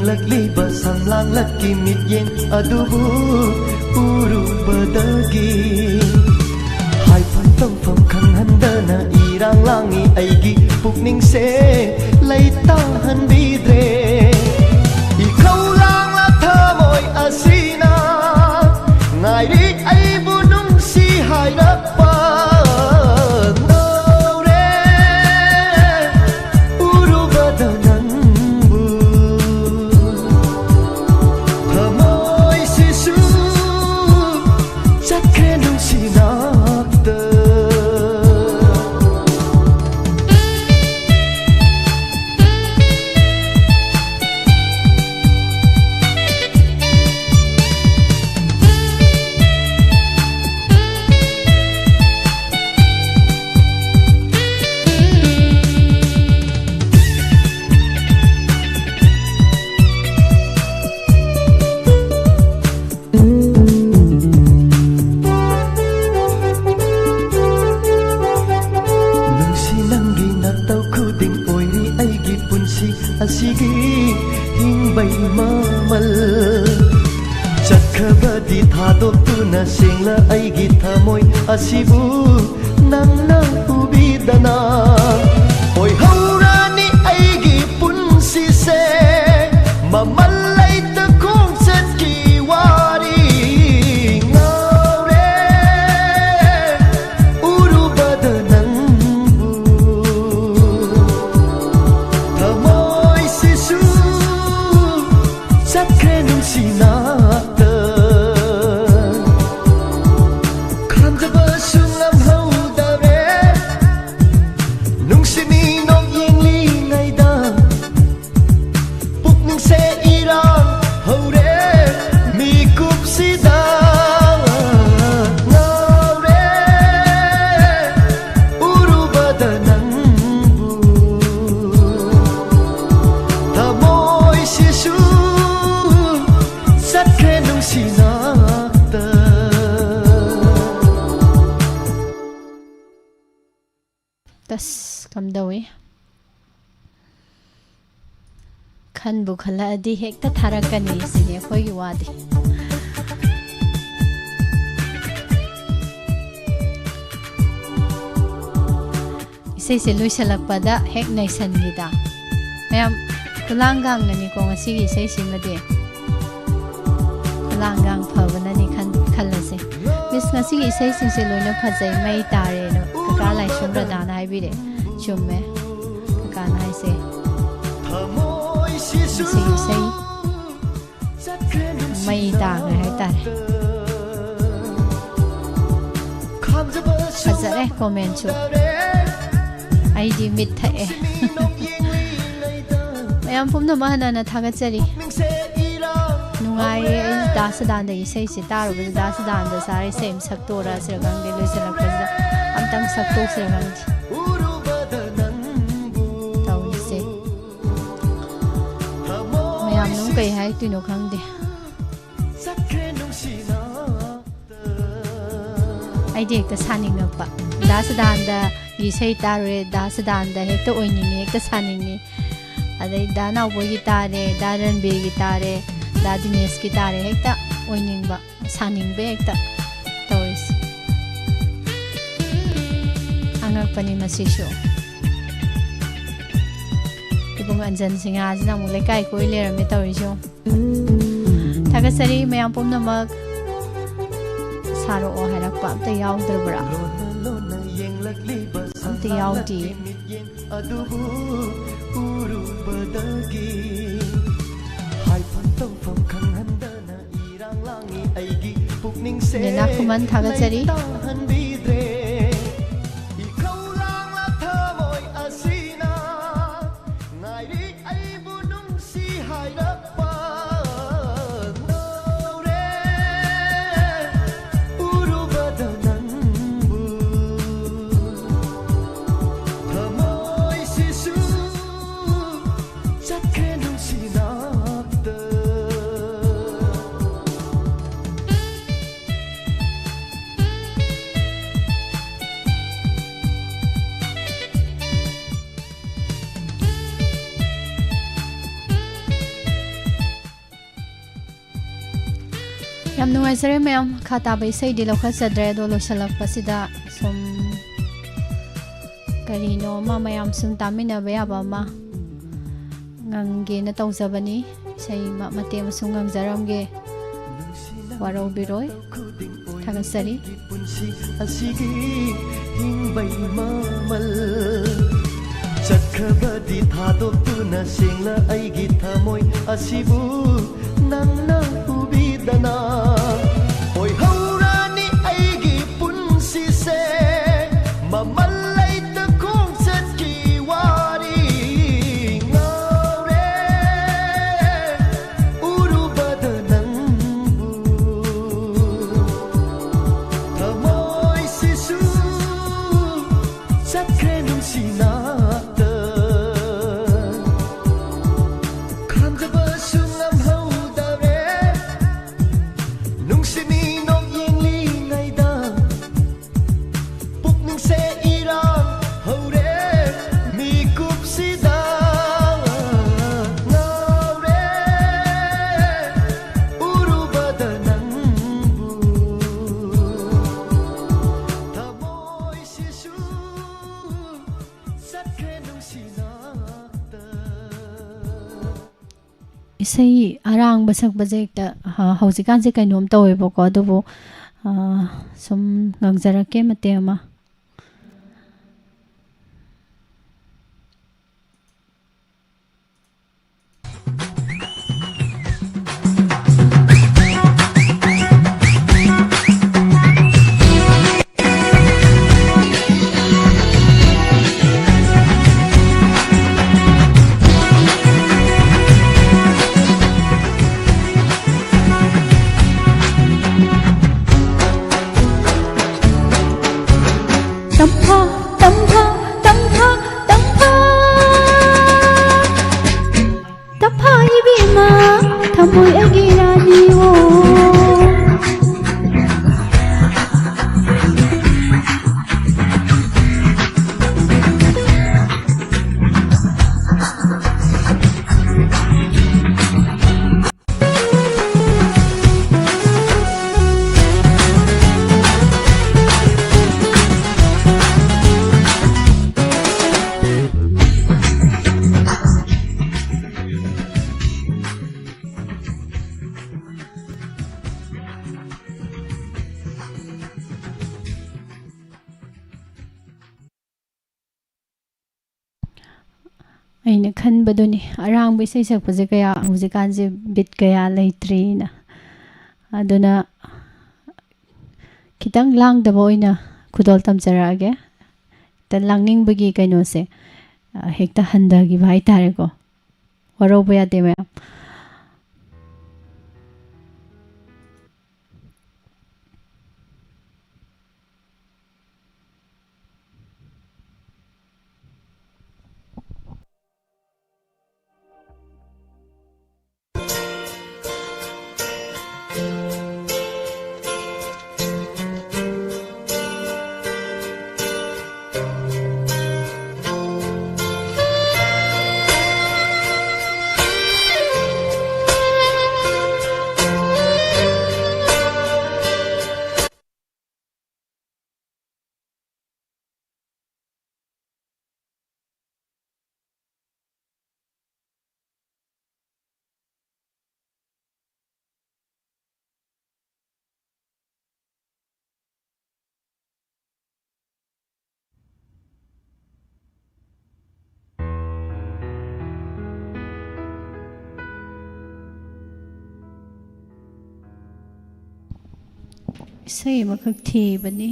ꯂꯛꯂꯤꯕ ꯁꯝꯂꯥꯡꯂꯛꯀꯤ ꯃꯤꯠꯌꯦꯡ ꯑꯗꯨꯕꯨ ꯎꯔꯨꯕꯗꯒꯤ ꯍꯥꯏꯐꯝ ꯇꯧꯐꯝ ꯈꯪꯍꯟꯗꯅ ꯏꯔꯥꯡ ꯂꯥꯡꯉꯤ ꯑꯩꯒꯤ ꯄꯨꯛꯅꯤꯡꯁꯦ ꯂꯩꯇꯥꯍꯟꯕꯤꯗ꯭ꯔꯦ꯫ ꯏꯈꯧ ꯂꯥꯡꯂ ꯊꯃꯣꯏ ꯑꯁꯤꯅ ꯉꯥꯏꯔꯤ ꯑꯩꯕꯨ ꯅꯨꯡꯁꯤ ꯍꯥꯏꯔꯛꯄ꯫ ꯉꯥꯎꯔꯦ ꯎꯔꯨꯕꯗ ꯅꯪꯕꯨ꯫ ꯊꯃꯣꯏꯁꯤꯁꯨ ꯆꯠꯈ꯭ꯔꯦ ꯅꯨꯡꯁꯤ ꯅꯥꯛꯇ꯫ ꯅꯨꯡꯁꯤ ꯅꯪꯒꯤ ꯅꯇꯧ ꯈꯨꯗꯤꯡ ꯑꯣꯏꯔꯤ ꯑꯩꯒꯤ ꯄꯨꯟꯁꯤ ꯑꯁꯤꯒꯤ ꯍꯤꯡꯕꯩ ꯃꯃꯜ꯫ ꯆꯠꯈ꯭ꯔꯕꯗꯤ ꯊꯥꯗꯣꯛꯇꯨꯅ ꯁꯦꯡꯂ ꯑꯩꯒꯤ ꯊꯃꯣꯏ ꯑꯁꯤꯕꯨ ꯅꯪꯅ ꯎꯕꯤꯗꯅ꯫ ꯑꯣꯏꯍꯧꯔꯅꯤ ꯑꯩꯒꯤ ꯄꯨꯟꯁꯤꯁꯦ ꯃꯃꯜ ꯂꯩꯇ ꯈꯣꯡꯆꯠꯀꯤ ꯋꯥꯔꯤ꯫ ꯉꯥꯎꯔꯦ ꯎꯔꯨꯕꯗ ꯅꯪꯕꯨ꯫ ꯊꯃꯣꯏꯁꯤꯁꯨ ꯆꯠꯈ꯭ꯔꯦ ꯅꯨꯡꯁꯤ ꯅꯥꯛꯇ꯫ ꯈꯥꯝꯖꯕꯁꯨ ꯉꯝꯍꯧꯗꯔꯦ ꯅꯨꯡꯁꯤ ꯃꯤꯅꯣꯛ ꯌꯦꯡꯂꯤꯉꯩꯗ꯫ ꯄꯨꯛꯅꯤꯡꯁꯦ ꯏꯔꯥꯡ ꯍꯧꯔꯦ ꯃꯤꯀꯨꯞꯁꯤꯗ꯫ ꯉꯥꯎꯔꯦ ꯎꯔꯨꯕꯗ ꯅꯪꯕꯨ꯫ ꯊꯃꯣꯏꯁꯤꯁꯨ ꯆꯠꯈ꯭ꯔꯦ ꯅꯨꯡꯁꯤ ꯅꯥꯛꯇ꯫ ꯇꯁ ꯀꯝꯗꯧꯏ? ꯈꯟꯕꯨ ꯈꯜꯂꯛꯑꯗꯤ ꯍꯦꯛꯇ ꯊꯥꯔꯛꯀꯅꯤ ꯁꯤꯅꯤ ꯑꯩꯈꯣꯏꯒꯤ ꯋꯥꯗꯤ꯫ ꯏꯁꯩꯁꯦ ꯂꯣꯏꯁꯤꯜꯂꯛꯄꯗ ꯍꯦꯛ ꯅꯩꯁꯟꯈꯤꯗ꯫ ꯃꯌꯥꯝ ꯈꯨꯂꯥꯡꯒꯥꯡꯅꯅꯤꯀꯣ ꯉꯁꯤꯒꯤ ꯏꯁꯩꯁꯤꯃꯗꯤ꯫ ꯈꯨꯂꯥꯡꯒꯥꯡ ꯐꯕꯅꯅꯤ ꯈꯟ-, ꯈꯜꯂꯁꯦ꯫ "ꯃꯤꯁ, ꯉꯁꯤꯒꯤ ꯏꯁꯩꯁꯤꯡꯁꯦ ꯂꯣꯏꯅ ꯐꯖꯩ, ꯃꯩ ꯇꯥꯔꯦꯅ" ꯀꯀꯥ ꯂꯥꯏꯁ꯭ꯔꯝ ꯔꯗꯥꯅ ꯍꯥꯏꯕꯤꯔꯦ꯫ ꯆꯨꯝꯃꯦ꯫ ꯀꯀꯥꯅ ꯍꯥꯏꯁꯦ꯫ ꯉꯁꯤꯒꯤ ꯏꯁꯩ ꯃꯩ ꯇꯥꯈ꯭ꯔꯦ ꯍꯥꯏꯇꯥꯔꯦ꯫ ꯐꯖꯔꯦ comment ꯁꯨ꯫ ꯑꯩꯗꯤ ꯃꯤꯠ ꯊꯛꯑꯦ꯫ ꯃꯌꯥꯝ ꯄꯨꯝꯅꯃꯛ ꯍꯟꯅ ꯍꯟꯅ ꯊꯥꯒꯠꯆꯔꯤ꯫ ꯅꯨꯡꯉꯥꯏꯌꯦ꯫ ꯑꯩ ꯗꯥ ꯁꯗꯥꯅꯟꯗꯒꯤ ꯏꯁꯩꯁꯦ ꯇꯥꯔꯨꯕꯗ ꯗꯥ ꯁꯗꯥꯅꯟꯗ ꯁꯥꯔ ꯏꯁꯩ ꯑꯃ ꯁꯛꯇꯣꯔꯁꯤꯔ ꯈꯪꯗꯦ꯫ ꯂꯣꯏꯁꯤꯜꯂꯛꯄꯁꯤꯗ ꯑꯝꯇꯪ ꯁꯛꯇꯣꯛꯁꯤꯔ ꯈꯪꯗꯦ꯫ ꯇꯧꯔꯤꯁꯦ꯫ ꯃꯌꯥꯝꯅ ꯑꯃꯨꯛ ꯀꯩ ꯍꯥꯏꯔꯛꯇꯣꯏꯅꯣ ꯈꯪꯗꯦ꯫ ꯑꯩꯗꯤ ꯍꯦꯛꯇ ꯁꯥꯅꯤꯡꯉꯛꯄ꯫ ꯗꯥ ꯁꯗꯥꯅꯟꯗꯒꯤ ꯏꯁꯩ ꯇꯥꯔꯨꯔꯦ, ꯗꯥ ꯁꯗꯥꯅꯟꯗ ꯍꯦꯛꯇ ꯑꯣꯏꯅꯤꯡꯉꯤ, ꯍꯦꯛꯇ ꯁꯥꯅꯤꯡꯉꯤ꯫ ꯑꯗꯩ ꯗꯥ ꯅꯥꯎꯕꯣꯏꯒꯤ ꯇꯥꯔꯦ, ꯗꯥ ꯔꯟꯕꯤꯔꯒꯤ ꯇꯥꯔꯦ, ꯗꯥ ꯗꯤꯅꯦꯁꯀꯤ ꯇꯥꯔꯦ, ꯍꯦꯛꯇ ꯑꯣꯏꯅꯤꯡꯕ, ꯁꯥꯅꯤꯡꯕ ꯍꯦꯛꯇ ꯇꯧꯔꯤꯁꯦ꯫ ꯑꯉꯛꯄꯅꯤ ꯃꯁꯤꯁꯨ꯫ ꯏꯕꯨꯡ ꯑꯟꯖꯟ ꯁꯤꯡꯍꯥꯁꯤꯅ ꯑꯃꯨꯛ ꯂꯩꯀꯥꯏ ꯀꯣꯏ ꯂꯩꯔꯝꯃꯦ ꯇꯧꯔꯤꯁꯤ ꯌꯦꯡꯉꯨ꯫ ꯊꯥꯒꯠꯆꯔꯤ ꯃꯌꯥꯝ ꯄꯨꯝꯅꯃꯛ꯫ ꯁꯥꯔꯛꯑꯣ ꯍꯥꯏꯔꯛꯄ ꯑꯝꯇ ꯌꯥꯎꯗ꯭ꯔꯕ꯭ꯔꯥ? ꯑꯝꯇ ꯌꯥꯎꯗꯤꯌꯦ꯫ ꯑꯗꯨꯕꯨ ꯎꯔꯨꯕꯗꯒꯤ ꯍꯥꯏꯐꯝ ꯇꯧꯐꯝ ꯈꯪꯍꯟꯗꯅ ꯏꯔꯥꯡ ꯂꯥꯡꯉꯤ ꯑꯩꯒꯤ ꯄꯨꯛꯅꯤꯡꯁꯦ ꯂꯤꯂꯥ ꯈꯨꯃꯟ ꯊꯥꯒꯠꯆꯔꯤ꯫ ꯂꯩꯇꯥꯍꯟꯕꯤꯗ꯭ꯔꯦ꯫ ꯏꯈꯧ ꯂꯥꯡꯂ ꯊꯃꯣꯏ ꯑꯁꯤꯅ ꯉꯥꯏꯔꯤ ꯑꯩꯕꯨ ꯅꯨꯡꯁꯤ ꯍꯥꯏꯔꯛꯄ ꯇꯧꯔꯦ꯫ ꯎꯔꯨꯕꯗ ꯅꯪꯕꯨ ꯊꯃꯣꯏꯁꯤꯁꯨ ꯆꯠꯈ꯭ꯔꯦ ꯅꯨꯡꯁꯤ ꯅꯥꯛꯇ꯫ ꯌꯥꯝ ꯅꯨꯡꯉꯥꯏꯖꯔꯦ ꯃꯌꯥꯝ꯫ ꯃꯈꯥ ꯇꯥꯕ ꯏꯁꯩꯗꯤ ꯂꯧꯈꯠꯆꯗ꯭ꯔꯦ, ꯑꯗꯣ ꯂꯣꯏꯁꯤꯜꯂꯛꯄꯁꯤꯗ ꯁꯨꯝ ꯀꯔꯤꯅꯣ ꯑꯃ ꯃꯌꯥꯝ ꯁꯨꯝ ꯇꯥꯃꯤꯟꯅꯕ ꯌꯥꯕ ꯑꯃ ꯉꯪꯒꯦꯅ ꯇꯧꯖꯕꯅꯤ꯫ ꯏꯁꯩ ꯃ-, ꯃꯇꯦꯛ ꯑꯃ ꯁꯨꯝ ꯉꯪꯖꯔꯝꯒꯦ꯫ ꯋꯥꯔꯧꯕꯤꯔꯣꯏ꯫ ꯊꯥꯒꯠꯆꯔꯤ꯫ ꯄꯨꯟꯁꯤ ꯑꯁꯤꯒꯤ ꯍꯤꯡꯕꯩ ꯃꯃꯜ꯫ ꯆꯠꯈ꯭ꯔꯕꯗꯤ ꯊꯥꯗꯣꯛꯇꯨꯅ ꯁꯦꯡꯅ ꯑꯩꯒꯤ ꯊꯃꯣꯏ ꯑꯁꯤꯕꯨ ꯅꯪꯅ ꯎꯕꯤꯗꯅ꯫ ꯑꯣꯏꯍꯧꯔꯅꯤ ꯑꯩꯒꯤ ꯄꯨꯟꯁꯤꯁꯦ ꯃꯃꯜ ꯂꯩꯇ ꯈꯣꯡꯆꯠꯀꯤ ꯋꯥꯔꯤ꯫ ꯉꯥꯎꯔꯦ ꯎꯔꯨꯕꯗ ꯅꯪꯕꯨ꯫ ꯊꯃꯣꯏꯁꯤꯁꯨ ꯆꯠꯈ꯭ꯔꯦ ꯅꯨꯡꯁꯤ ꯅꯥꯛꯇ꯫ ꯈꯥꯝꯖꯕꯁꯨ ꯉꯝꯍꯧꯗꯔꯦ ꯅꯨꯡꯁꯤ ꯃꯤꯅꯣꯛ ꯌꯦꯡꯂꯤꯉꯩꯗ꯫ ꯄꯨꯛꯅꯤꯡꯁꯦ ꯏꯔꯥꯡ ꯍꯧꯔꯦ ꯃꯤꯀꯨꯞꯁꯤꯗ꯫ ꯉꯥꯎꯔꯦ ꯎꯔꯨꯕꯗ ꯅꯪꯕꯨ꯫ ꯊꯃꯣꯏꯁꯤꯁꯨ ꯆꯠꯈ꯭ꯔꯦ ꯅꯨꯡꯁꯤ ꯅꯥꯛꯇ꯫ ꯏꯁꯩ ꯑꯔꯥꯡꯕ ꯁꯛꯄꯁꯦ ꯍꯦꯛꯇ, ꯑ, ꯍꯧꯖꯤꯛꯀꯥꯟꯁꯦ ꯀꯩꯅꯣꯝ ꯇꯧꯋꯦꯕꯀꯣ, ꯑꯗꯨꯕꯨ, ꯑ, ꯁꯨꯝ ꯉꯪꯖꯔꯛꯀꯦ ꯃꯇꯦꯛ ꯑꯃ꯫ ꯇꯝꯐꯥ, ꯇꯝꯐꯥ, ꯇꯝꯐꯥ, ꯇꯝꯐꯥ꯫ ꯇꯝꯐꯥ ꯏꯕꯦꯝꯃ, ꯊꯃꯣꯏ ꯑꯩꯒꯤ ꯔꯥꯅꯤꯑꯣ꯫ ꯑꯩꯅ ꯈꯟꯕꯗꯨꯅꯤ, ꯑꯔꯥꯡꯕ ꯏꯁꯩ ꯁꯛꯄꯁꯦ ꯀꯌꯥ ꯍꯧꯖꯤꯛꯀꯥꯟꯁꯦ ꯕꯤꯠ ꯀꯌꯥ ꯂꯩꯇ꯭ꯔꯤꯅ꯫ ꯑꯗꯨꯅ ꯈꯤꯇꯪ ꯂꯥꯡꯗꯕ ꯑꯣꯏꯅ ꯈꯨꯗꯣꯜ ꯇꯝꯖꯔꯛꯑꯒꯦ꯫ ꯍꯦꯛꯇ ꯂꯥꯡꯅꯤꯡꯕꯒꯤ ꯀꯩꯅꯣꯁꯦ, ꯑ, ꯍꯦꯛꯇ ꯍꯟꯊꯈꯤꯕ ꯍꯥꯏꯇꯥꯔꯦꯀꯣ꯫ ꯋꯥꯔꯧꯕ ꯌꯥꯗꯦ ꯃꯌꯥꯝ꯫ ꯏꯁꯩ ꯑꯃꯈꯛ ꯊꯤꯕꯅꯤ꯫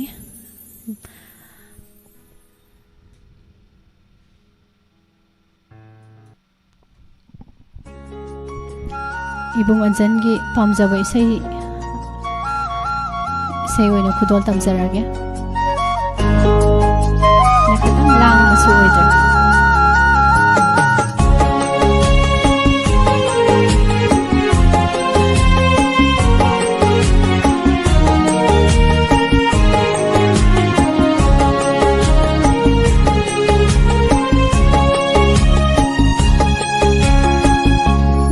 ꯏꯕꯨꯡ ꯑꯟꯖꯟꯒꯤ ꯄꯥꯝꯖꯕ ꯏꯁꯩ, ꯏꯁꯩ ꯑꯣꯏꯅ ꯈꯨꯗꯣꯜ ꯇꯝꯖꯔꯒꯦ꯫ ꯈꯤꯇꯪ ꯂꯥꯡꯕꯁꯨ ꯑꯣꯏꯗ꯭ꯔꯥ?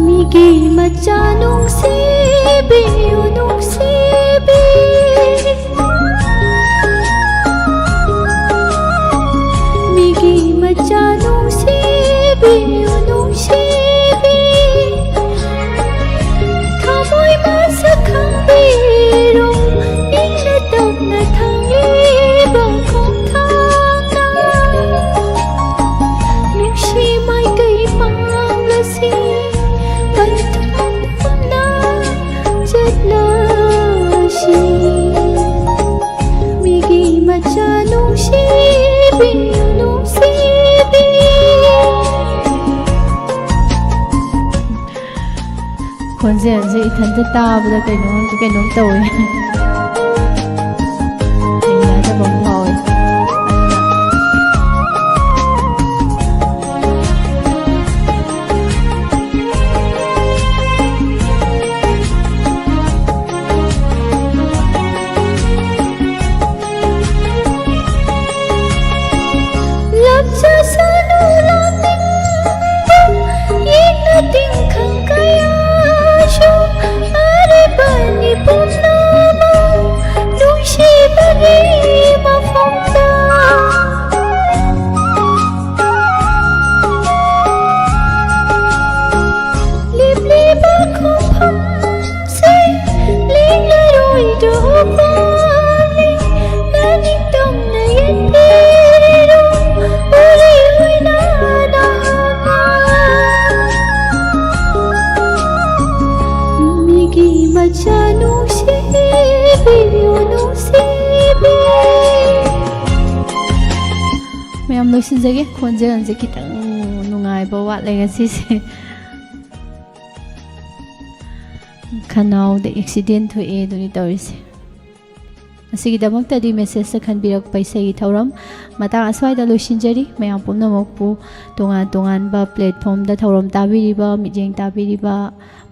ꯃꯤꯒꯤ ꯃꯆꯥ ꯅꯨꯡꯁꯤꯕꯤ, ꯅꯨꯡꯁꯤꯕꯤ꯫ ꯃꯤꯒꯤ ꯃꯆꯥ ꯅꯨꯡꯁꯤꯕꯤ, ꯅꯨꯡꯁꯤꯕꯤ꯫ ꯊꯃꯣꯏ ꯃꯁꯛ ꯈꯪꯕꯤꯔꯣ, ꯏꯪꯅ ꯇꯞꯅ ꯊꯝꯂꯤꯕ ꯈꯣꯡꯊꯥꯡꯅ꯫ ꯅꯨꯡꯁꯤ ꯃꯥꯏꯀꯩ ꯃꯤꯒꯤ ꯃꯆꯥ ꯅꯨꯡꯁꯤꯕꯤ, ꯅꯨꯡꯁꯤꯕꯤ꯫ ꯈꯣꯟꯖꯦꯜꯁꯦ ꯏꯊꯟꯇ ꯇꯥꯕꯗ ꯀꯩꯅꯣꯝ, ꯀꯩꯅꯣꯝ ꯇꯧꯋꯦ꯫ ꯍꯩꯅꯗꯕ ꯑꯃ ꯐꯥꯎꯋꯦ꯫ ꯂꯥꯛꯆꯁꯅꯨ ꯂꯥꯛꯅꯤꯡꯕ ꯌꯦꯛꯅ ꯇꯤꯡꯈꯪ ꯀꯌꯥꯁꯨ ꯑꯔꯤꯕꯅꯤ ꯄꯨꯝꯅꯃꯛ ꯅꯨꯡꯁꯤꯕꯒꯤ ꯃꯐꯝꯗ꯫ ꯂꯦꯞꯂꯤꯕ ꯈꯣꯡꯐꯝꯁꯦ ꯂꯦꯡꯂꯔꯣꯏꯗ꯭ꯔꯣ ꯄꯥꯝꯃꯤ ꯅꯅꯤꯡꯇꯝꯅ ꯌꯦꯠꯄꯤꯔꯣ ꯎꯔꯤ ꯑꯣꯏꯅ ꯅꯍꯥꯛꯅ꯫ ꯃꯤꯒꯤ ꯃꯆꯥ ꯅꯨꯡꯁꯤꯕꯤꯌꯨ ꯅꯨꯡꯁꯤꯕꯤ꯫ ꯃꯌꯥꯝ ꯂꯣꯏꯁꯤꯟꯖꯒꯦ꯫ ꯈꯣꯟꯖꯦꯜꯁꯦ ꯈꯤꯇꯪ ꯅꯨꯡꯉꯥꯏꯕ ꯋꯥꯠꯂꯦ ꯉꯁꯤꯁꯦ꯫ ꯈꯅꯥꯎꯗ ꯑꯦꯛꯁꯤꯗꯦꯟ ꯊꯣꯛꯑꯦ ꯑꯗꯨꯅꯤ ꯇꯧꯔꯤꯁꯦ꯫ ꯉꯁꯤꯒꯤꯗꯃꯛꯇꯗꯤ ꯃꯦꯁꯦꯖꯇ ꯈꯟꯕꯤꯔꯛꯄ ꯏꯁꯩꯒꯤ ꯊꯧꯔꯝ ꯃꯇꯥꯡ ꯑꯁ꯭ꯋꯥꯏꯗ ꯂꯣꯏꯁꯤꯟꯖꯔꯤ꯫ ꯃꯌꯥꯝ ꯄꯨꯝꯅꯃꯛꯄꯨ ꯇꯣꯉꯥꯟ ꯇꯣꯉꯥꯟꯕ ꯄ꯭ꯂꯦꯠꯐꯣꯝꯗ ꯊꯧꯔꯝ ꯇꯥꯕꯤꯔꯤꯕ, ꯃꯤꯠꯌꯦꯡ ꯇꯥꯕꯤꯔꯤꯕ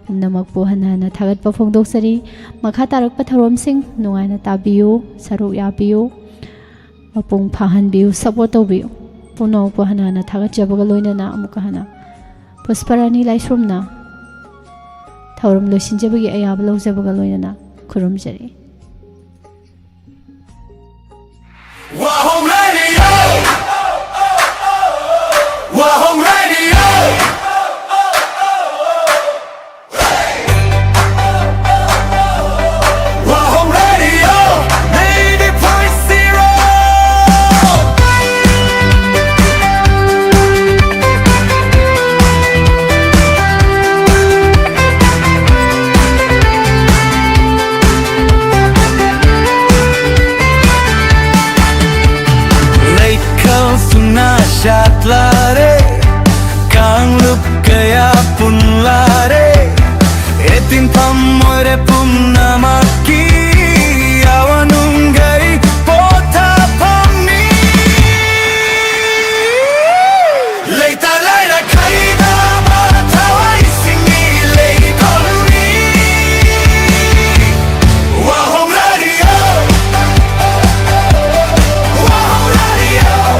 ꯄꯨꯝꯅꯃꯛꯄꯨ ꯍꯟꯅ ꯍꯟꯅ ꯊꯥꯒꯠꯄ ꯐꯣꯡꯗꯣꯛꯆꯔꯤ꯫ ꯃꯈꯥ ꯇꯥꯔꯛꯄ ꯊꯧꯔꯝꯁꯤꯡ ꯅꯨꯡꯉꯥꯏꯅ ꯇꯥꯕꯤꯌꯨ, ꯁꯔꯨꯛ ꯌꯥꯕꯤꯌꯨ꯫ ꯃꯄꯨꯡ ꯐꯥꯍꯟꯕꯤꯌꯨ, ꯁꯄꯣꯔꯠ ꯇꯧꯕꯤꯌꯨ꯫ ꯄꯨꯝꯅꯃꯛꯄꯨ ꯍꯟꯅ ꯍꯟꯅ ꯊꯥꯒꯠꯆꯕꯒ ꯂꯣꯏꯅꯅ ꯑꯃꯨꯛꯀ ꯍꯟꯅ ꯄꯨꯁꯄꯔꯥꯅꯤ ꯂꯥꯏꯁ꯭ꯔꯝꯅ ꯊꯧꯔꯝ ꯂꯣꯏꯁꯤꯟꯖꯕꯒꯤ ꯑꯌꯥꯕ ꯂꯧꯖꯕꯒ ꯂꯣꯏꯅꯅ ꯈꯨꯔꯨꯝꯖꯔꯤ꯫ Wahong Radio! Wahong Radio! ꯄꯨꯝꯅꯃꯛꯀꯤ ꯑꯋꯥ ꯅꯨꯡꯒꯩ ꯄꯣꯊꯥꯐꯝꯅꯤ꯫ ꯂꯩꯇ ꯂꯥꯏꯔ ꯈꯥꯏꯗꯕ ꯊꯋꯥꯏꯁꯤꯡꯒꯤ ꯂꯩꯀꯣꯜꯅꯤ꯫ Wahong radio, Wahong radio.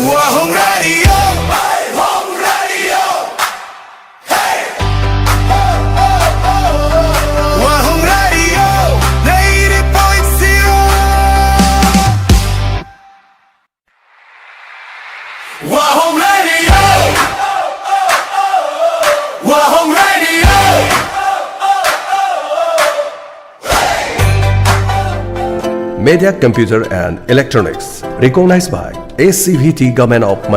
Wahong Radio, Wahong Radio, Wahong Radio, ninety point zero. Wahong Radio, Wahong Radio. Media Computer and Electronics, recognized by A C V T, Government of Manipur.